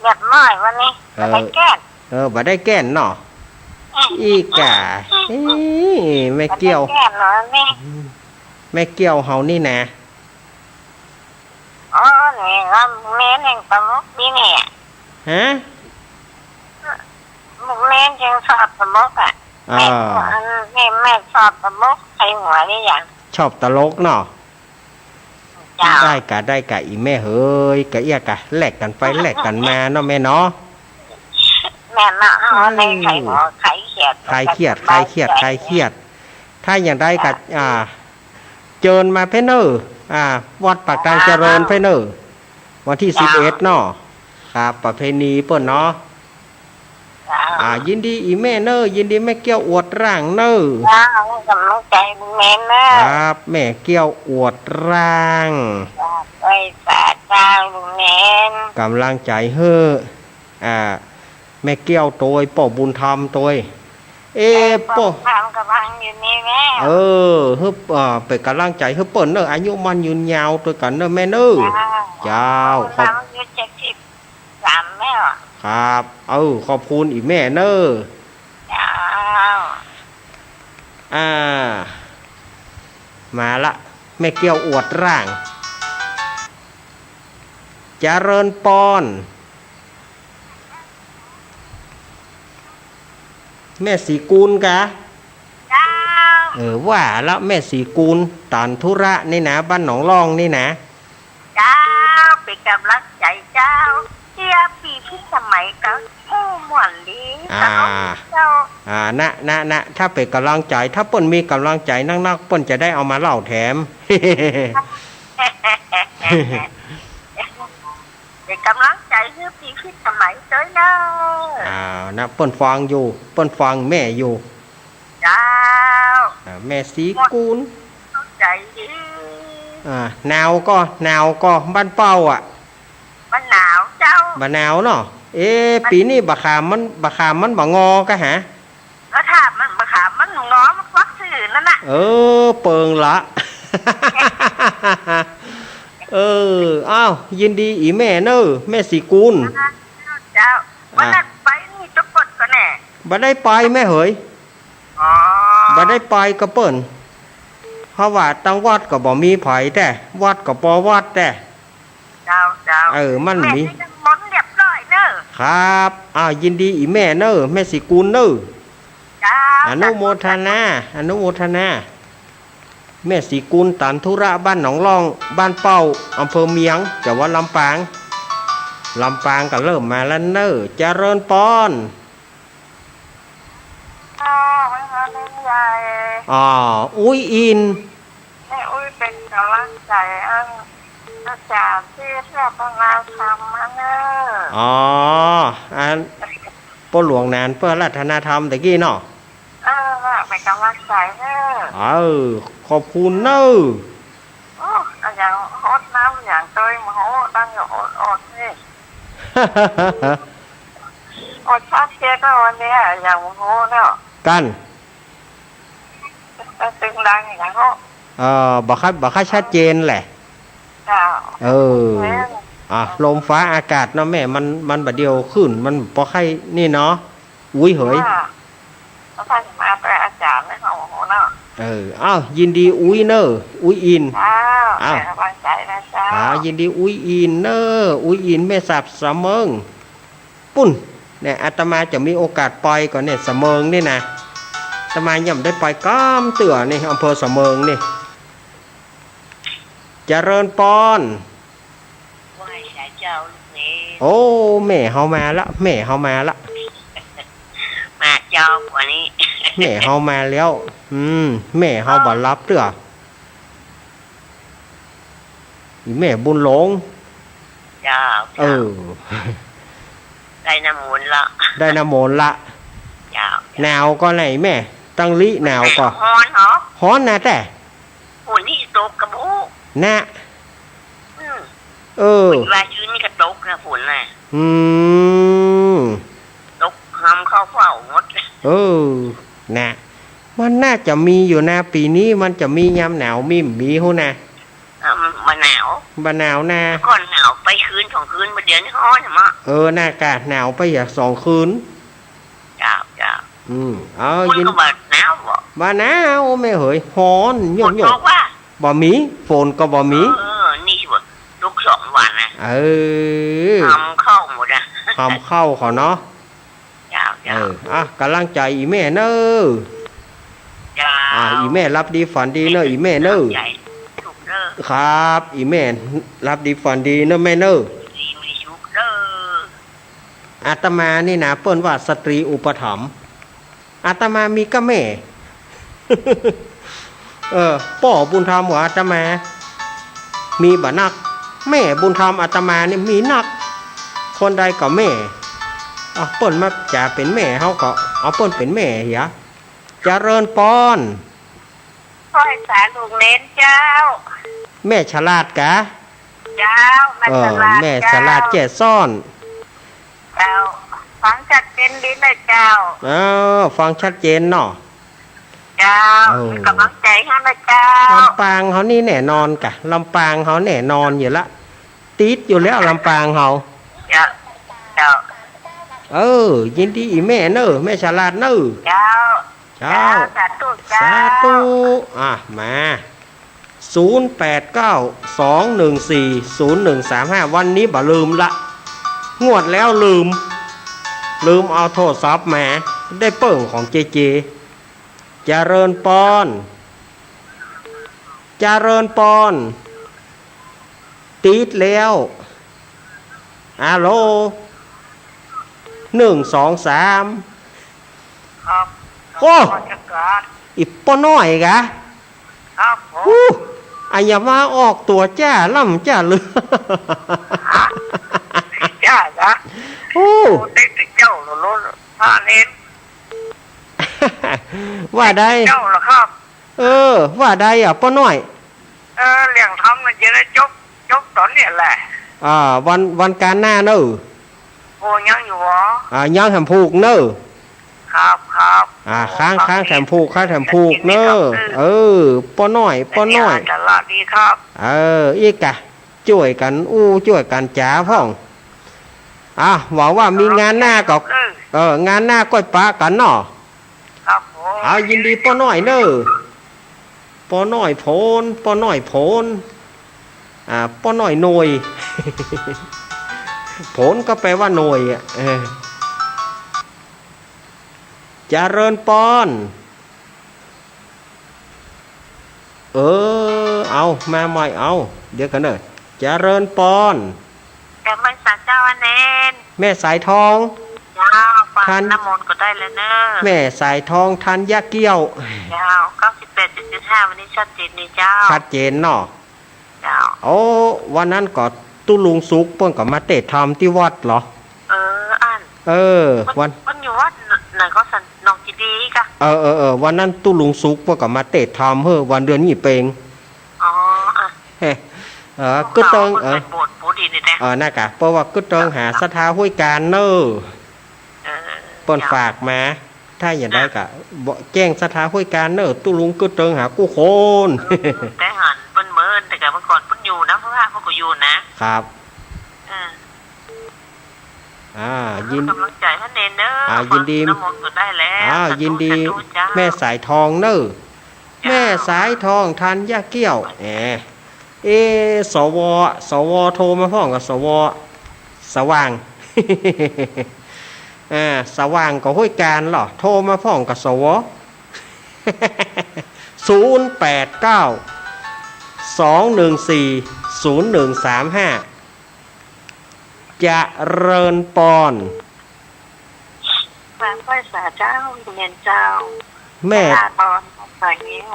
เรียบร้อยวันนี้ เออ บ่ได้แก้น เออ บ่ได้แก้นเนาะ อืม อีกะ เอ้ย แม่แก้ว บ่ได้แก้นเหรอแม่ อืม แม่แก้วเฮานี่นะ อ๋อ นี่ก็แม่นแห่งตลกดีเนี่ย ฮะ แม่นยังชอบตลกอะ อ่า แม่ แม่ แม่ชอบตลก ใครหัวนี่อย่าง ชอบตลกเนาะ เจ้า ได้กะ ได้กะ อีแม่เหย กะเอี้ยกะ แลกกั๋นไป แลกกั๋นมาเนาะแม่เนาะ แม่เนาะ เอาใน อืม ใครหัว ใครเครียด ใครเครียด ใครเครียด ใครเครียด ถ้าอย่างใดกะ อ่า เจิญมาเพ้อเน่อ อ่า วัดปากตางเจริญเพ้อเน่อ วันตี้ เจ้า สิบเอ็ดเนาะ ครับ ประเพณีเปิ้นเนาะ เจ้า อ่า ยินดีอีแม่เน่อ ยินดีแม่แก้วอวดร่างเน่อ เจ้า ให้ก๋ำลังใจ๋ลุงแมนเน่อ ครับ แม่แก้วอวดร่าง เจ้า ไหว้สาเจ้าลุงแมน ก๋ำลังใจ๋หื้อ อ่า แม่แก้วตวย ป้อบุญธรรมตวย เอ๊ะ เออ ป้อ ป้อบุญธรรมก็ฟังอยู่นี่แม่ เออ หื้อ อ่า เป๋นก๋ำลังใจ๋หื้อเปิ้นเน่อ อายุมั่นยืนยาวตวยกั๋นเน่อแม่เน่อ เจ้า เจ้า ป้อบุญธรรมอายุเจ็ดสิบ สามแล้ว ครับ เออ ขอบคุณอีแม่เน่อ เจ้า อ่า มาละ แม่แก้วอวดร่าง เจริญปอน แม่ศรีกูลกะ เจ้า เออ ว่าละ แม่ศรีกูล ตานธุระนี่นะ บ้านหนองล่องนี่นะ เจ้า เป๋นก๋ำลังใจ๋เจ้า เตี้ยปี้พิสมัยก็ฮู้ม่วนดี อ่า เจ้า อ่า นะ นะ นะ ถ้าเป๋นก๋ำลังใจ๋ ถ้าเปิ้นมีก๋ำลังใจ๋นักๆ เปิ้นจะได้เอามาเล่าแถม เป๋นก๋ำลังใจ๋หื้อปี้พิสมัยตวยเน่อ อ่า นะ เปิ้นฟังอยู่ เปิ้นฟังแม่อยู่ เจ้า อ่า แม่ศรีกูล ใจ๋ดี อ่า หนาวก่อ หนาวก่อ บ้านเป้าอะ บ่หนาวเจ้า บ่หนาวเนาะ เอ๊ะ บ่ ปี๋นี้บ่าขามมัน บ่าขามมันบ่งอกะหา ก็ถ้ามันบ่าขามมันงอ มันควักซื่อนั่นน่ะ เออ เปิงละ เออ อ้าว ยินดีอีแม่เน่อ แม่ศรีกูล เจ้า อ่ะ วันนั้นไปนี่จะปดก็แน่ บ่ได้ไปแม่เหย อ๋อ บ่ได้ไปกับเปิ้น เพราะว่าตังวัดก็บ่มีใผแต๊ วัดก็ปอวัดแต๊ เจ้า เจ้า เออ มันมี แม่ได้มนต์เรียบร้อยเน่อ ครับ อ้าว ยินดีอีแม่เน่อ แม่ศรีกูลเน่อ เจ้า อนุโมทนา อนุโมทนา แม่ศรีกูล ตานธุระ บ้านหนองล่อง บ้านเป้า อำเภอเมียง จังหวัดลำปาง ลำปางก็เริ่มมาแล้วเน่อ เจริญปอน อ้าว แม่อุ๊ยใหญ่ อ๋อ อุ๊ยอิน แม่อุ๊ยเป๋นก๋ำลังใจ๋ อัน อาจ๋ารย์ตี้เทศนาธรรมมาเน่อ อ๋อ อัน ป้อหลวงหนาน เปิ้นอาราธนาธรรมตะกี้เนาะ เออ เป๋นก๋ำลังใจ๋เน่อ เออ ขอบคุณเน่อ โอ้ อะหยังฮดน้ำหยังตวย โอ้โห นั่งอยู่อดๆ นี่ อดชัดเจนแล้ววันนี้ อะหยัง โอ้โห เนาะ กั๋น เออ ตึงดังอีกแล้ว เออ บ่ค่อย บ่ค่อยชัดเจนแหละ เจ้า เออ แม่น อ่ะ ลมฟ้าอากาศเนาะแม่ มัน มันบ่าเดี่ยวขึ้น มันบ่ใค่นี่เนาะ อุ๊ยเหย อ่า ก็ใค่มาแต่อาจ๋ารย์นะ โอ้โหเนาะ เออ อ้าว ยินดีอุ๊ยเน่อ อุ๊ยอิน อ้าว อ้าว ให้กำลังใจ๋นะเจ้า อ้าว ยินดีอุ๊ยอินเน่อ อุ๊ยอิน แม่สาบสะเมิง ปุ้น เนี่ย อาตมาจะมีโอกาสไปก่อเนี่ย สะเมิงนี่นะ อาตมายังบ่ได้ไปกำเตื้อนี่ อำเภอสะเมิงนี่ เจริญปอน ไหว้สาเจ้าลูกเนน โอ้ แม่เฮามาละ แม่เฮามาละ มาเจ้าวันนี้ แม่เฮามาแล้ว อืม แม่เฮาบ่หลับเตื้อ อีแม่บุญหลง เจ้า เออ ได้น้ำมนต์ละ ได้น้ำมนต์ละ เจ้า หนาวก่อไหนแม่ ตังลิหนาวก่อ ฮ้อนเหรอ ฮ้อนนะแต่ ฝนนี่ตกกะบุ นะ อืม เออ ว่าชื้นนี่ก็ตกนะฝนน่ะ อืม ตกหำเข้าเฝ้าหมด เออ นะ มันน่าจะมีอยู่นะ ปี๋นี้มันจะมียามหนาว มี มีฮู้นะ อ่ะ บ่หนาว บ่หนาวนะ ก่อนหนาวไปคืนสองคืน บ่าเดี่ยวนี้ฮ้อนมะ เออ น่ากะหนาวไปอยากสองคืน เจ้า เจ้า อืม เอา ฝน ยิน ก็บ่หนาวบ่ บ่หนาวแม่เหย ฮ้อน ฝนตก โยกๆ บ่า บ่มี ฝนก็บ่มี เออ นี่สิบ่ตกสองวันนะ เออ หำเข้าหมดอะ หำเข้าเขาเนาะ เจ้า เจ้า เออ อ่ะ กำลังใจ๋อีแม่เน่อ เจ้า อ่ะ อีแม่หลับดีฝันดีเน่อ อีแม่เน่อ ใจ๋สุขเน่อ ครับ อีแม่หลับดีฝันดีเน่อแม่เน่อ ดีมีสุขเน่อ อาตมานี่นะ เปิ้นว่าสตรีอุปถัมภ์ อาตมามีก้าแม่ เออ ป้อบุญธรรมของอาตมา มีบ่นัก แม่บุญธรรมอาตมานี่มีนัก คนใดก็แม่ เอาเปิ้นมาจ๋าเป๋นแม่ เฮาก็เอาเปิ้นเป๋นแม่เหีย เจริญปอน ไหว้สาลูกเณรเจ้า แม่ฉลาดกา เจ้า แม่ เออ ฉลาด แม่ฉลาด เจ้า แจ้ซ้อน เจ้า ฟังชัดเจนดีนะเจ้า เออ ฟังชัดเจนเนาะ เจ้า เออ มีก๋ำลังใจ๋หื้อนะเจ้า ลำปางเฮานี่แน่นอนกา ลำปางเฮาแน่นอนอยู่ละ ติดอยู่แล้วลำปางเฮา เจ้า เจ้า เออ ยินดีอีแม่เน่อ แม่ฉลาดเน่อ เจ้า เจ้า เจ้า สาธุเจ้า สาธุ อ่ะ มา ศูนย์แปดเก้า สองหนึ่งสี่ ศูนย์หนึ่งสามห้า วันนี้บ่ลืมละ งวดแล้วลืม ลืมเอาโทรศัพท์มา ได้เปิ้งของเจเจ เจริญปอน เจริญปอน ติดแล้ว อะโหล หนึ่ง สอง สาม ครับ โอ้ นมัสก๋าน อีป้อน้อยกา ครับผม อู้ อะหยังมาออกตั๋วจ้าล่ำจ้าลือ จ้ากา อู้ โอ้ ได้แต่เจ้าโลด พระเณร ว่าได้ เจ้าเหรอครับ เออ ว่าได้อะป้อน้อย เออ เรื่องธรรมน่ะจะได้จบ จบต๋อนนี้แหละ อ่า วัน วันก๋านหน้าเน่อ โอ้ ยังอยู่เหรอ อ่า ยังแถมผูกเน่อ ครับ ครับ อ่า โอ้ ค้าง ครับ ค้างแถมผูก ค้างแถมผูกเน่อ เออ ป้อน้อย ป้อน้อย สวัสดีครับ เออ อีกกะ จ้วยกั๋นอู้ จ้วยกั๋นจ๋าพ่อง อ่ะ หวังว่ามีงานหน้าก็ เออ เออ งานหน้าก็ปะกั๋นเนาะ ครับผม เอา ยินดีป้อน้อยเน่อ ป้อน้อยโผน ป้อน้อยโผน อ่า ป้อน้อยหน่วย โผนก็แปลว่าหน่วยอะ เออ เจริญปอน เออ เอา มาใหม่ เอา เดี๋ยวกั๋นเน่อ เจริญปอน กราบไหว้สาเจ้าอะเณร แม่สายทอง เจ้า ฟัง ท่าน นมนต์ก็ได้แล้วเน่อ แม่สายทอง ธัญเกี้ยว เจ้า เก้าสิบแปดจุดเจ็ดห้า วันนี้ชัดเจนดีเจ้า ชัดเจนเนาะ เจ้า โอ้ วันนั้นก็ตุ๊ลุงสุขเปิ้นก็มาเตศน์ธรรมตี้วัดเหรอ เออ อั้น เออ เปิ้น วัน เปิ้นอยู่วัดไหนก็สัน หนองกีดีกะ เออ เออ เออ วันนั้นตุ๊ลุงสุขเปิ้นก็มาเตศน์ธรรมเฮ้อ วันเดือนยี่เป็ง อ๋อ อ่ะ เฮ้ เออ กึ๊ดเติง เออ เปิ้นเปิดโบสถ์ปูดีนี่แหละ เออ น่ากะ เพราะว่ากึ๊ดเติงหาศรัทธาห้วยก๋านเน่อ เออ เปิ้นฝากมา ถ้าอย่างใดก็บอกแจ้งศรัทธาห้วยก๋านเน่อ ตุ๊ลุงกึ๊ดเติงหากู้คน เออ แต่หันเปิ้นเมิน แต่กะเมื่อก่อนเปิ้นอยู่นะ พระเปิ้นก็อยู่นะ ครับ อ่า ยิน กำลังใจ๋หื้อเณรเน่อ อ่า ยินดี น้ำมนต์ก็ได้แล้ว อ่า สาธุ ยินดี สาธุเจ้า แม่สายทองเน่อ เจ้า แม่สายทอง ธัญเกี้ยว แหม เอ๊ะ สว สว โทรมาพ่องกับ สว สว่าง อ่า สว่างก็ห้วยการเหรอ โทรมาพ่องกับ สว ศูนย์แปดเก้า สองหนึ่งสี่ ศูนย์หนึ่งสามห้า เจริญปอน กราบไหว้สาเจ้า เณรเจ้า แม่ แม่ลาพร ป่างิ้ว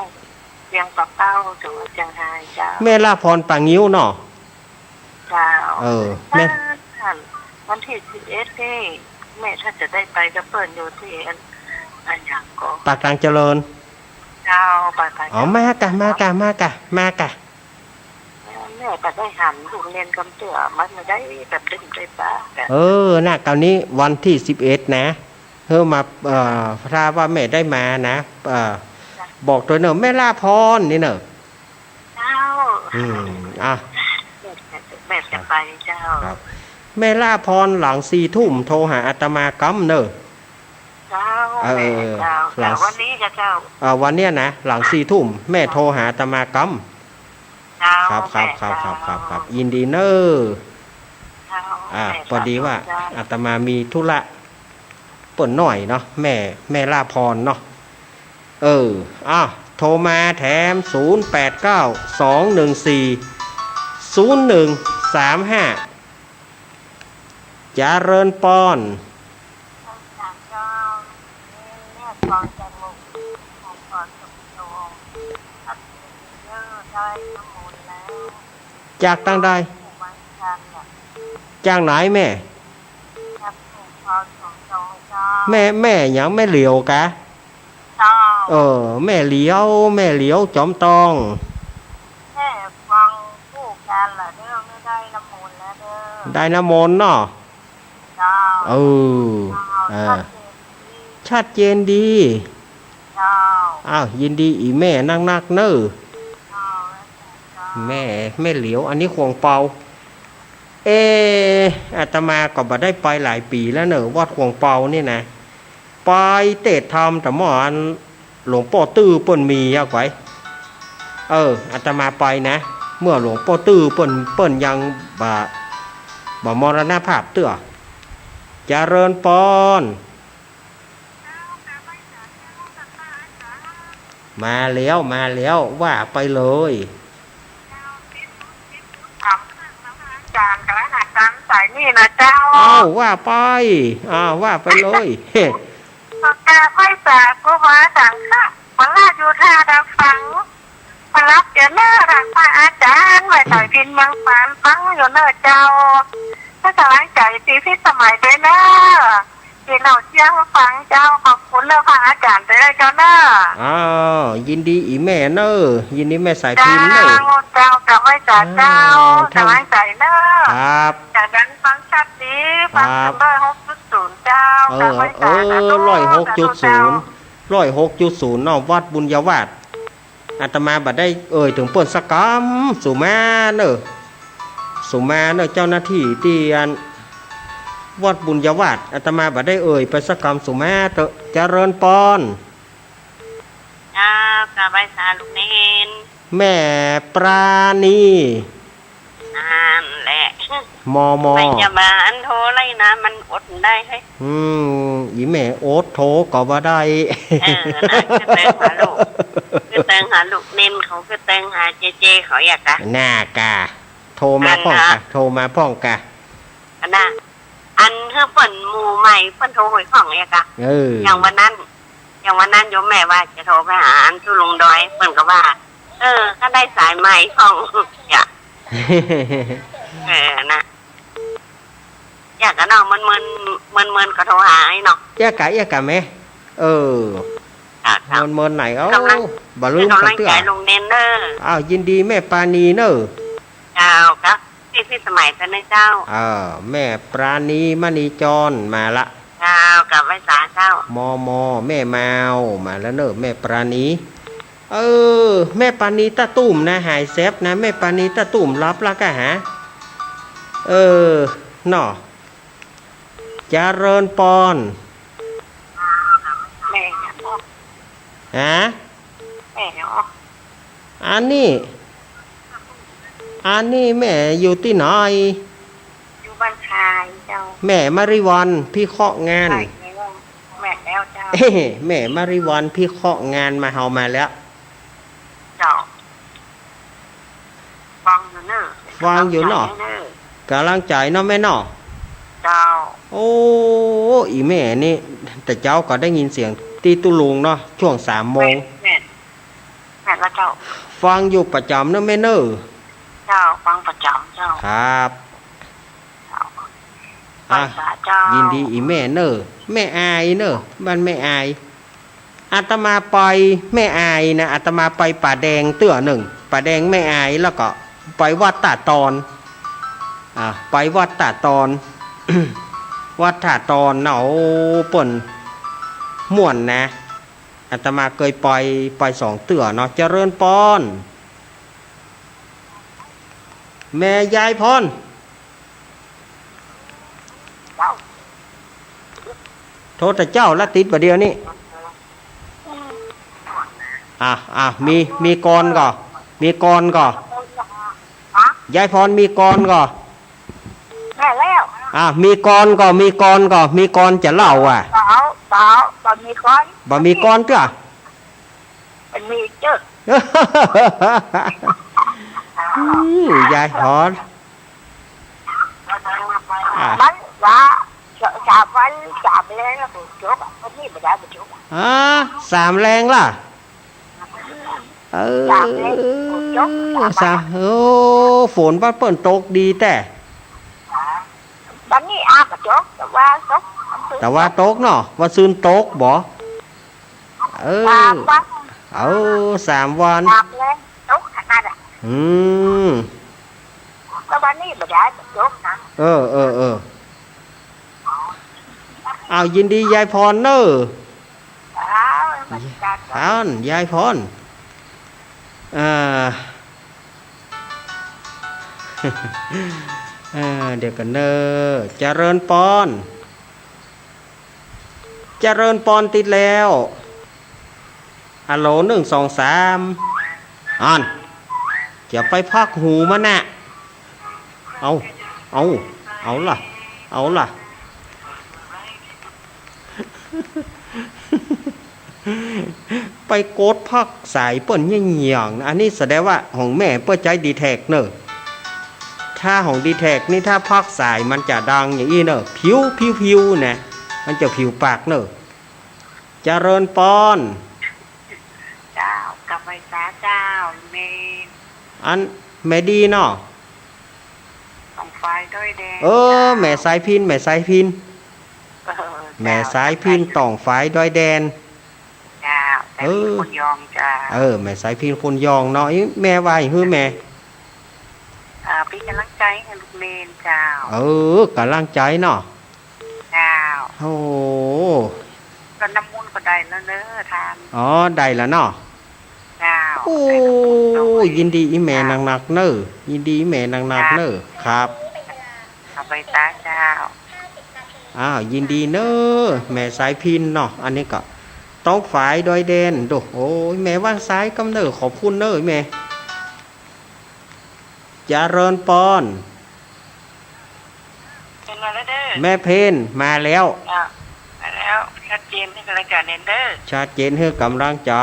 เวียงป่าเป้า จังหวัดเจียงฮายเจ้า แม่ลาพร ป่างิ้วเนาะ เจ้า เออ แม่ วันตี้สิบเอ็ดนี่ แม่ถ้าจะได้ไปกับเปิ้นอยู่ตี้อัน อันหยังก็ ปากตางเจริญ เจ้า ปากตาง อ๋อ เจริญ มากะ มากะ มากะ มากะ แม่ก็ได้หันลูกเณรกำเตื้อ มันบ่ได้แบบเล่นได้ปะ เออ น่ะ คราวนี้วันตี้สิบเอ็ดนะ เฮ้อ มา เอ่อ ถ้าว่าแม่ได้มานะ เอ่อ บอกตวยเน่อ แม่ลาพรนี่เน่อ เจ้า อืม อ่ะ แม่จะ แม่จะไปเจ้า ครับ แม่ลาพร หลังสี่ทุ่มโทรหาอาตมากำเน่อ เจ้า เออ แม่เจ้า หลัง แต่วันนี้กะเจ้า เอ่อ วันเนี้ยนะ หลังสี่ทุ่มแม่โทรหาอาตมากำ เจ้า ครับ ครับ แม่ ครับ เจ้า ครับ ครับ ครับ ยินดีเน่อ เจ้า อ่า แม่ พอดีว่า สาธุเจ้า อาตมามีธุระเปิ้นหน้อยเนาะ แม่ แม่ลาพรเนาะ เออ อ้าว โทรมาแถม ศูนย์แปดเก้า สองหนึ่งสี่ ศูนย์หนึ่งสามห้า เจริญปอน จากตางใด จากไหนแม่ แม่ แม่หยัง แม่เหลียวกะ เจ้า เออ แม่เหลียว แม่เหลียวจอมตอง แม่ฟังคู่กันละเด้อ ไม่ได้น้ำมนต์แล้วเด้อ ได้น้ำมนต์เนาะ เจ้า เออ เจ้า อ่า ชัดเจนดี ชัดเจนดี เจ้า อ้าว ยินดีอี่แม่นักๆ เน่อ เจ้า แม่ แม่เหลียว อันนี้ขวงเปา เอ อาตมาก็บ่ได้ไปหลายปี๋แล้วเน่อ วัดขวงเปานี่นะ ไปเตศน์ธรรมแต่เมื่ออันหลวงป้อตื้อเปิ้นมีอะไกว เออ อาตมาไปนะ เมื่อหลวงป้อตื้อเปิ้น เปิ้นยังบ่ บ่มรณภาพเตื้อ เจริญปอน มาแล้ว มาแล้ว ว่าไปเลย อาจ๋ารย์กะละหันต๋ามสายนี่นะเจ้า เอ้า ว่าไป อ่า ว่าไปเลย ขอกราบไหว้สาครูบาอาจ๋ารย์ค่ะ วันละอยู่ท่าดาฟัง มารับเดี๋ยวเน้อ ทางพระอาจารย์ ไว้ใต้พินเมืองปานฟังอยู่เน้อเจ้า ให้กำลังใจ๋ตี้พิสมัยด้วยเน้อ ตี้เฮาเชียงฟังเจ้า ขอบคุณเน้อพระอาจารย์ด้วยเจ้าเน้อ อ้าว ยินดีอี่แม่เน้อ ยินดีแม่สายพินเน้อ เจ้า เจ้า กราบไหว้สาเจ้า อ้าว กำลังใจ๋เน้อ ครับ จากนั้นฟังชัดดี ฟัง ครับ เถิงร้อยหกจุดศูนย์เจ้า เออ กราบไหว้สา เออ สาธุ ร้อยหกจุดศูนย์ สาธุเจ้า ร้อยหกจุดศูนย์เนาะ วัดบุญญาวาส อาตมาบ่ได้เอ่ยเถิงเปิ้นสักกำ สุมาเน่อ สุมาเน่อ เจ้าหน้าตี้ตี้อันวัดบุญญาวาส อาตมาบ่ได้เอ่ยไปสักกำ สุมาเต๊อะ เจริญปอน เจ้า กราบไหว้สาลูกเณร แม่ปราณี นั่นแหละ มม พยาบาลโทรไล่นะ มันอดได้เฮ้ย อืม อี่แม่อดโทรก็บ่ได้ เออ นะ คือเติงหาลูก คือเติงหาลูกเณรเขา คือเติงหาเจเจเขาอยากกะ น่ากะ โทรมาพ่องกะ อันน่ะ โทรมาพ่องกะ อันน่ะ อันคือเปิ้นหมู่ใหม่ เปิ้นโทรหวยพ่องอยากกะ เออ อย่างวันนั้น อย่างวันนั้นโยมแม่ว่าจะโทรไปหาอันตู้ลุงดอย เปิ้นก็ว่า เออ ก็ได้สายใหม่พ่อง อยาก เออ นะ อยากกะเนาะ เมินๆ เมินๆ ก็โทรหาไอ้เนาะ อยากกะ อยากกะแม่ เออ ค่ะ ค่ะ เมินๆ ไหน เอ้า กำลัง บ่ลืม กำลังใจ๋ลูกเณรเน้อ อ้าว ยินดีแม่ปราณีเน้อ เจ้า ครับ ตี้พิสมัยไปนะเจ้า เออ แม่ปราณี มณีจร มาละ เจ้า กราบไหว้สาเจ้า มม แม่มาว มาแล้วเน้อ แม่ปราณี เออ แม่ปราณีต้าตุ้มนะ หายแซบนะ แม่ปราณีต้าตุ้มหลับละกะหา เออ เนาะ เจริญปอน แม่ ฮะ แม่เนาะ อันนี้ อันนี้แม่อยู่ตี้ไหน อยู่บ้านคายเจ้า แม่มาริวัลย์พิเคราะห์งาน ใช่แล้ว แม่นแล้วเจ้า เอ้ แม่มาริวัลย์พิเคราะห์งานมาเฮามาแล้ว เจ้า ฟังอยู่เน่อ ฟังอยู่เนาะ ก๋ำลังใจ๋เน่อ ก๋ำลังใจ๋เนาะแม่เนาะ เจ้า โอ้ อีแม่นี่ แต่เจ๊าก็ได้ยินเสียงตี้ตุ๊ลุงเนาะ ช่วงสามโมง แม่น แม่น แม่นแล้วเจ้า ฟังอยู่ประจ๋ำเน่อแม่เน่อ เจ้า ฟังประจ๋ำเจ้า ครับ เจ้า อ่ะ ไปสาเจ้า ยินดีอีแม่เน่อ แม่อายเน่อ บ้านแม่อาย อาตมาไปแม่อายนะ อาตมาไปป่าแดงเตื้อนึ่ง ป่าแดงแม่อาย แล้วก็ไปวัดต้าตอน อ่ะ ไปวัดต้าตอน วัดต้าตอนเนาะ โอ้ เปิ้นม่วนนะ อาตมาเกยไป ไปสองเตื้อเนาะ เจริญปอน แม่ยายพร โทรแต่เจ๊าละติดบ่าเดี่ยวนี้ อ่ะ อ่ะ มี มีกรก่อ มีกรก่อ ฮะ ยายพรมีกรก่อ แม่นแล้ว อ่ะ มีกรก่อ มีกรก่อ มีกรจะเล่าอ่ะ บ่เอา บ่เอา บ่มีกร บ่มีกรเตื้อ มันมีเจ้อ อืม ยายพร อ่ะ มันว่าสามวันสามแลงแล้วบ่จบอ่ะ วันนี้บ่ได้บ่จบอ่ะ อ่า สามแลงละ เออ สามแลงบ่จบ สามวัน สาม โอ้ ฝนว่าเปิ้นตกดีแต๊ วันนี้อาจจะตก แต่ว่าตก แต่ว่าตกเนาะ ว่าซืนตกบ่ เออ สามวัน เออ สามวัน สามแลงตกขนาดอ่ะ อืม ก็วันนี้บ่ได้ตกนะ เออ เออ เออ อ้าว ยินดียายพรเน่อ อ้าว อ้าว ยายพร อ่า เออ เดี๋ยวก่อนเน่อ เจริญปอน เจริญปอนติดแล้ว ฮัลโหล หนึ่ง สอง สาม อัน จะไปพักหูมันน่ะ เอา เอา เอาล่ะ เอาล่ะ ไปกดพักสายเปิ้นเยียะหยัง อันนี้แสดงว่าของแม่เปิ้นใจ๊ดีแทคเน่อ ถ้าของดีแทคนี่ ถ้าพักสายมันจะดังอย่างอี้เน่อ พิ้ว พิ้ว พิ้วนะ มันจะผิวปากเน่อ เจริญปอน เจ้า กลับไหว้สาเจ้า แม่ อัน แม่ดีเนาะ ต่องฝายดอยแดน เออ เจ้า แม่สายพิณ แม่สายพิณ เออ เจ้า แม่สายพิณ ต่องฝายดอยแดน เจ้า แต่มี เออ คนยองเจ้า เออ แม่สายพิณคนยองเนาะ อี้ แม่ว่าหื้อแม่ อ่า เป๋นก๋ำลังใจ๋หื้อลูกเล่นเจ้า เออ ก๋ำลังใจ๋เนาะ เจ้า โอ้ ก็น้ำมนต์ก็ได้แล้วเน่อท่าน อ๋อ ได้แล้วเนาะ เจ้า โอ้ ได้น้ำมนต์แล้ว ยินดีอีแม่ เจ้า นักๆ เน่อ ยินดีอีแม่นักๆ เจ้า เน่อ ครับ เอาไปตาเจ้า อ้าว ยินดีเน่อ แม่สายพิณเนาะ อันนี้ก็ต่องฝายดอยแดนโด โอ้ย แม่วางสายก่ำเน่อ ขอบคุณเน่อแม่ เจริญปอน เพ็ญมาแล้วเด้อ แม่เพ็ญมาแล้ว อ่ะ มาแล้ว ชัดเจนหื้อกำลังใจ๋เน่อเด้อ ชัดเจนหื้อกำลังใจ๋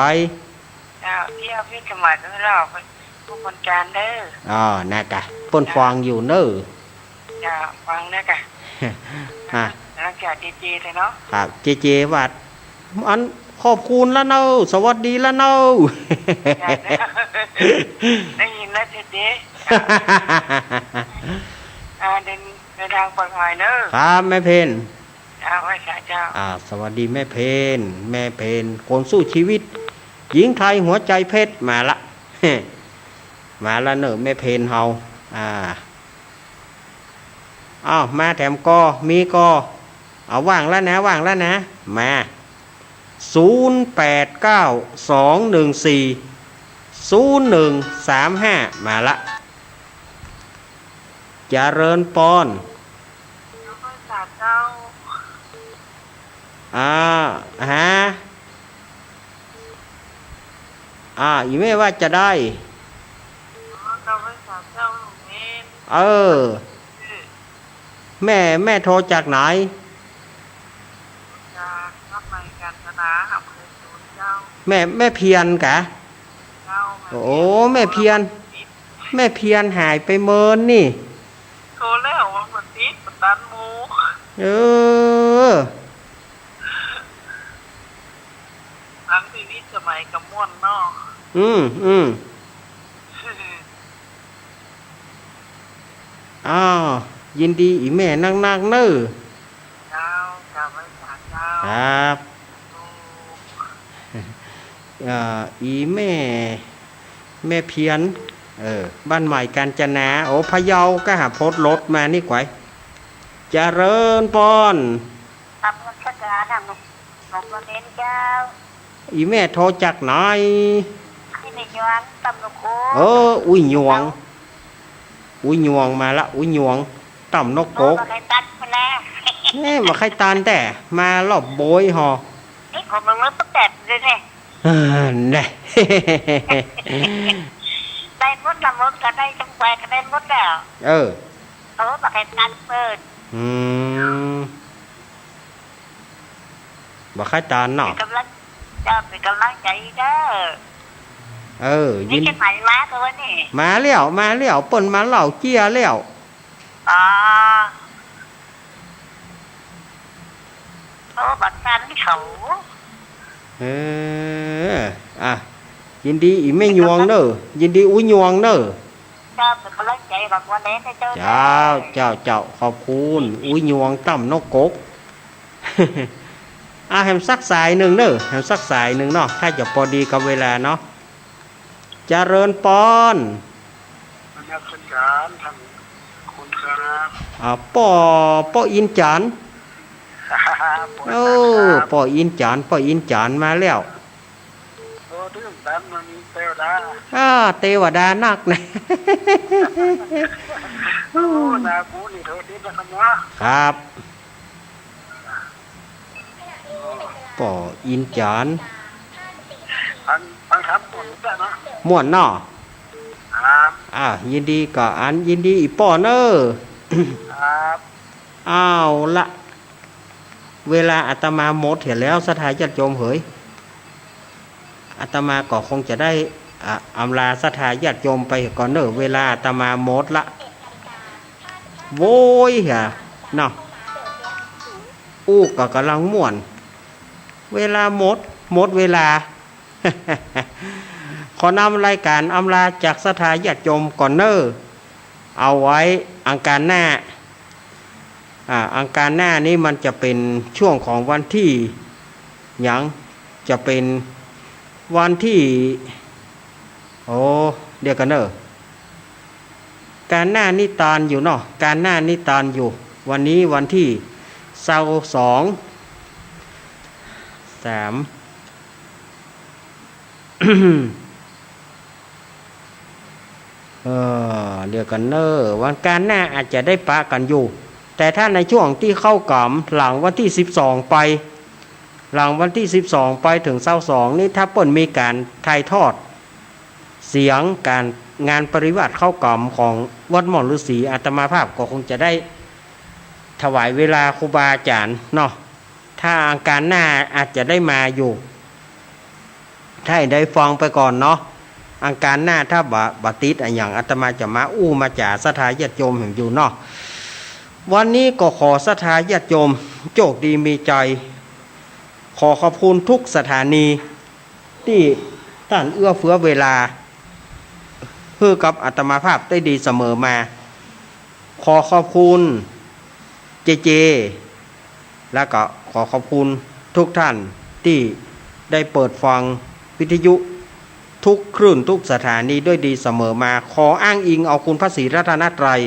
เจ้า ตี้ออฟฟิศก็มาแล้ว ผู้บริการเด้อ อ๋อ นะกะ เปิ้นฟังอยู่เน่อ เจ้า ฟังนะกะ อ่ะ หลังจากเจเจเถอะเนาะ ครับ เจเจว่า อัน ขอบคุณละเน่อ สวัสดีละเน่อ ได้ยินแล้วเจเจ อ่า เดิน เดินทางปลอดภัยเนอะ ครับ แม่เพ็ญ เจ้า ไหว้สาเจ้า อ่า สวัสดีแม่เพ็ญ แม่เพ็ญ คนสู้ชีวิต หญิงไทยหัวใจเพชร มาละ มาละเน่อ แม่เพ็ญเฮา อ่า อ้าว มาแถมก่อ มีก่อ เอา ว่างแล้วนะ ว่างแล้วนะ มา ศูนย์แปดเก้า สองหนึ่งสี่ ศูนย์หนึ่งสามห้า มาละ เจริญปอน ไหว้สาเจ้า อ่า ฮะ อ่า อี่แม่ว่าจาใด อ๋อ เจ้าพรรษาเจ้าหลวงเณร เออ แม่ แม่โทรจากไหน จากวัดใหม่กาญจนา อำเภอโสนเจ้า แม่ แม่เพียรกะ เจ้า โอ้ แม่เพียร แม่เพียรหายไปเมินนี่ โทรแล้วว่ามันติดบ่ตันหมู่ เออ ฟังชีวิตสมัยกะม่วนเนาะ อืม อืม อ้าว ยินดีอี่แม่นักๆ เน่อ เจ้า กราบไหว้สาเจ้า ครับ เอ่อ อี่แม่ แม่เพียร เออ บ้านใหม่กาญจนา โอ้ พะเยากะหา ปดรถมานี่ก๋วย เจริญปอน กราบนมัสการค่ะ หลวงพ่อเณรเจ้า อี่แม่โทรจากไหน ที่ในยวนตำนกโกก เออ อุ้ยหยวง อุ้ยหยวงมาละ อุ้ยหยวง ตำนกโกก บ่ใค่ตันมาแล้ว แม่ บ่ใค่ตันแต่ มารอบโบยฮอ นี่ของมึงมันก็แตกเลยเนี่ย เออ แน่ ได้หมดละ หมดก็ได้ จังไปก็ได้หมดแล้ว เออ โอ้ บ่ใค่ตันเปิ้น อืม บ่ใค่ตันเนาะ เป๋นก๋ำลัง เจ้า เป๋นก๋ำลังใจ๋เน่อ เออ นี่ ยิน เชียงใหม่มาตั๊วนี้ มาแล้ว มาแล้ว เปิ้นมาเล่าเจี้ยแล้ว อ๋อ โอ้ บ่ตันเขา เออ อ่ะ ยินดีอี่แม่หยวงเน่อ ยินดีอุ้ยหยวงเน่อ เจ้า เป๋นก๋ำลังใจ๋ของวันนี้นะเจ้า เจ้า เจ้า เจ้า ขอบคุณ อุ้ยหยวงตำนกโกก อ่ะ แหมสักสายนึ่งเน่อ แหมสักสายนึ่งเนาะ ถ้าจะปอดีกับเวลาเนาะ เจริญปอน นมัสการท่านคุณครับ อ่า ป้อ ป้ออินจ๋ารย์ ป้ออินจ๋ารย์ โอ้ ป้ออินจ๋ารย์ ป้ออินจ๋ารย์มาแล้ว โอ้ ตึงตันมันมีเตวดา อ่า เตวดานักนะ โอ้ นากูนี่โทษทีนะครับเนาะ ครับ ป้ออินจ๋ารย์ ฟัง ฟังธรรมม่วนเนาะ ม่วนเนาะ ครับ อ่า ยินดีกับอัน ยินดีอี่ป้อเน่อ ครับ เอาละ เวลาอาตมาหมดเหียแล้ว ศรัทธาญาติโยมเหย อาตมาก็คงจะได้ อ่ะ อำลาศรัทธาญาติโยมไปก่อนเน่อ เวลาอาตมาหมดละ โว้ยเหียเนาะ อู้ก็ก่ำลังม่วน เวลาหมด หมดเวลา ขอนำรายก๋านอำลาจากศรัทธาญาติโยมก่อนเน่อ เอาไว้อังคารหน้า อ่า อังคารหน้านี้มันจะเป๋นช่วงของวันตี้หยัง จะเป๋นวันตี้ โอ้ เดี๋ยวก่อนเน่อ อังคารหน้านี้ตานอยู่เนาะ อังคารหน้านี้ตานอยู่ วันนี้วันตี้ซาวสอง สาม เออ เดี๋ยวก่อนเน่อ วันอังคารหน้าอาจจะได้ปะกั๋นอยู่ แต่ถ้าในช่วงตี้เข้ากรรมหลังวันตี้สิบสองไป หลังวันตี้สิบสองไปเถิงซาวสองนี้ ถ้าเปิ้นมีก๋านถ่ายทอดเสียงก๋านงานปริวาสเข้ากรรมของวัดม่อนฤๅษี อาตมาภาพก็คงจะได้ถวายเวลาครูบาอาจ๋ารย์เนาะ ถ้าอังคารหน้าอาจจะได้มาอยู่ ถ้าได้ฟังไปก่อนเนาะ อังคารหน้าถ้าบ่ บ่ติดอะหยัง อาตมาจะมาอู้มาจ๋าศรัทธาญาติโยมแหมอยู่เนาะ วันนี้ก็ขอศรัทธาญาติโยมโชคดีมีชัย ขอขอบคุณทุกสถานีตี้ต้านเอื้อเฟื้อเวลาหื้อกับอาตมาภาพได้ดีเสมอมา ขอขอบคุณเจเจ แล้วก็ขอขอบคุณทุกท่านตี้ได้เปิดฟังวิทยุทุกคลื่นทุกสถานีด้วยดีเสมอมา ขออ้างอิงเอาคุณพระศรีรัตนตรัย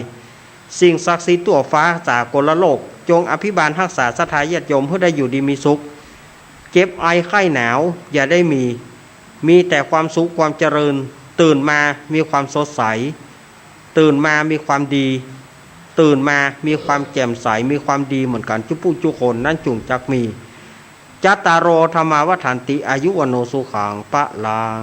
สิ่งศักดิ์สิทธิ์ทั่วฟ้าสากลโลก จงอภิบาลฮักษาศรัทธาญาติโยมหื้อได้อยู่ดีมีสุข เจ็บไอไข้หนาวอย่าได้มี มีแต่ความสุขความเจริญ ตื่นมามีความสดใส ตื่นมามีความดี ตื่นมามีความแจ่มใส มีความดีเหมือนกั๋นจุ๊ผู้จุ๊คน นั้นจุ่งจักมี จัตตาโร ธัมมา วัฑฒันติ อายุ วัณโณ สุขัง พลัง